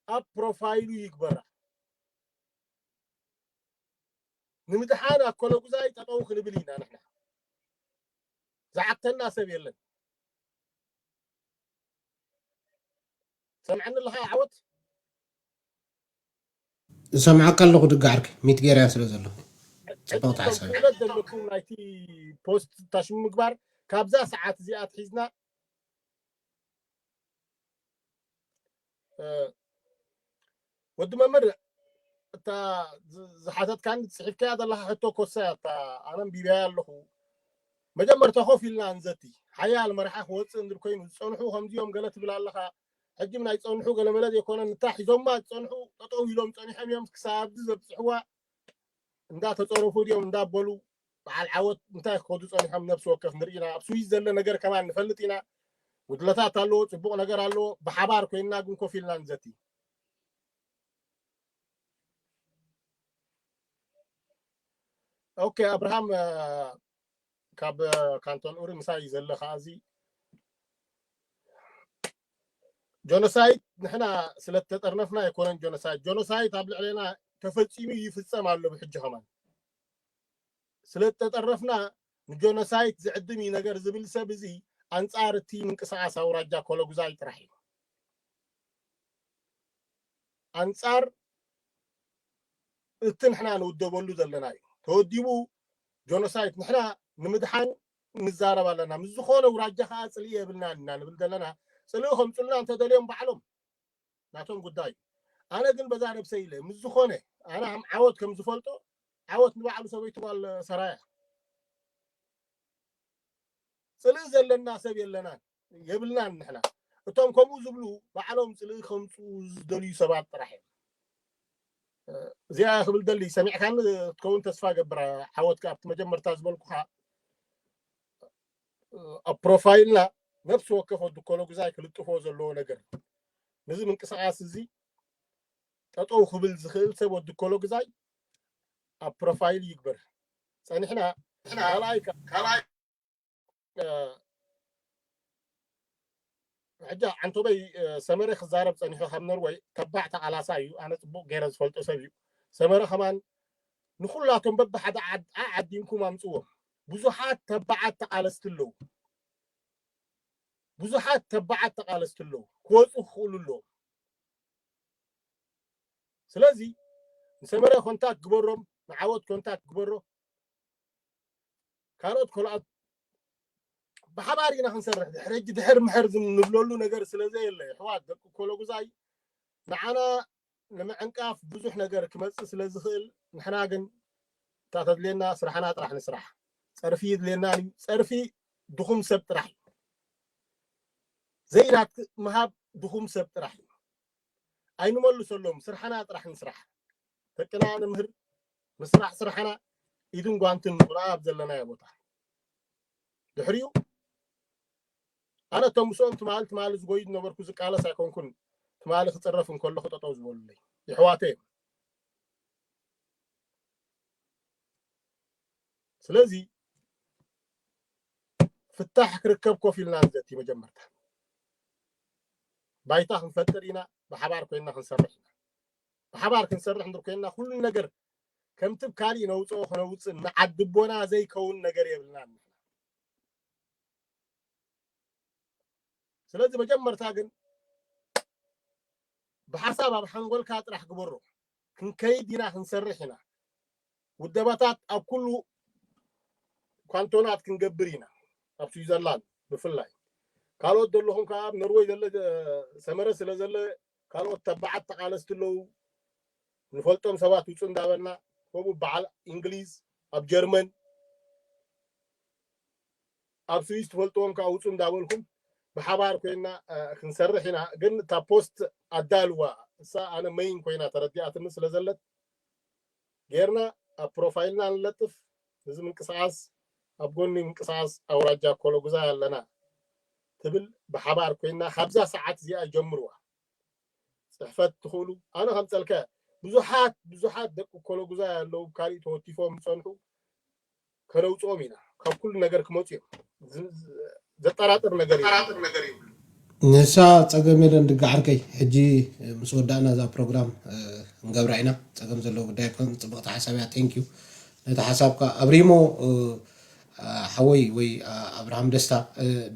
ኣብ ፕሮፋይሉ ይግበራ። ንምድሓን ኣኮሎጉዛይ ጠጠው ክንብል ኢና ንሕና። ዝዓግተና ሰብ የለን። ሰምዐኒ ኣለኻ ዓወት? እሰምዓካ ኣለኹ ድጋ ዓርከይ፣ ሚት ገይረያ ስለ ዘለኹ። ጽብቕቲ ሓሳብ። ክእለት ዘለኩም ናይቲ ፖስት ታሽሙ ምግባር ካብዛ ሰዓት እዚኣ ኣትሒዝና፣ እ፣ ወዲ መምህር፣ እታ ዝ- ዝሓተትካኒ ጽሒፍካያ ዘለኻ ሕቶ ኮሳ እያ። እታ ኣነ ኣንቢበያ ኣለኹ። መጀመርታ ኮፍ ኢልና ንዘቲ። ሓያል መራሒ ክወፅእ እንድር ኮይኑ ዝፀንሑ ከምዚኦም ገለ ትብል ኣለኻ። ሕጂ ናይ ፀንሑ ገለ መለ ዘይኮነ፣ ንታ ሒዞማ ዝፀንሑ ጠጠው ኢሎም ፀኒሖም እዮም ክሳብ ኣብዚ ዘብፅሕዋ። እንዳተፀረፉ ድዮም እንዳበሉ በዓል ዓወት እንታይ ክኸዱ ፀኒሖም ነብሲ ወከፍ ንርኢ ኢና። ኣብ ስዊዝ ዘሎ ነገር ከማን ንፈልጥ ኢና። ጉድለታት ኣለዎ፣ ፅቡቕ ነገር ኣለዎ። ብሓባር ኮይንና ግን ኮፍ ኢልና ንዘቲ። ኦኬ፣ ኣብርሃም ካብ ካንቶን ኡሪ ምሳይ ዘለኻ እዚ ጆኖሳይድ ንሕና ስለ ተጠርነፍና ኣይኮነን። ጆኖሳይድ ጆኖሳይድ ኣብ ልዕሌና ተፈጺሙ ይፍጸም ኣሎ። ብሕጂ ከማን ስለ ተጠረፍና ንጆኖሳይድ ዝዕድም እዩ ነገር ዝብል ሰብ እዚ ኣንጻር እቲ ምንቅስቃስ ኣውራጃ ኮሎጉዛይ ጥራሕ እዩ። ኣንጻር እቲ ንሕና ንውደበሉ ዘለና እዩ። ተወዲቡ ጆኖሳይድ ንሕና ንምድሓን ንዛረብ ኣለና። ምስ ዝኾነ ውራጃ ከዓ ጽልኢ የብልናን ኢና ንብል ዘለና። ጽልኢ ከምጽሉና እንተደልዮም ባዕሎም ናቶም ጉዳይ እዩ። ኣነ ግን በዛ ነብሰይ ኢለ ምስ ዝኾነ ኣነ ዓወት ከም ዝፈልጦ ዓወት ንባዕሉ ሰበይቱ ጓል ሰራያ ጽልኢ ዘለና ሰብ የለናን የብልናን ንሕና። እቶም ከምኡ ዝብሉ ባዕሎም ጽልኢ ከምፁ ዝደልዩ ሰባት ጥራሕ እዮም። እዚኣ ክብል ደሊ ሰሚዕካኒ ክትከውን ተስፋ ገብራ። ዓወትካ ኣብቲ መጀመርታ ዝበልኩኻ ኣብ ፕሮፋይልና ነፍሲ ወከፍ ወዲ ኮሎጉዛይ ክልጥፎ ዘለዎ ነገር ነዚ ምንቅስቃስ እዚ ጠጠው ክብል ዝኽእል ሰብ ወዲ ኮሎጉዛይ ኣብ ፕሮፋይል ይግበር። ጸኒሕና ካልኣይ ካልኣይ ሕጂ ዓንቶበይ ሰመረ ክዛረብ ጸኒሑ ካብ ኖርወይ ተባዕ ተቃላሳ እዩ። ኣነ ጽቡቅ ገይረ ዝፈልጦ ሰብ እዩ። ሰመረ ከማን ንኩላቶም በብሓደ ዓዲምኩም ኣምጽዎም። ብዙሓት ተባዓት ተቃለስቲ ኣለዉ። ብዙሓት ተባዓት ተቃለስቲ ኣለዉ። ክወፁ ክኽእሉ ኣለዎም። ስለዚ ንሰመረ ኮንታክት ግበሮም፣ ንዓወት ኮንታክት ግበሮ። ካልኦት ኮልኣት ብሓባር ኢና ክንሰርሕ። ድሕሪ ሕጂ ድሕር ምሕር ንብለሉ ነገር ስለ ዘየለ፣ ኣሕዋት ደቂ ኮሎጉዛይ ንዓና ንምዕንቃፍ ብዙሕ ነገር ክመጽእ ስለ ዝኽእል፣ ንሕና ግን እታ ተድልየና ስራሕና ጥራሕ ንስራሕ። ጸርፊ ይድልየና እዩ። ጸርፊ ድኹም ሰብ ጥራሕ እዩ። ዘይራት ምሃብ ድኹም ሰብ ጥራሕ እዩ። ኣይንመልሰሎም፣ ስራሕና ጥራሕ ንስራሕ። ደቅና ንምህር፣ ንስራሕ ስራሕና ኢድን ጓንትን ንኹን ኣብ ዘለናዮ ቦታ። ድሕሪኡ ኣነ እቶም ምስኦም ትማሊ ትማሊ ዝጎዩ ዝነበርኩ ዝቃለስ ኣይኮንኩን። ትማሊ ክፅረፍ እንከሎ ክጠጠው ዝበሉለይ ይሕዋተ እዮም። ስለዚ ፍታሕ ክርከብ ኮፍ ኢልና ንዘቲ መጀመርታ ባይታ ክንፈጥር ኢና። ብሓባር ኮይንና ክንሰርሕ ኢና። ብሓባር ክንሰርሕ እንድር ኮይንና ኩሉ ነገር ከምቲ ብ ካሊእ ነውፅኦ ክነውፅእ ንዓዲ ኣቦና ዘይከውን ነገር የብልናን ንሕና። ስለዚ መጀመርታ ግን ብሓሳብ ኣብ ሓንጎልካ ጥራሕ ግበሮ። ክንከይድ ኢና፣ ክንሰርሕ ኢና። ውደባታት ኣብ ኩሉ ኳንቶናት ክንገብር ኢና። ኣብ ስዊዘርላንድ ብፍላይ ካልኦት ዘለኹም ከዓ ኣብ ኖርወይ ዘለ ሰመረ ስለ ዘለ ካልኦት ተባዓት ተቃለስቲ ኣለዉ። ንፈልጦም ሰባት ውፁ እንዳበልና ከምኡ በዓል እንግሊዝ ኣብ ጀርመን ኣብ ስዊስ ትፈልጥዎም ከዓ ውፁ እንዳበልኩም ብሓባር ኮይና ክንሰርሕ ኢና። ግን እታ ፖስት ኣዳልዋ እሳ ኣነ መይን ኮይና ተረዲኣትኒ ስለ ዘለት ጌርና ኣብ ፕሮፋይልና ንለጥፍ። እዚ ምንቅስቃስ ኣብ ጎኒ ምንቅስቃስ ኣውራጃ ኮሎጉዛይ ኣለና ትብል ብሓባር ኮይና ካብዛ ሰዓት እዚኣ ጀምርዋ። ፅሕፈት ትኽእሉ ኣነ ከምፀልከ ብዙሓት ብዙሓት ደቂ ኮሎጉዛይ ኣለዉ ካልእ ተወቲፎም ዝፀንሑ ከነውፅኦም ኢና። ካብ ኩሉ ነገር ክመፁ እዮም። ዘጠራጥር ነገር እዩ። ንሳ ፀገም የለን ድጋ ዓርከይ። ሕጂ ምስ ወዳእና እዛ ፕሮግራም ክንገብራ ኢና። ፀገም ዘለዎ ጉዳይ ኣይኮነን። ፅብቕቲ ሓሳብ እያ። ቴንክ ዩ ነቲ ሓሳብካ ኣብሪሞ ሓወይ ወይ ኣብርሃም ደስታ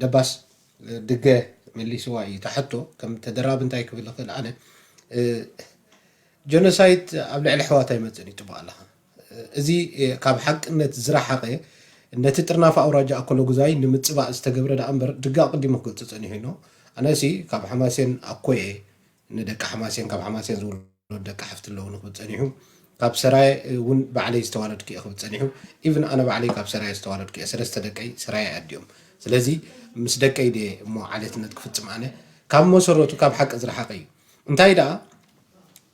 ደባስ ድገ መሊስዋ እዩ። ተሓቶ ከም ተደራቢ እንታይ ክብል ይኽእል ኣነ ጀኖሳይድ ኣብ ልዕሊ ኣሕዋት ኣይመፅእን እዩ። ፅቡቅ ኣለኻ። እዚ ካብ ሓቅነት ዝረሓቐ ነቲ ጥርናፈ ኣውራጃ ኣኮሎጉዛይ ንምፅባእ ዝተገብረ ደኣ እምበር ድጋ ኣቅዲሙ ክገልፅ ፀኒሑ ኢኖ። ኣነሲ ካብ ሓማሴን ኣኮየ ንደቂ ሓማሴን ካብ ሓማሴን ዝውለዱ ደቂ ሓፍቲ ኣለዉ ንክብል ጸኒሑ። ካብ ሰራየ እውን ባዕለይ ዝተዋለድኩ እየ ክብል ጸኒሑ። ኢቭን ኣነ ባዕለይ ካብ ሰራየ ዝተዋለድኩ እየ። ሰለስተ ደቀይ ሰራየ ኣዲኦም። ስለዚ ምስ ደቀይ ድየ እሞ ዓሌትነት ክፍጽም ኣነ ካብ መሰረቱ ካብ ሓቂ ዝረሓቐ እዩ። እንታይ ደኣ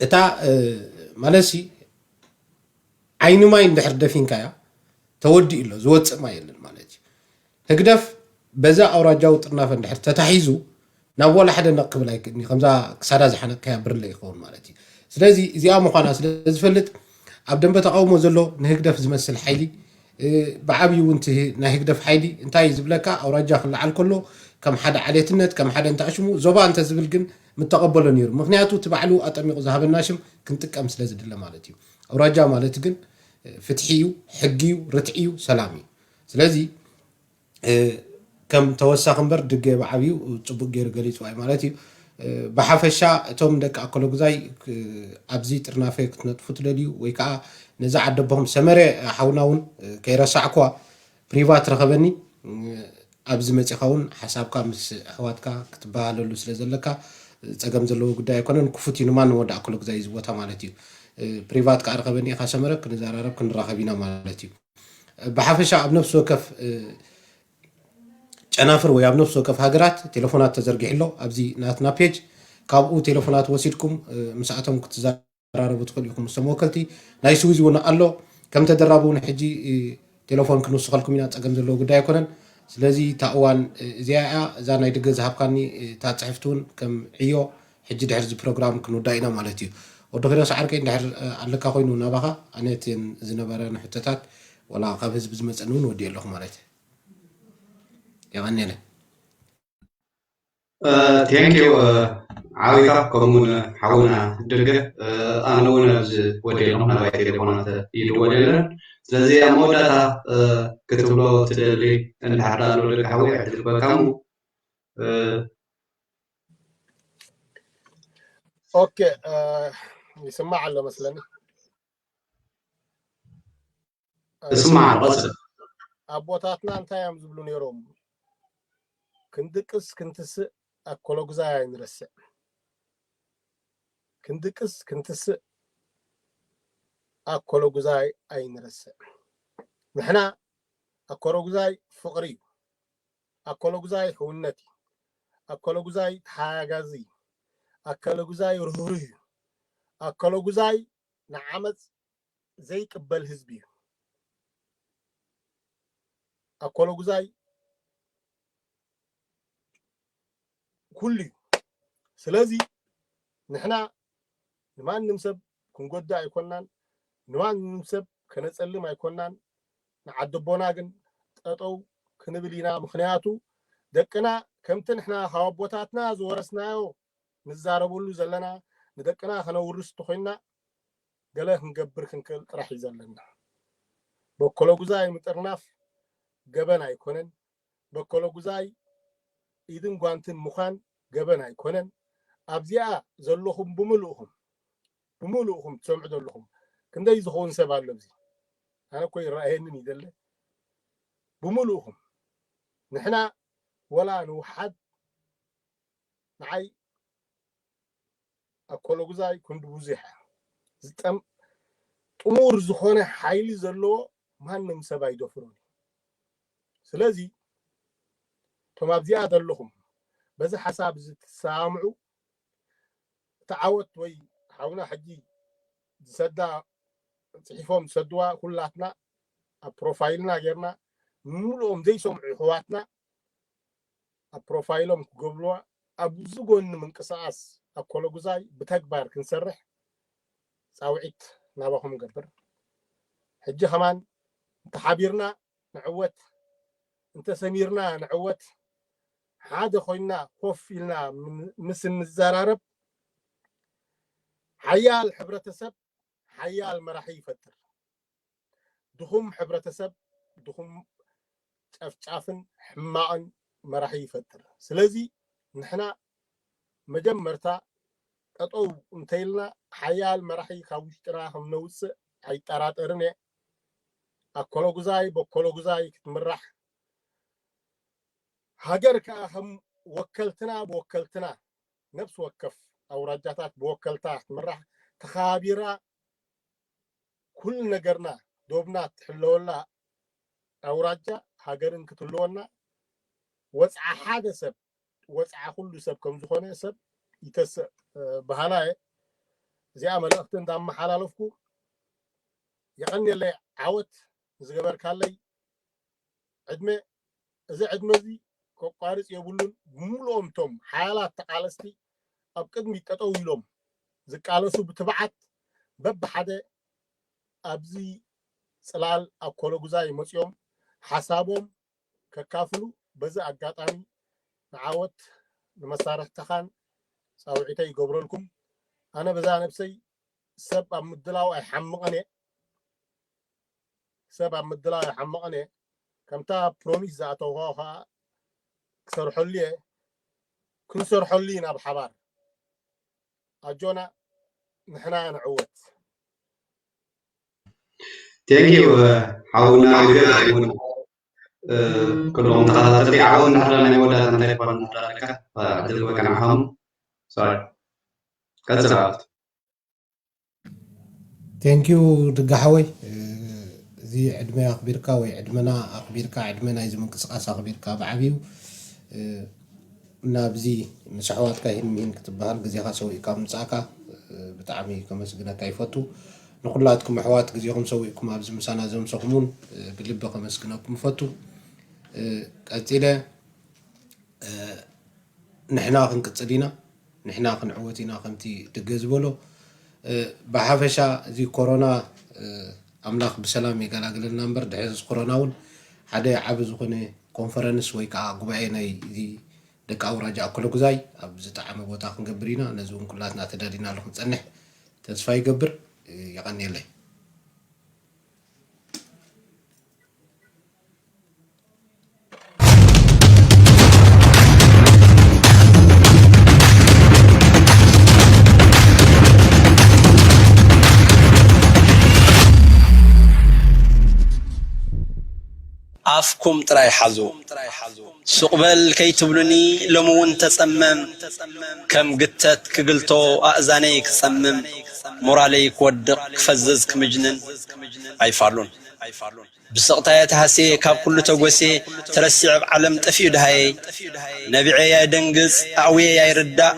እታ ማለትሲ ዓይኒ ማይ እንድሕር ደፊንካያ ተወዲኡ ኣሎ፣ ዝወፅእ ማይ የለን ማለት እዩ። ህግደፍ በዛ ኣውራጃዊ ጥርናፈ እንድሕር ተታሒዙ ናብ ዋላ ሓደ ነቕ ክብል ኣይክእልን እዩ። ከምዛ ክሳዳ ዝሓነቅካያ ብርለ ይኸውን ማለት እዩ። ስለዚ እዚኣ ምዃና ስለ ዝፈልጥ ኣብ ደንበ ተቃውሞ ዘሎ ንህግደፍ ዝመስል ሓይሊ ብዓብዩ እውን ናይ ህግደፍ ሓይሊ እንታይ እዩ ዝብለካ? ኣውራጃ ክለዓል ከሎ ከም ሓደ ዓሌትነት ከም ሓደ እንተኣሽሙ ዞባ እንተ ዝብል ግን ምተቐበሎ ነይሩ። ምክንያቱ እቲ ባዕሉ ኣጠሚቑ ዝሃበና ሽም ክንጥቀም ስለ ዝድለ ማለት እዩ። ኣውራጃ ማለት ግን ፍትሒ እዩ፣ ሕጊ እዩ፣ ርትዒ እዩ፣ ሰላም እዩ። ስለዚ ከም ተወሳኺ እምበር ድገ ብዓብዩ ፅቡቅ ገይሩ ገሊፅዋ እዩ ማለት እዩ። ብሓፈሻ እቶም ደቂ ኣኮለጉዛይ ኣብዚ ጥርናፈ ክትነጥፉ ትደልዩ ወይ ከዓ ነዛ ዓደቦኹም ሰመረ ሓውና እውን ከይረሳዕኩዋ ፕሪቫት ረኸበኒ ኣብዚ መፂኻ እውን ሓሳብካ ምስ ኣሕዋትካ ክትበሃለሉ ስለ ዘለካ ፀገም ዘለዎ ጉዳይ ኣይኮነን። ክፉት እዩ ንማንም ወዲ ኣኮለጉዛይ እዚ ቦታ ማለት እዩ። ፕሪቫት ከዓ ረኸበኒ ኢኻ ሰመረ ክንዘራረብ ክንራኸብ ኢና ማለት እዩ። ብሓፈሻ ኣብ ነፍሲ ወከፍ ጨናፍር ወይ ኣብ ነፍሲ ወከፍ ሃገራት ቴሌፎናት ተዘርጊሑ ኣሎ ኣብዚ ናትና ፔጅ። ካብኡ ቴሌፎናት ወሲድኩም ምስኣቶም ክትዘራረቡ ትኽእሉ ኢኹም። ምስቶም ወከልቲ ናይ ስዊዝ እውን ኣሎ። ከም ተደራቢ እውን ሕጂ ቴሌፎን ክንውስኸልኩም ኢና፣ ፀገም ዘለዎ ጉዳይ ኣይኮነን። ስለዚ እታ እዋን እዚኣ እያ። እዛ ናይ ድገ ዝሃብካኒ እታ ፅሕፍቲ እውን ከም ዕዮ ሕጂ ድሕሪ እዚ ፕሮግራም ክንውዳእ ኢና ማለት እዩ። ወዲ ኪሮስ ዓርከይ እንድሕር ኣለካ ኮይኑ ናባኻ ኣነ እተን ዝነበረ ንሕቶታት ወላ ካብ ህዝቢ ዝመፀኒ እውን ወዲእ ኣለኹ ማለት እዩ። የቐንየለይ። ቴንኪዩ ዓዊካ ከምኡውን ሓውና ድርገ ኣነ እውን ኣብዚ ወዲእ ኣለኹ ናባይ ቴሌፎናት ይድወል የለን። ስለዚ ኣብ መወዳእታ ክትብሎ ትደሊ እንድሕር ዳሎ ደቂ ሓዊ ዕድል ክበካሙ ኦኬ ይስማዕ ኣሎ መስለኒ። እስማዕ ቀጽል። ኣቦታትና እንታይ እዮም ዝብሉ ነይሮም? ክንድቅስ ክንትስእ ኣኮሎጉዛይ ኣይንረስዕ። ክንድቅስ ክንትስእ ኣኮሎጉዛይ ኣይንረስዕ። ንሕና ኣኮሎጉዛይ ፍቕሪ እዩ። ኣኮሎጉዛይ ሕውነት እዩ። ኣኮሎጉዛይ ተሓጋጋዚ እዩ። ኣኮሎጉዛይ ርህሩህ እዩ። ኣኮሎጉዛይ ንዓመፅ ዘይቅበል ህዝቢ እዩ። ኣኮሎጉዛይ ኩሉ እዩ። ስለዚ ንሕና ንማንም ሰብ ክንጎድእ ኣይኮናን፣ ንማንም ሰብ ከነፀልም ኣይኮናን። ንዓደቦና ግን ጠጠው ክንብል ኢና። ምክንያቱ ደቅና ከምቲ ንሕና ካብ ኣቦታትና ዝወረስናዮ ንዛረበሉ ዘለና ንደቅና ከነውርስ እንተኮይንና ገለ ክንገብር ክንክእል ጥራሕ እዩ ዘለና። በኮሎጉዛይ ምጥርናፍ ገበን ኣይኮነን። በኮሎጉዛይ ኢድን ጓንትን ምዃን ገበን ኣይኮነን። ኣብዚኣ ዘለኹም ብምልእኹም ብምልእኹም ትሰምዑ ዘለኹም ክንደይ ዝኸውን ሰብ ኣሎ ኣብዚ? ኣነ እኮ ይረኣየንን ይደለ ብምልእኹም ንሕና ወላ ንውሓድ ንዓይ ኣኮሎጉዛይ ክንዲ ብዙሕ ዝጠም ጥሙር ዝኾነ ሓይሊ ዘለዎ ማንም ሰብ ኣይደፍሮን እዩ። ስለዚ እቶም ኣብዚኣ ዘለኹም በዚ ሓሳብ እዚ ትሰማምዑ እቲ ዓወት ወይ ሓውና ሕጂ ዝሰዳ ፅሒፎም ዝሰድዋ ኩላትና ኣብ ፕሮፋይልና ጌርና ንምሉኦም ዘይሰምዑ ይሕዋትና ኣብ ፕሮፋይሎም ክገብርዋ ኣብዚ ጎኒ ምንቅስቃስ ኣኮሎጉዛይ ብተግባር ክንሰርሕ ፃውዒት ናባኹም ገብር። ሕጂ ከማን እንተሓቢርና ንዕወት፣ እንተሰሚርና ንዕወት፣ ሓደ ኮይና ኮፍ ኢልና ምስ እንዘራረብ ሓያል ሕብረተሰብ ሓያል መራሒ ይፈጥር። ድኹም ሕብረተሰብ ድኹም ጨፍጫፍን ሕማቕን መራሒ ይፈጥር። ስለዚ ንሕና መጀመርታ ጠጠው እንተይልና ሓያል መራሒ ካብ ውሽጥና ከም ነውፅእ ኣይጠራጠርን እየ። ኣኮሎጉዛይ በኮሎጉዛይ ክትምራሕ ሃገር ከዓ ከም ወከልትና ብወከልትና ነብሲ ወከፍ ኣውራጃታት ብወከልታ ክትምራሕ ተኸባቢራ ኩሉ ነገርና ዶብና ትሕለወላ ኣውራጃ ሃገርን ክትህልወና ወፅዓ ሓደ ሰብ ወፅዓ ኩሉ ሰብ ከም ዝኾነ ሰብ ይተስእ በሃላ እየ። እዚኣ መልእኽቲ እንዳመሓላለፍኩ የቐንየለይ ዓወት ዝገበርካለይ ዕድመ። እዚ ዕድመ እዚ ከቋርፅ የብሉን። ብምሉኦም እቶም ሓያላት ተቃለስቲ ኣብ ቅድሚት ጠጠው ኢሎም ዝቃለሱ ብትብዓት በብሓደ ኣብዚ ፅላል ኣብ ኮለጉዛይ መፅዮም ሓሳቦም ከካፍሉ በዚ ኣጋጣሚ ንዓወት ንመሳርሕትኻን ፃውዒተይ ይገብረልኩም። ኣነ በዛ ነብሰይ ሰብ ኣብ ምድላው ኣይሓምቕን እየ። ሰብ ኣብ ምድላው ኣይሓምቕን እየ። ከምታ ፕሮሚስ ዝኣተውኳ ከዓ ክሰርሐሉ እየ። ክንሰርሐሉ ኢና ብሓባር። ኣጆና ንሕና ንዕወት። ቴንኪዩ ሓውና ዊገ እውን ኩሎም ተኸታተልቲ ዓወት ንሕና ናይ መወዳእታ እንታይ ኳን ንሕና ኣለካ ዕድል ክበካ ንዓኹም ሶሪ ቀጽል ዓወት ቴንኪዩ ድጋ ሓወይ እዚ ዕድመ ኣኽቢርካ ወይ ዕድመና ኣኽቢርካ ዕድመ ናይዚ ምንቅስቃስ ኣኽቢርካ ብዓብዩ ናብዚ ምስ ኣሕዋትካ ይህን ምሂን ክትበሃል ግዜኻ ሰዊእካ ምምፃእካ ብጣዕሚ ከመስግነካ ይፈቱ። ንኩላትኩም ኣሕዋት ግዜኹም ሰዊእኩም ኣብዚ ምሳና ዘምሰኹም እውን ብልቢ ከመስግነኩም እፈቱ። ቀፂለ ንሕና ክንቅፅል ኢና፣ ንሕና ክንዕወት ኢና ከምቲ ድገ ዝበሎ። ብሓፈሻ እዚ ኮሮና ኣምላኽ ብሰላም የገላግለና እምበር ድሕሪ እዚ ኮሮና እውን ሓደ ዓቢ ዝኾነ ኮንፈረንስ ወይ ከዓ ጉባኤ ናይ እዚ ደቂ ኣውራጃ ኣኮለጉዛይ ኣብ ዝጠዓመ ቦታ ክንገብር ኢና። ነዚ እውን ኩላትና ተዳሊናሉ ክንፀንሕ ተስፋ ይገብር። የቐንየለይ። ኣፍኩም ጥራይ ሓዙ ሱቕ በል ከይትብሉኒ ሎሚ እውን ተጸመም ከም ግተት ክግልቶ ኣእዛነይ ክጸምም ሞራለይ ክወድቕ ክፈዝዝ ክምጅንን ኣይፋሉን ብስቕታየ ተሃስየ ካብ ኩሉ ተጎስየ ተረሲዐ ኣብ ዓለም ጠፊኡ ደሃየይ ነቢዐይ ኣይደንግጽ ኣእውየይ ኣይርዳእ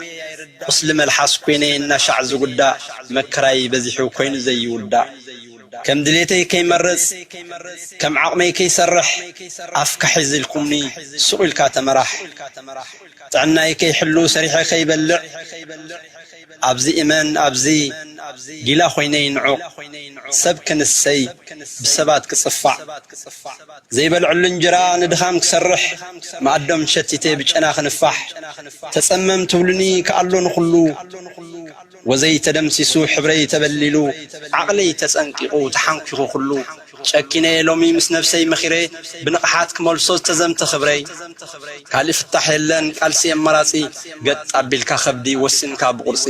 ቁስሊ መልሓስ ኮይነ እናሻዕ ዝጉዳእ መከራይ በዚሑ ኮይኑ ዘይውዳእ ከም ድሌተይ ከይመርጽ ከም ዓቕመይ ከይሰርሕ ኣፍካ ሒዝ ኢልኩምኒ ሱቕ ኢልካ ተመራሕ ጥዕናይ ከይሕሉ ሰሪሐ ከይበልዕ ኣብዚ እመን ኣብዚ ጊላ ኮይነ ይንዑቕ ሰብ ክንሰይ ብሰባት ክጽፋዕ ዘይበልዕሉ እንጀራ ንድኻም ክሰርሕ መኣዶም ሸቲተ ብጨና ክንፋሕ ተጸመም ትብሉኒ ከኣሎ ንኹሉ ወዘይ ተደምሲሱ ሕብረይ ተበሊሉ ዓቕለይ ተጸንቂቑ ተሓንኪኹ ኩሉ ጨኪነ ሎሚ ምስ ነብሰይ መኺረ ብንቕሓት ክመልሶ ዝተዘምተ ክብረይ ካልእ ፍታሕ የለን ቃልሲ ኣማራጺ ገጥ ኣቢልካ ከብዲ ወሲንካ ብቑርጺ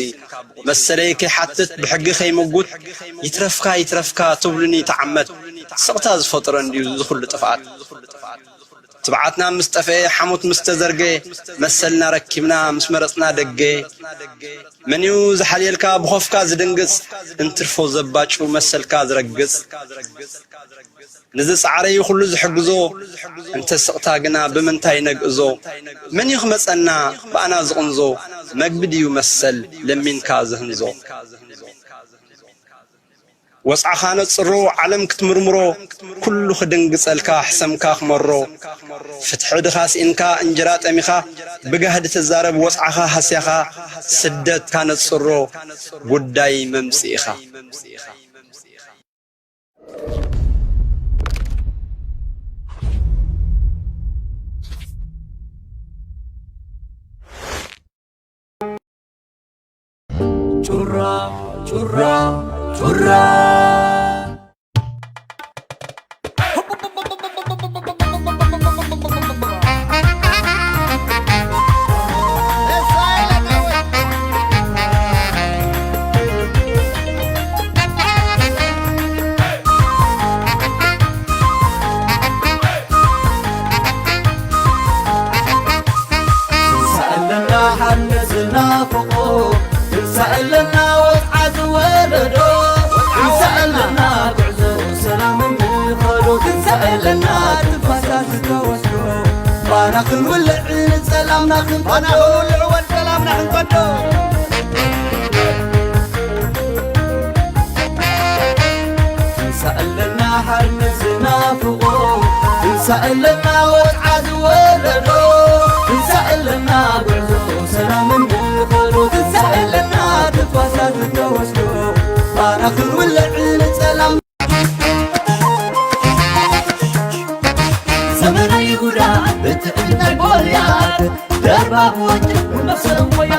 መሰለይ ከይሓትት ብሕጊ ከይምጉት ይትረፍካ ይትረፍካ ትብሉኒ ተዓመት ስቕታ ዝፈጥሮ እንድዩ ዝኹሉ ጥፍኣት ትብዓትና ምስ ጠፍኤ ሓሞት ምስ ተዘርገ መሰልና ረኪብና ምስ መረፅና ደገ መንዩ ዝሓልየልካ ብኾፍካ ዝድንግፅ እንትርፎ ዘባጩ መሰልካ ዝረግፅ ንዚ ፃዕረዩ ኩሉ ዝሕግዞ እንተ ስቕታ ግና ብምንታይ ነግእዞ መንዩ ክመፀና ብኣና ዝቕንዞ መግቢ ድዩ መሰል ለሚንካ ዝህንዞ ወጽዓኻ ነጽሮ ዓለም ክትምርምሮ ኩሉ ክድንግጸልካ ሕሰምካ ክመሮ ፍትሒ ድኻ ስኢንካ እንጀራ ጠሚኻ ብጋህዲ ትዛረብ ወጽዓኻ ሃስያኻ ስደትካ ነጽሮ ጉዳይ መምጽኢኻ ጩራ ጩራ ጩራ ኣለና ትንፋሳ ዝተወስዶ ባና ክንውልዕ ንጸላምና ክንባና ክንውልዕ ወድ ሰላምና ክንቀዶ ትንሳእ ኣለና ሓርነት ዝናፍቖ ትንሳእ ኣለና ወድዓ ዝወለዶ ትንሳእ ኣለና ጉዕዞ ሰላም እንኸዶ ትንሳእ ኣለና ትንፋሳ ዝተወስዶ ባና ክንውልዕ ንጸላም ዘመነ ይሁዳ ብትዕቢት ናይ ጎልያድ ደርባብ ወንጭፍ መሰወያ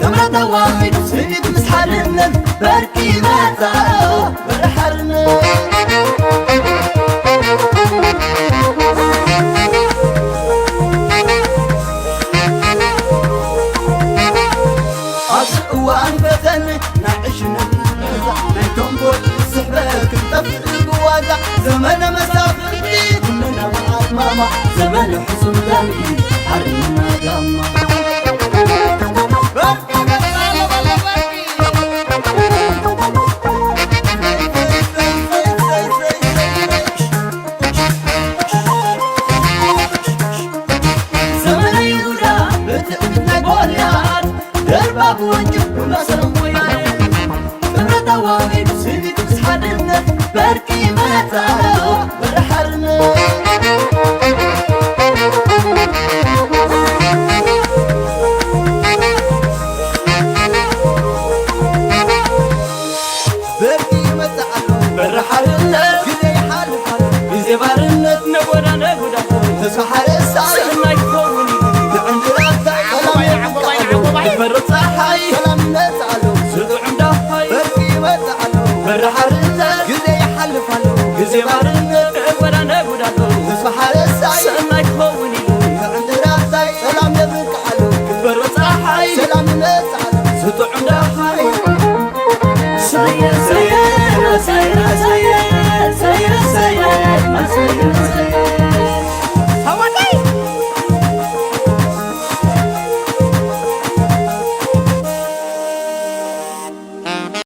ተምረት ኣዋሂዱ ስኒት ምስ ሓርነት በርቂ መታ በርሓርነት ኣብዚ እዋን ፈተን ናይ ዕሽነት ናይቶም ጎል ስሕበት ክንጠፍእ ብዋዛ ዘመነ መሳፍንቲ ኩልና ብዓማማ ዘመነ ሕሱም ደምኢ ሓርና ጋማ